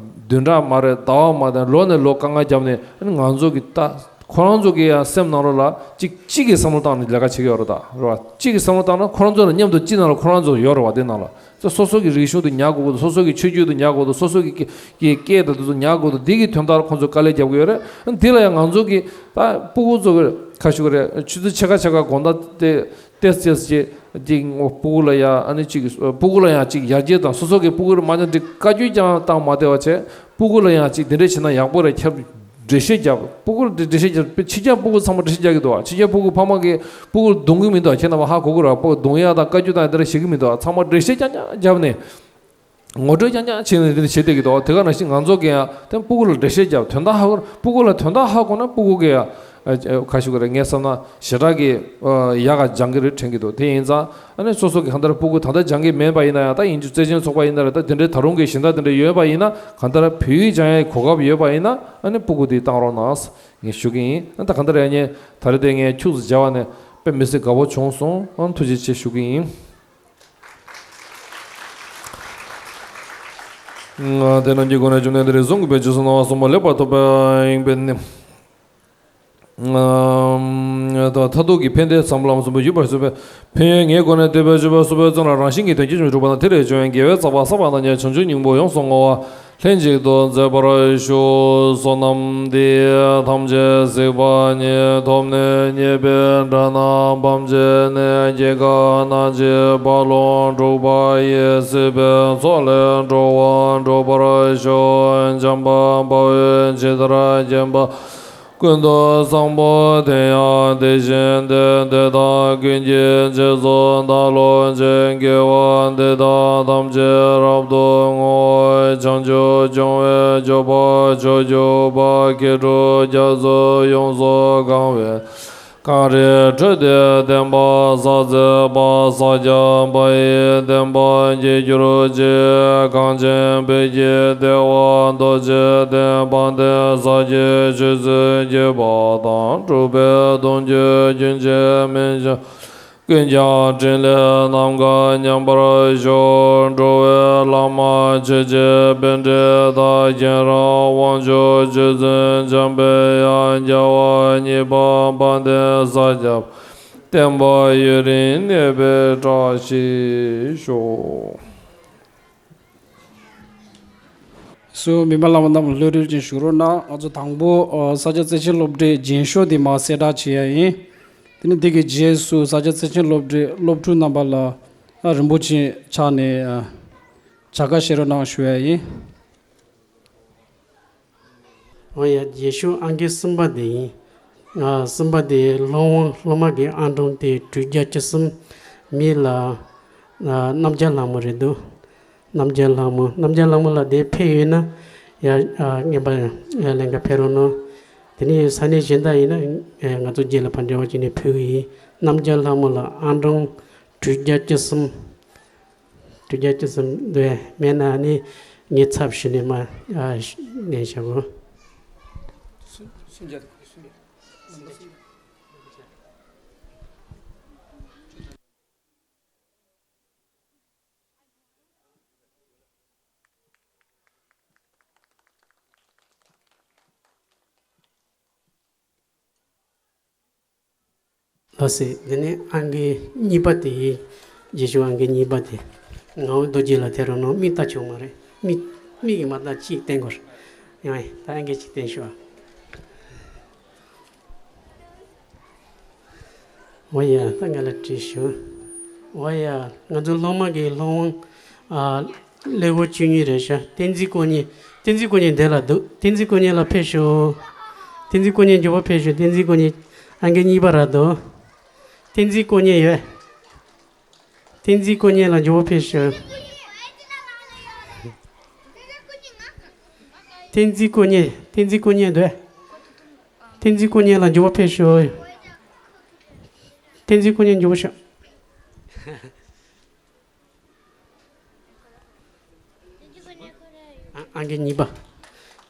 བདུན་ཕྲག་མ་རེད་ཟླ་བ་མ་རེད་ལོ་ནས་ལོ་དཀའ་ངལ་བརྒྱབ་ནས་ང་ཚོ་གི་ད། ཁོ་རང་ཚོ་གི་ཡང་སེམས་ནང་ལོགས་ལ་གཅིག་གཅིག་གི་བསམ་བློ་བཏང་ནས་ལས་ཀ་བྱེད་ཀྱི་ཡོད་རེད་ད། རེད་བ། གཅིག་གི་བསམ་བློ་བཏང་ན་ཁོ་རང་ཚོ་ལ་མཉམ་དུ་གཅིག་ནང་ལ་ཁོ་རང་ཚོ་ཡོད་རེད་བ། དེ་ནང་ལ་ཚོ་སོ་སོ་གི་རིག་གཞུང་དེ་ཉར་དགོས་ཀྱི་འདུག་སོ་སོ་གི་ཆོས་བརྒྱུད་དེ་ཉར་དགོས་འདུག་སོ་སོ་གི་གི་གི་སྐད་དང་དེ་ཚོ་ཉར་དགོས་འདུག་འདི་གི་དོན་དག་ལ་ཁོང་ཚོ་དཀའ་ལས་རྒྱབ་ཀྱི་ཡོད་རེད། འདི་ལ་ཡང་ང་ཚོ་གི་ད་སྤུ་གུ་ཚོ་གི་ཁ་ཤུ་གི་རེད། ཆུ་ཚོད་ཕྱེད་ཀ་ཕྱེད་ཀ་དགོང་དག་དེ་ཏེས་ཏེས་ཅེ་ཅིག་སྤུ་གུ་ལ་ཡང་ཨ་ནི་ཅིག་སྤུ་གུ་ལ་ཡང་ཅིག་ཡར་རྒྱས་དང་སོ་སོ་གི་སྤུ་གུ་རེད་མ་ཉམས་འདི་བཀའ་བཀྱོན་ཀྱང་བཏང་མ་བསྡད་པ་བྱས་སྤུ་གུ་ལ་ཡང་ཅིག་འདི་འདྲས་བྱས་ན་ཡག་པོ་རེད་ཁྱབ། འགྲེལ་བཤད་རྒྱབ། སྤུ་གུར་འགྲེལ་བཤད་རྒྱབ། ཕྱི་རྒྱལ་སྤུ་གུ་ཚང་མ་འགྲེལ་བཤད་རྒྱག་གི་འདུག་ཕྱི་རྒྱལ་སྤུ་གུ་ཕ་མ་གིས་སྤུ་གུར་རྡུང་གི་མི་འདུག་ཁྱེད་རྣམ་པ་ཧ་གོ་གི་རེད། སྤུ་གུ་རྡུང་ཡ་དང་བཀའ་བཀྱོན་དང་དེ་འདྲ་བྱེད་ཀྱི་མི་འདུག་ཚང་མ་འགྲེལ་བཤད་རྐྱང་རྐྱང་བརྒྱབ་ནས། ངོ་སྤྲོད་རྐྱང་རྐྱང་བྱས་ནས་དེ་འདྲ་བྱེད་བསྡད་ཀྱི་འདུག་དེ་ག་ནང་བཞིན་ང་ཚོ་གིས་ཡང་དེ་སྤུ་གུ་ལ་འགྲེལ་བཤད་རྒྱབ། དོན་དག་ཧ་གོ། སྤུ་གུ་ལ་དོན་དག་ཧ་གོ་ན་སྤུ་གུ་གིས་ཡང་ཨ་ཨ་ག་ཞུ་གི་རེད། ངས་བསམ་ན་ཞེ་དྲག་གི་ཨ་ཡག་ག་སྦྱང་གི་རེད་དྲན་གྱི་འདུག་དེ་ཡིན་ཙང་ཨ་ནི་སོ་སོ་གི་གང་ལྟར་སྤུ་གུ་ད་ལྟ་སྦྱང་གི་མེད་པ་ཡིན་ན་ཡང་། ད་ཡིན་རྒྱུ་བརྩེ་ཆེན་ཚོགས་པ་ཡིན་ན་རེད། ད་དེ་འདྲའི་ད་རུང་གི་གཞན་དག་དེ་འདྲ་ཡོད་པ་ཡིན་ན། གང་ལྟར་བོད་ཡིག་སྦྱང་ཡའི་གོ་སྐབས་ཡོད་པ་ཡིན་ན་ཨ་ནི་སྤུ་གུ་དེ་བཏང་རོགས་གནང་ངས་ཞུ་གི་ཡིན། ཨ་ད་གང་ལྟར་ཡང་ངས་ད་རེས་དེ་ངས་ཁྱུག་ཙམ་སྦྱར་བ་ནས་དཔེ་མི་སྲིད་དགའ་པོ་བྱུང་སོང་། ཨ་ཐུགས་རྗེ་ཆེ་ཞུ་གི་ཡིན། དེ་རྣམས་ཀྱི་སྒོ་ནས་བཅོམ་ལྡན་འདས་ལ་གསུང་གི་པའི་རྗེས་སུ་གནང་བ་གསུམ་པོ་ལེགས་པར་ཐོབ་པ་ཡིན་པས་ནི། མཐར་ཐུག་གི་ཕན་བདེའི་ཚམ་ལམ་གསུམ་པོ་ཡོད་པར་གཟིགས་པའི་ཕན་ཡོན་ངེས་སྒོ་ནས་བསྟོད་པའི་སྤྱོད་པ་གསུམ་པོའི་ཚུལ་ལ་རང་བཞིན་གྱིས་དོན་གྱིས་བྱུང་བ་གྲུབ་པ་དང་། དེ་ལས་བྱུང་བའི་དགེ་བའི་བསགས་པ་བསགས་པ་དང་ཉེ་བར་བྱང་ཆུབ་སྙིང་པོ་ཡོངས་སུ་བསྔོ་བ། ལྷན་ཅིག་ཏུ་མཛད་པར་ཞུ། བསོད་ནམས་འདི་ཡིས་ཐམས་ཅད་གཟིགས་པ་ཉིད། ཐོབ་ནས་ཉེས་པའི་དགྲ་རྣམས་ཕམ་བྱས་ནས། སྐྱེ་རྒ་ན་འཆིའི་རྦ་ཀློང་འཁྲུགས་པ་ཡི། སྲིད་པའི་མཚོ་ལས་འགྲོ་བ་སྒྲོལ་བར་ཤོག། འཇམ་དཔལ་དཔའ་བོས་ཇི་ལྟར་མཁྱེན་པ། ཀུན་ཏུ་བཟང་པོ་དེ་ཡང་དེ་བཞིན་ཏེ། དེ་དག་ཀུན་གྱི་རྗེས་སུ་བདག་སློབ་ཅིང་། དགེ་བ་འདི་དག་ཐམས་ཅད་རབ་ཏུ་བསྔོ། བྱང་ཆུབ་འབྱུང་བའི་སྤྱོད་པ་མཆོག་གྱུར་པ། མཁས་གྲུབ་རྒྱ་མཚོས་ཡོངས་སུ་གང་བའི། གངས་རིའི་ཁྲོད་དུ་བསྟན་པ་ཕྱག་འཚལ་བ། ཕྱག་རྒྱ་པ་ཡི་བསྟན་པ་རྒྱས་གྱུར་ཅིག། གངས་ཅན་བོད་ཀྱི་བདེ་བ་རྡོ་རྗེ་གདན། དཔལ་ལྡན་ས་སྐྱའི་ཆོས་སྲིད་རྒྱས་པ་དང་། འབྲུག་པའི་གདུང་རྒྱུད་རྒྱུན་ཆད་མི་འཆམ། ཀུན་ཀྱང་འཕྲིན་ལས་ནམ་མཁའ་མཉམ་པར་ཤོག། འགྲོ་བའི་བླ་མ་ཆོས་ཀྱི་པཎྜི་ཏ། མཁྱེན་རབ་དབང་ཕྱུག་ཆོས་སྲུང་འཇམ་པའི་དབྱངས། རྒྱལ་བ་གཉིས་པ་དཔལ་ལྡན་ས་སྐྱ་པ། བསྟན་པ་ཡུན་རིང་གནས་པའི་བཀྲ་ཤིས་ཤོག། སུ་མི་མ་བླ་མ་རྣམས་ལྷོད་ལྷོད་ཅིག་བཞུགས་རོགས་གནང་། ང་ཚོ་དང་པོ་ཨ་ས་སྐྱ་རྩེ་ཆེན་སློབ་གྲྭའི་རྒྱན་ཤོག་དེ་མར་གསལ་བསྒྲགས་བྱེད་ཡ་ཡིན། དེ་ནས་འདི་གི་རྗེས་སུ་ས་སྐྱ་རྩེ་ཆེན་སློབ་གྲྭའི་སློབ་ཕྲུག་རྣམ་པ་ལ་ཨ་རིན་པོ་ཆེ་ཕྱག་ནས་ཨ་བྱ་དགའ་བཞེས་རོགས་གནང་ཞུ་ཡ་ཡིན། འོ་ཡ། རྗེས་ཤུལ་ཨང་ཀི་གསུམ་པ་དེ་ཡིན། ཨ་གསུམ་པ་དེ་སློབ་དབང་སློབ་མ་གི་ཨང་གྲངས་དེ་དྲུག་བརྒྱ་བཅུ་གསུམ། མི་ལ་ཨ་རྣམ་རྒྱལ་ལྷ་མོ་རེད་འདུག་རྣམ་རྒྱལ་ལྷ་མོ། རྣམ་རྒྱལ་ལྷ་མོ་ལ་དེ་ཕེབས་ཡོད་ན་ཡ་ཨ་རྔན་པ་ཨ་ལེན་ག་ཕེབས་རོགས་གནང་། དེ་ནས་ས་གནས་གཞན་དག་ཡིན་ན་ཨ་ང་ཚོ་རྗེས་ལ་ཕར་འབྲེལ་བ་བྱས་ནས་ཕུལ་གི་ཡིན། རྣམ་རྒྱལ་ལྷ་མོ་ལ་ཨང་གྲངས་དྲུག་བརྒྱ་བཅུ་གསུམ། དྲུག་བརྒྱ་བཅུ་གསུམ་འདུག་མེད་ན་ནི་ངའི་ཚབ་ཞུས་ནས་མར་ཨ་ལེན་བྱ་དགོས། སུམ་བརྒྱ་དང་སུམ་བརྒྱ། ལགས་སེ། དེ་ནས་ཨང་ཀི་གཉིས་པ་དེ་ཡིན། རྗེས་ཤུལ་ཨང་ཀི་གཉིས་པ་དེ། ངག་དབང་རྡོ་རྗེ་ལགས་དེ་རུ་ནང་མིག་ལྟ་ཆོག་མ་རེད། མིག་མིག་གིས་མ་ལྟ་ཅིག་བསྟན་དགོས་རེད། ཡང་ད་ཨང་ཀི་ཅིག་བསྟན་ཤོག། འོ་ཡ། ད་ང་ལ་དྲིས་ཤོག། འོ་ཡ། ང་ཚོ་སློབ་མ་གི་སློབ་དབང་ཨ་ཀླད་ཀོར་བཅུ་གཉིས་རེད་ཤག་བསྟན་འཛིན་དཀོན་གཉེར། བསྟན་འཛིན་དཀོན་གཉེར་འདི་ལ་འདུག་བསྟན་འཛིན་དཀོན་གཉེར་ལ་ཕེབས་ཤོག་བསྟན་འཛིན་དཀོན་གཉེར་མགྱོགས་པོ་ཕེབས་ཤོག་བསྟན་འཛིན་དཀོན་གཉེར། ཨང་ཀི་གཉིས་པ་ར་འདུག་བསྟན་འཛིན་དཀོན་གཉེར་ཡོད། བསྟན་འཛིན་དཀོན་གཉེར་ལ་མགྱོགས་པོ་ཕེབས་ཤོག་བསྟན་འཛིན་དཀོན་གཉེར། བསྟན་འཛིན་དཀོན་གཉེར་འདུག་བསྟན་འཛིན་དཀོན་གཉེར་ལ་མགྱོགས་པོ་ཕེབས་ཤོག་བསྟན་འཛིན་དཀོན་གཉེར་མགྱོགས་པོ་ཤོག་ཨ་ཨང་ཀི་གཉིས་པ།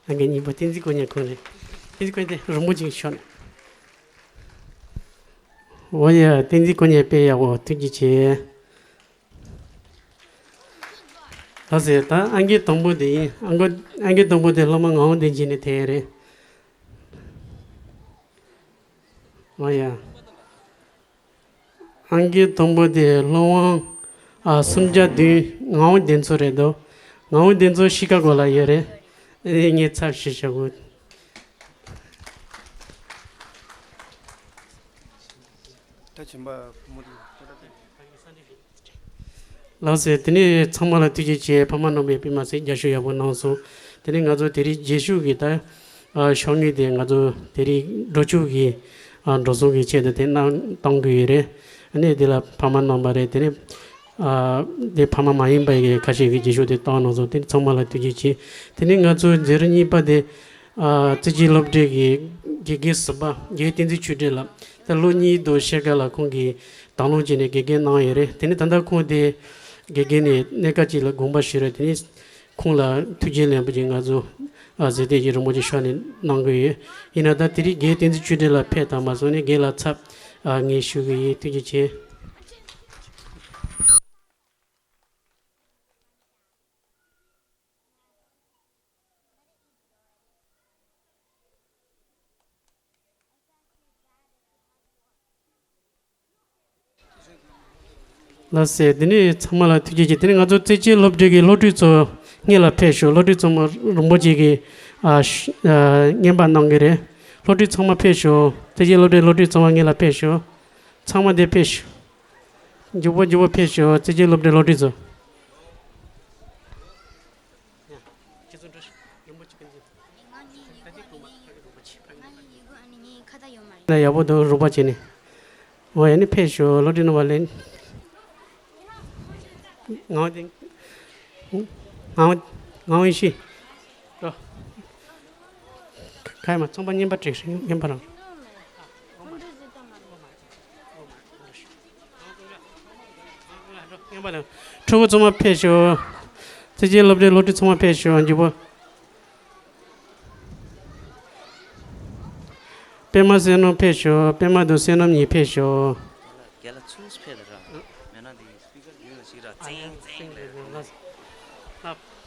ཨང་ཀི་གཉིས་པ་བསྟན་འཛིན་དཀོན་གཉེར་ཁོང་རེད། བསྟན་འཛིན་དཀོན་གཉེར་རིན་པོ་ཆེ་ཤོག་འོ་ཡ། བསྟན་འཛིན་དཀོན་གཉེར་དཔེ་ཡག་པོ། ཐུགས་རྗེ་ཆེ། ལགས་སེ། ད་ཨང་ཀི་དང་པོ་དེ་ཡིན། ཨང་ཀི་ཨང་ཀི་དང་པོ་དེ་སློབ་མ་ངག་དབང་བསྟན་འཛིན་ནས་དེ་རེད། འོ་ཡ། ཨང་ཀི་དང་པོ་དེ་སློབ་དབང་ཨ་སུམ་བརྒྱ་བདུན། ངག་དབང་བདེ་མཚོ་རེད་འདུག་ངག་དབང་བདེ་མཚོ་ཤི་ཀ་གོ་ལ་ཡོད་རེད། ཨེ་ངས་ཚབ་ཞུས་བྱ་དགོས། ད་བྱིན་པ་བུ་མོ་དེ་ལགས་སེ། དེ་ནས་ཚང་མ་ལ་ཐུགས་རྗེ་ཆེ། ཕ་མ་རྣམ་པས་དཔེ་མ་སྲིད་རྒྱབ་སྐྱོར་ཡག་པོ་གནང་སོང་། དེ་ནས་ང་ཚོ་དེ་རིང་རྗེས་ཤུལ་གྱི་ད་ ཨ་ཤོག་ངོས་དེ་ང་ཚོ་དེ་རིང་འགྲོ་ཕྱུག་གི་ཨ་འགྲོ་སོང་གི་ཆེད་དུ་དེ་གནང་གཏོང་གི་ཡོད་རེད། ཨ་ནི་དེ་ལ་ཕ་མ་གནང་པ་རེད། དེ་ནི་ཨ་དེ་ཕ་མ་མ་ཡིན་པ་གི་ཁ་ཤས་ཀྱི་རྗེས་ཤོག་དེ་གཏོང་གནང་སོང་། དེ་ནི་ཚང་མ་ལ་ཐུགས་རྗེ་ཆེ། དེ་ནི་ང་ཚོ་མཛད་རིམ་གཉིས་པ་དེ་ཨ་རྩེ་སྐྱེས་སློབ་གྲྭའི་གི་དགེ་རྒན་ཟུར་པ་རྒན་བསྟན་འཛིན་ཆོས་སྒྲོན་ལགས། ད་ལོ་གཉིས་དང་ཕྱེད་ཀ་ལ་ཁོང་གིས་དང་བླངས་བྱས་ནས་དགེ་རྒན་གནང་ཡོད་རེད། དེ་ནི་ད་ལྟ་ཁོང་དེ་དགེ་རྒན་ནས་གནས་སྐབས་ཅིག་ལ་དགོངས་པ་ཞུས་རེད། དེ་ནི་ཁོང་ལ་ཐུགས་རྗེ་ལེགས་འབུལ་གྱིས་ང་ཚོ་ཨ་ཟས་གཏེར་གྱི་རིན་པོ་ཆེ་ཕྱག་ནས་གནང་གི་ཡོད། ཡིན་ན་ད་དེ་རིང་རྒན་བསྟན་འཛིན་ཆོས་སྒྲོན་ལགས་ཕེབས་དང་མ་སོང་ནས་རྒན་ལགས་ཚབ་ཨ་ངས་ཞུ་གི་ཡིན། ཐུགས་རྗེ་ཆེ། ལགས་སེ། དེ་ནས་ཚང་མ་ལ་ཐུགས་རྗེ་ཆེ། དེ་ནས་ང་ཚོ་རྩེ་སྐྱེས་སློབ་གྲྭའི་གི་སློབ་ཕྲུག་ཚོ་སྔོན་ལ་ཕེབས་ཤོག། སློབ་ཕྲུག་ཚང་མ་རིན་པོ་ཆེ་གི་ཨ་ཤ- ཨ་རྔན་པ་གནང་གི་རེད། སློབ་ཕྲུག་ཚང་མ་ཕེབས་ཤོག། རྩེ་སྐྱེས་སློབ་གྲྭའི་སློབ་ཕྲུག་ཚང་མ་སྔོན་ལ་ཕེབས་ཤོག། ཚང་མ་དེ་ཕེབས་ཤོག། མགྱོགས་པོ་མགྱོགས་པོ་ཕེབས་ཤོག། རྩེ་སྐྱེས་སློབ་གྲྭའི་སློབ་ཕྲུག་ཚོ། ཡག་པོ་འདུག་རོགས་པ་བྱས་ནས། འོ་ཡ་ནི་ཕེབས་ཤོག། སློབ་གྲྭའི་ནང་བ་ལེན། ངའོ་དེ། ངའོ། ངའོ་ཡིན་ཤི། ཁ་ཡ་མ་ཚོང་པ་རྔན་པ་བྲིས་རྔན་པ་རང་། ཕྲུ་གུ་ཚང་མ་ཕེབས་ཤོག། རྩེ་སྐྱེས་སློབ་གྲྭའི་སློབ་ཕྲུག་ཚང་མ་ཕེབས་ཤོག། མགྱོགས་པོ། པད་མ་བསོད་ནམས་ཕེབས་ཤོག། པད་མ་དང་བསོད་ནམས་གཉིས་ཕེབས་ཤོག། རྒན་ལགས་ཚུར་ཕེབས་དང་ར། མེད་ན་འདི་སྤི་ཀར་ཡོད་ལ་ཞིག་ར། ཙིང་ཙིང་ལས།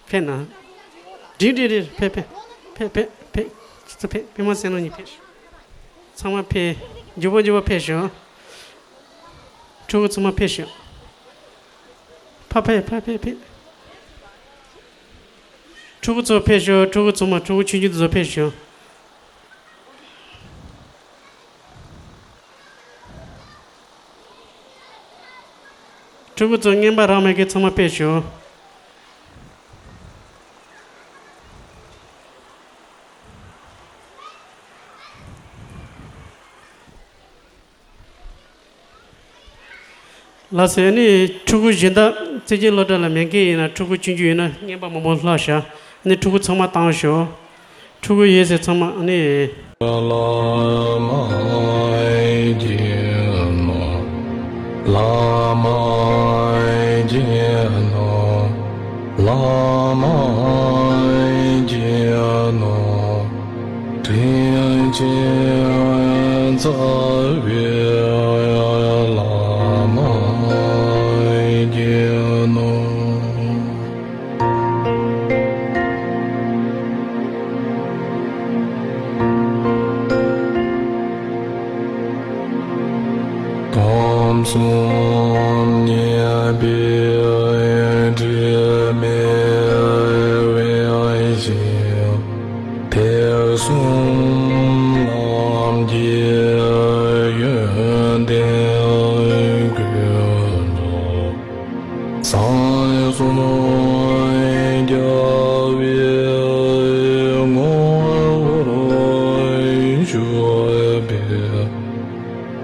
ཕེབས་ན། འགྲིག་འགྲིག་འགྲིག་ཕེབས་ཕེབས་ཕེབས་ཕེབས་ཕེབས། ཚུར་ཕེབས། པད་མ་བསོད་ནམས་གཉིས་ཕེབས་ཤོག། ཚང་མ་ཕེབས། མགྱོགས་པོ་མགྱོགས་པོ་ཕེབས་ཤོག། ཕྲུ་གུ་ཚང་མ་ཕེབས་ཤོག། ཕ་ཕེབས་ཕ་ཕེབས་ཕེབས། ཕྲུ་གུ་ཚོ་ཕེབས་ཤོག། ཕྲུ་གུ་ཚང་མ། ཕྲུ་གུ་ཆུང་ཆུང་དེ་ཚོ་ཕེབས་ཤོག། ཕྲུ་གུ་ཚོ་རྔན་པ་རག་མེད་མཁན་ཚང་མ་ཕེབས་ཤོག། ལགས་སོ། ནི་ཕྲུ་གུ་གཞན་དག་རྩེ་སྐྱེས་སློབ་གྲྭ་ལ་མེད་མཁན་ཡིན་ན། ཕྲུ་གུ་ཆུང་ཆུང་ཡིན་ན་རྔན་པ་མང་པོ་ལྷག་བཞག། ནི་ཕྲུ་གུ་ཚང་མ་བཏང་ཤོག། ཕྲུ་གུ་ཡོད་ས་ཚང་མ་ནི། ཁམས་གསུམ་མཁྱེན་པའི་དྲི་མེད་འོད་ཞུ། དུས་གསུམ་ལམ་གྱི་ཡོན་ཏན་ཀུན་རྫོགས། ས་གསུམ་རྒྱལ་བའི་ངོ་བོར་བཞུགས་པའི།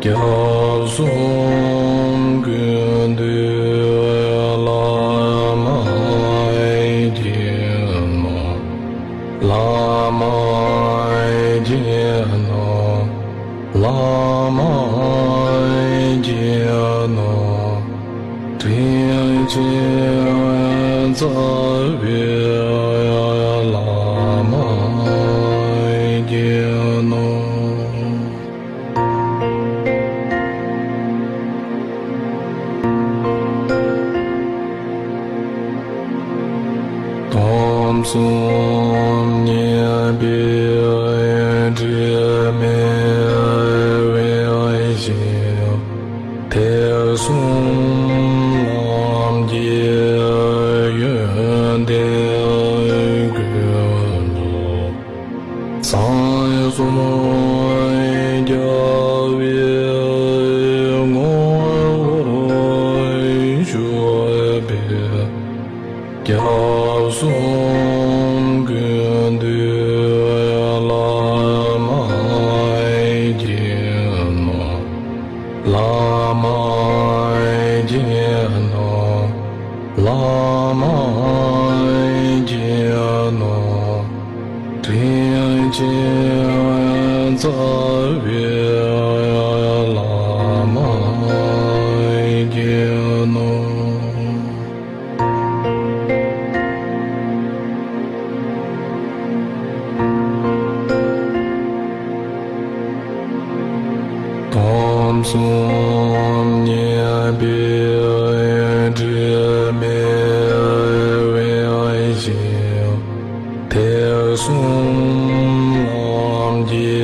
སྐྱབས་གསུམ་ཀུན་འདུས་བླ་མ་མཁྱེན་ནོ། བླ་མ་མཁྱེན་ནོ། བླ་མ་མཁྱེན་ནོ། དྲིན་ཅན་རྩ་བའི་བླ་མ་མཁྱེན་ནོ། ཁམས་གསུམ་མཁྱེན་པའི་དྲི་མེད་འོད་ཞུ། དུས་གསུམ་ལམ་གྱི་ཡོན་ཏན་ཀུན་རྫོགས། ས་གསུམ་རྒྱལ་བའི་ངོ་བོར་བཞུགས་པའི། སྐྱབས་གསུམ་ཀུན་འདུས་བླ་ དྲིན་ཅན་རྩ་བའི་བླ་མ་མཁྱེན་ནོ། སྟོང་གསུམ་མཉེས་པའི་དྲི་མེད་འོད་བཞིན། དུས་གསུམ་ལམ་གྱི་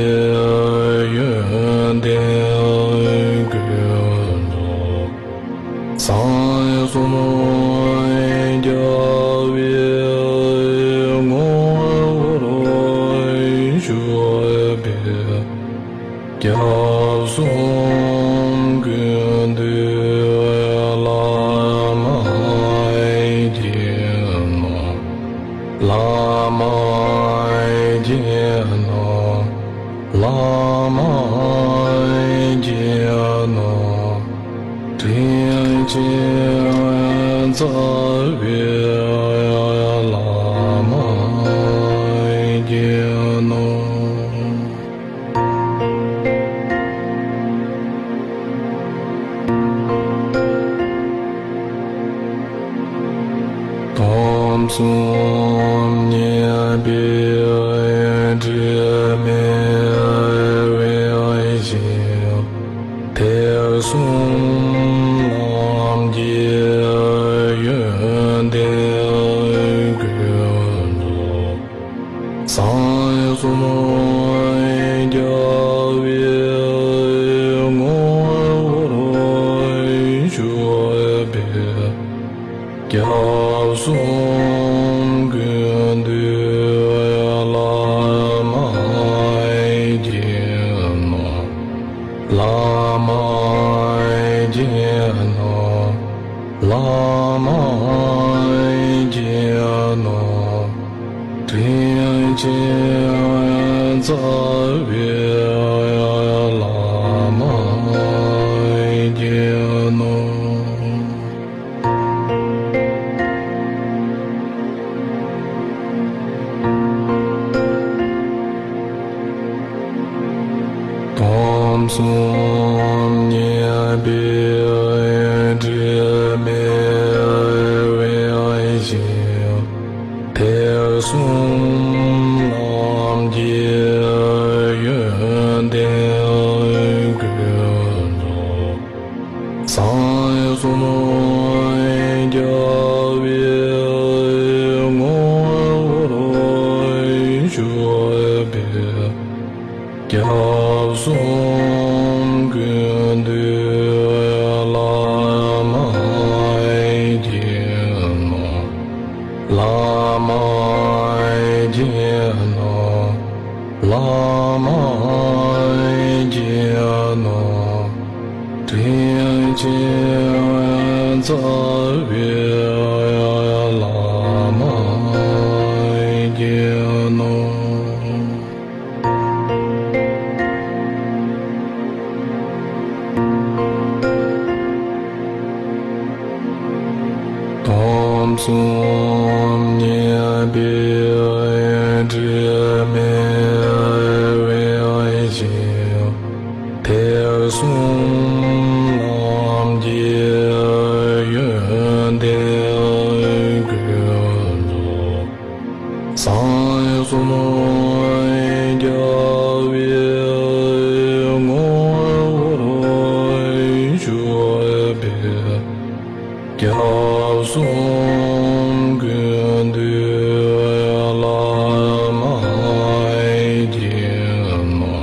ཡོན་ཏན་ཀུན་རྫོགས། གསང་གསུམ་རྒྱལ་བའི་ངོ་བོར་བཞུགས་པའི། སྐྱབས་གསུམ་ཀུན་འདུས་བླ་མ་མཁྱེན་ནོ། བླ་མ་མཁྱེན་ནོ། བླ་མ་མཁྱེན་ནོ། དྲིན་ཅན་རྩ་བའི་བླ་མ་མཁྱེན་ནོ། སྟོང་གསུམ་མཉེས་པའི་དྲི་མེད་འོད་བཞིན། དུས་གསུམ་ལམ་གྱི་ཡོན་ཏན་ཀུན་རྫོགས། གསང་གསུམ་རྒྱལ་བའི་ངོ་བོར་བཞུགས་པའི། སྐྱབས་གསུམ་ཀུན་འདུས་བླ་མ་མཁྱེན་ནོ། བླ་མ་མཁྱེན་ནོ། བླ་མ་མཁྱེན་ནོ། དྲིན་ཅན་རྩ་བའི་བླ་མ་མཁྱེན་ནོ། སྟོང་གསུམ་མཉེས་པའི་དྲི་མེད་འོད་བཞིན། དུས་གསུམ་ལམ་གྱི་ཡོན་ཏན་ཀུན་རྫོགས། གསང་གསུམ་རྒྱལ་བའི་ངོ་བོར་བཞུགས་པའི། སྐྱབས་གསུམ་ཀུན་འདུས་བླ་མ་མཁྱེན་ནོ། བླ་མ་མཁྱེན་ནོ། བླ་མ་མཁྱེན་ནོ། དྲིན་ཅན་རྩ་བའི་བླ་མ་མཁྱེན་ནོ། སྟོང་གསུམ་མཉེས་པའི་དྲི་མེད་འོད་བཞིན། དུས་གསུམ་ལམ་གྱི་ཡོན་ཏན་ཀུན་རྫོགས། གསང་གསུམ་རྒྱལ་བའི་ངོ་བོར་བཞུགས་པའི། སྐྱབས་གསུམ་ཀུན་འདུས་བླ་མ་མཁྱེན་ནོ།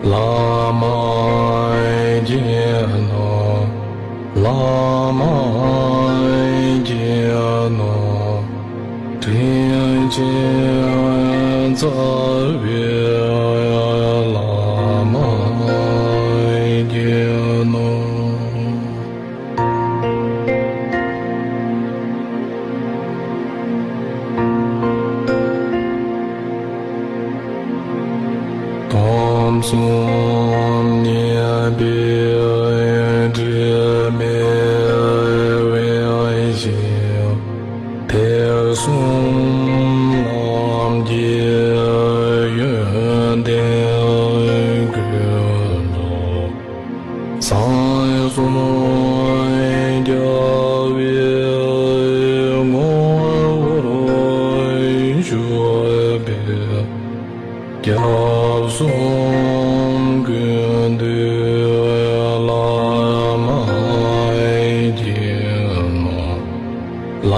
བླ་མ་མཁྱེན་ནོ། བླ་མ་མཁྱེན་ནོ། དྲིན་ཅན་རྩ་བའི་བླ་མ་མཁྱེན་ནོ། སྟོང་གསུམ་མཉེས་པའི་དྲི་མེད་འོད་བཞིན། དུས་གསུམ་ལམ་གྱི་ སྐྱབས་སུ་མགོན་དུ་བླ་མ་མཇལ་ནོ། བླ་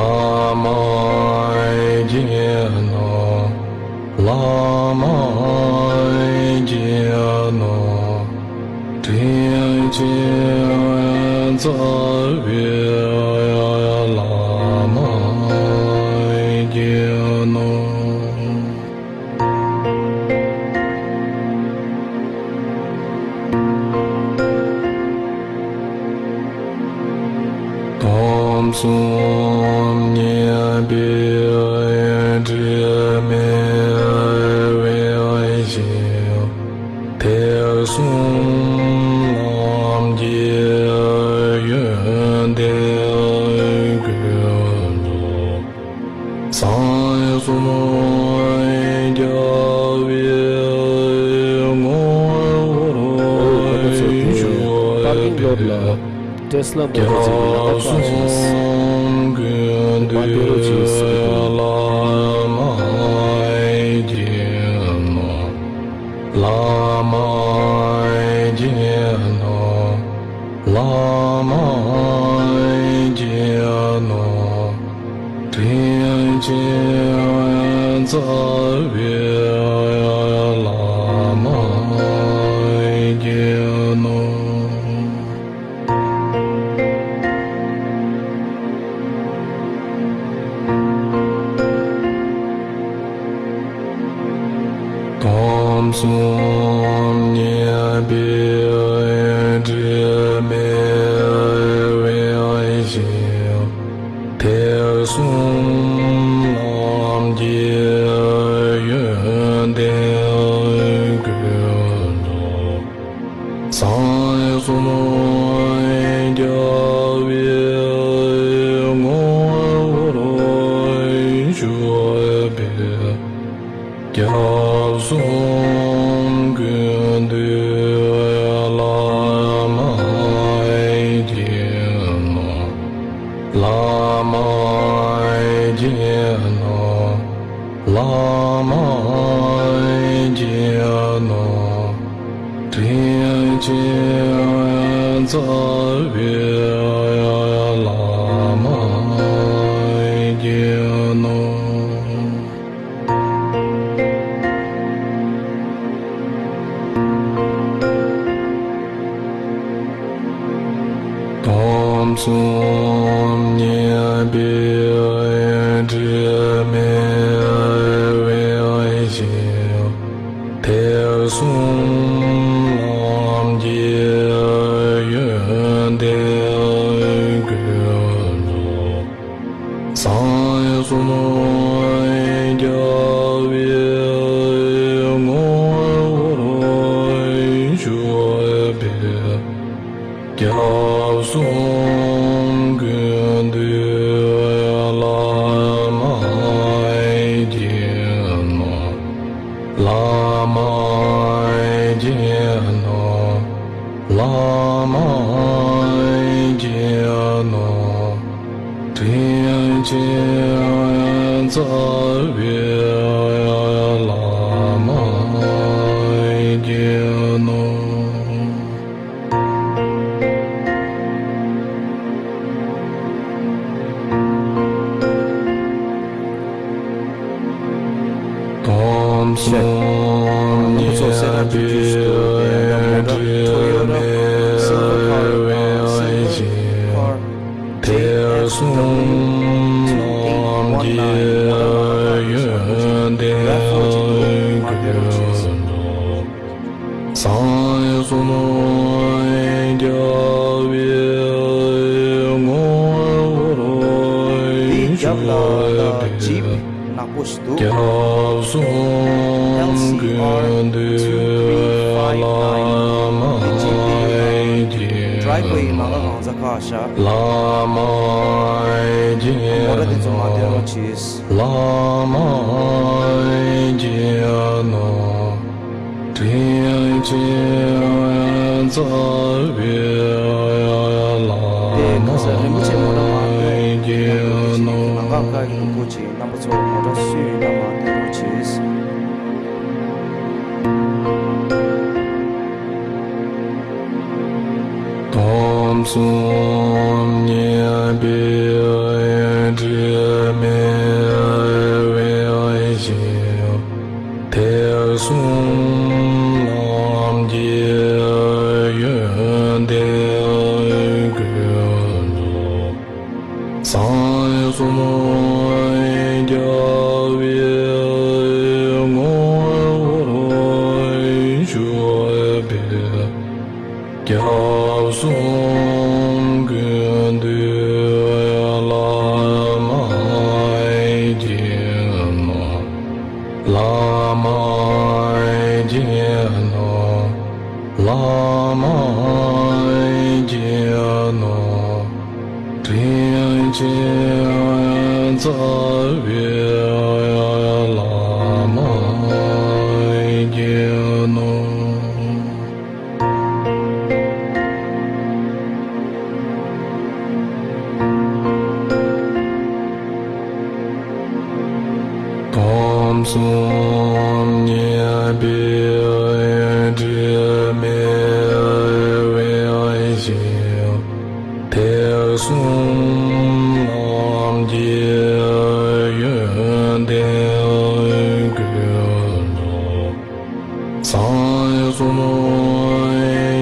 མ་མཇལ་ནོ། བླ་མ་མཇལ་ནོ། དྲིན་ཅན་རྩ་བའི་བླ་མ་མཇལ་ནོ། སྟོང་གསུམ་མཉམ་པའི་དྲི་མེད་འོད་ཞིང་། དུས་གསུམ་ལམ་གྱི་ཡོན་ཏན་ཀུན་རྫོགས། གསང་གསུམ་རྒྱལ་བའི་ངོ་བོར་བཞུགས་པའི། སྐྱབས་སུ་མགོན་དུ་བླ་མ་མཇལ་ནོ། བླ་མ་མཇལ་ནོ། བླ་མ་མཇལ་ནོ། དྲིན་ཅན་རྩ་བའི་བླ་མ་མཇལ་ནོ། སྟོང་གསུམ་མཉམ་པའི་དྲི་མེད་འོད་ཞིང་། དུས་གསུམ་ལམ་གྱི་ཡོན་ཏན་ཀུན་རྫོགས། གསང་གསུམ་རྒྱལ་བའི་ངོ་བོར་བཞུགས་པའི། སྐྱབས་སུ་མགོན་དུ་བླ་མ་མཇལ་ནོ། བླ་མ་མཇལ་ནོ། བླ་མ་མཇལ་ནོ། དྲིན་ཅན་རྩ་བའི་བླ་མ་མཇལ་ནོ། སྟོང་གསུམ་མཉམ་པའི་དྲི་མེད་འོད་ཞིང་། དུས་གསུམ་ལམ་གྱི་ཡོན་ཏན་ཀུན་རྫོགས། གསང་གསུམ་རྒྱལ་བའི་ངོ་བོར་བཞུགས་པའི། སྐྱབས་སུ་མགོན་དུ་བླ་མ་མཇལ་ནོ། བླ་མ་མཇལ་ནོ། བླ་མ་མཇལ་ནོ། དྲིན་ཅན་རྩ་བའི་བླ་མ་མཇལ་ནོ། སྟོང་གསུམ་མཉམ་པའི་དྲི་མེད་འོད་ཞིང་། དུས་གསུམ་ལམ་གྱི་ཡོན་ཏན་ཀུན་རྫོགས། གསང་གསུམ་རྒྱལ་བའི་ངོ་བོར་བཞུགས་པའི། ནག་པོ་ཞིག་འདུག་སྐྱབས་སུ་མགོན་དུ་བླ་མ་མཇལ་ནོ། བླ་མ་མཇལ་ནོ། མོ་ཊ་དེ་ཚོ་མ་འཐེན་རོགས་གྱིས། བླ་མ་མཇལ་ནོ། དྲིན་ཅན་རྩ་བའི་བླ་མ་མཇལ་ནོ། ནང་ཁག་ཁག་གི་འདུག་གོ་ཅིག་རྣམ་པ་ཚོ་མོ་ཊ་སུ་ཡིན་ན་མ་འཐེན་རོགས་གྱིས། གསུམ་བརྙེས་པའི་དྲི་མེད་འོད་ཞིག་དུས་གསུམ་ལམ་གྱི་ཡོན་ཏན་ཀུན་རྫོགས། གསང་གསུམ་རྒྱལ་བའི་ངོ་བོར་བཞུགས་པའི་སྐྱབས་གསུམ་ཀུན་འདུས་བླ་མ་མཁྱེན་ནོ། བླ་མ་མཁྱེན་ནོ། བླ་མ་མཁྱེན་ནོ། དྲིན་ཅན་རྩ་བའི་བླ་མ་མཁྱེན་ནོ། སྟོང་གསུམ་བརྙེས་པའི་དྲི་མེད་འོད་ཞིག་དུས་གསུམ་ལམ་གྱི་ཡོན་ཏན་ཀུན་རྫོགས། གསང་གསུམ་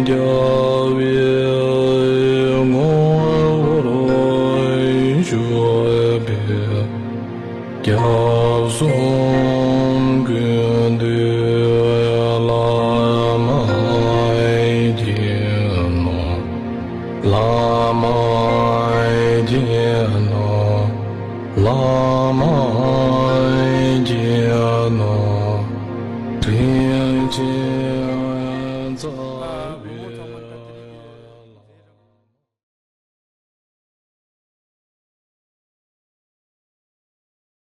རྒྱལ་བའི་ངོ་བོར་བཞུགས་པའི་སྐྱབས་གསུམ་ཀུན་འདུས་བླ་མ་མཁྱེན་ནོ། བླ་མ་མཁྱེན་ནོ། བླ་མ་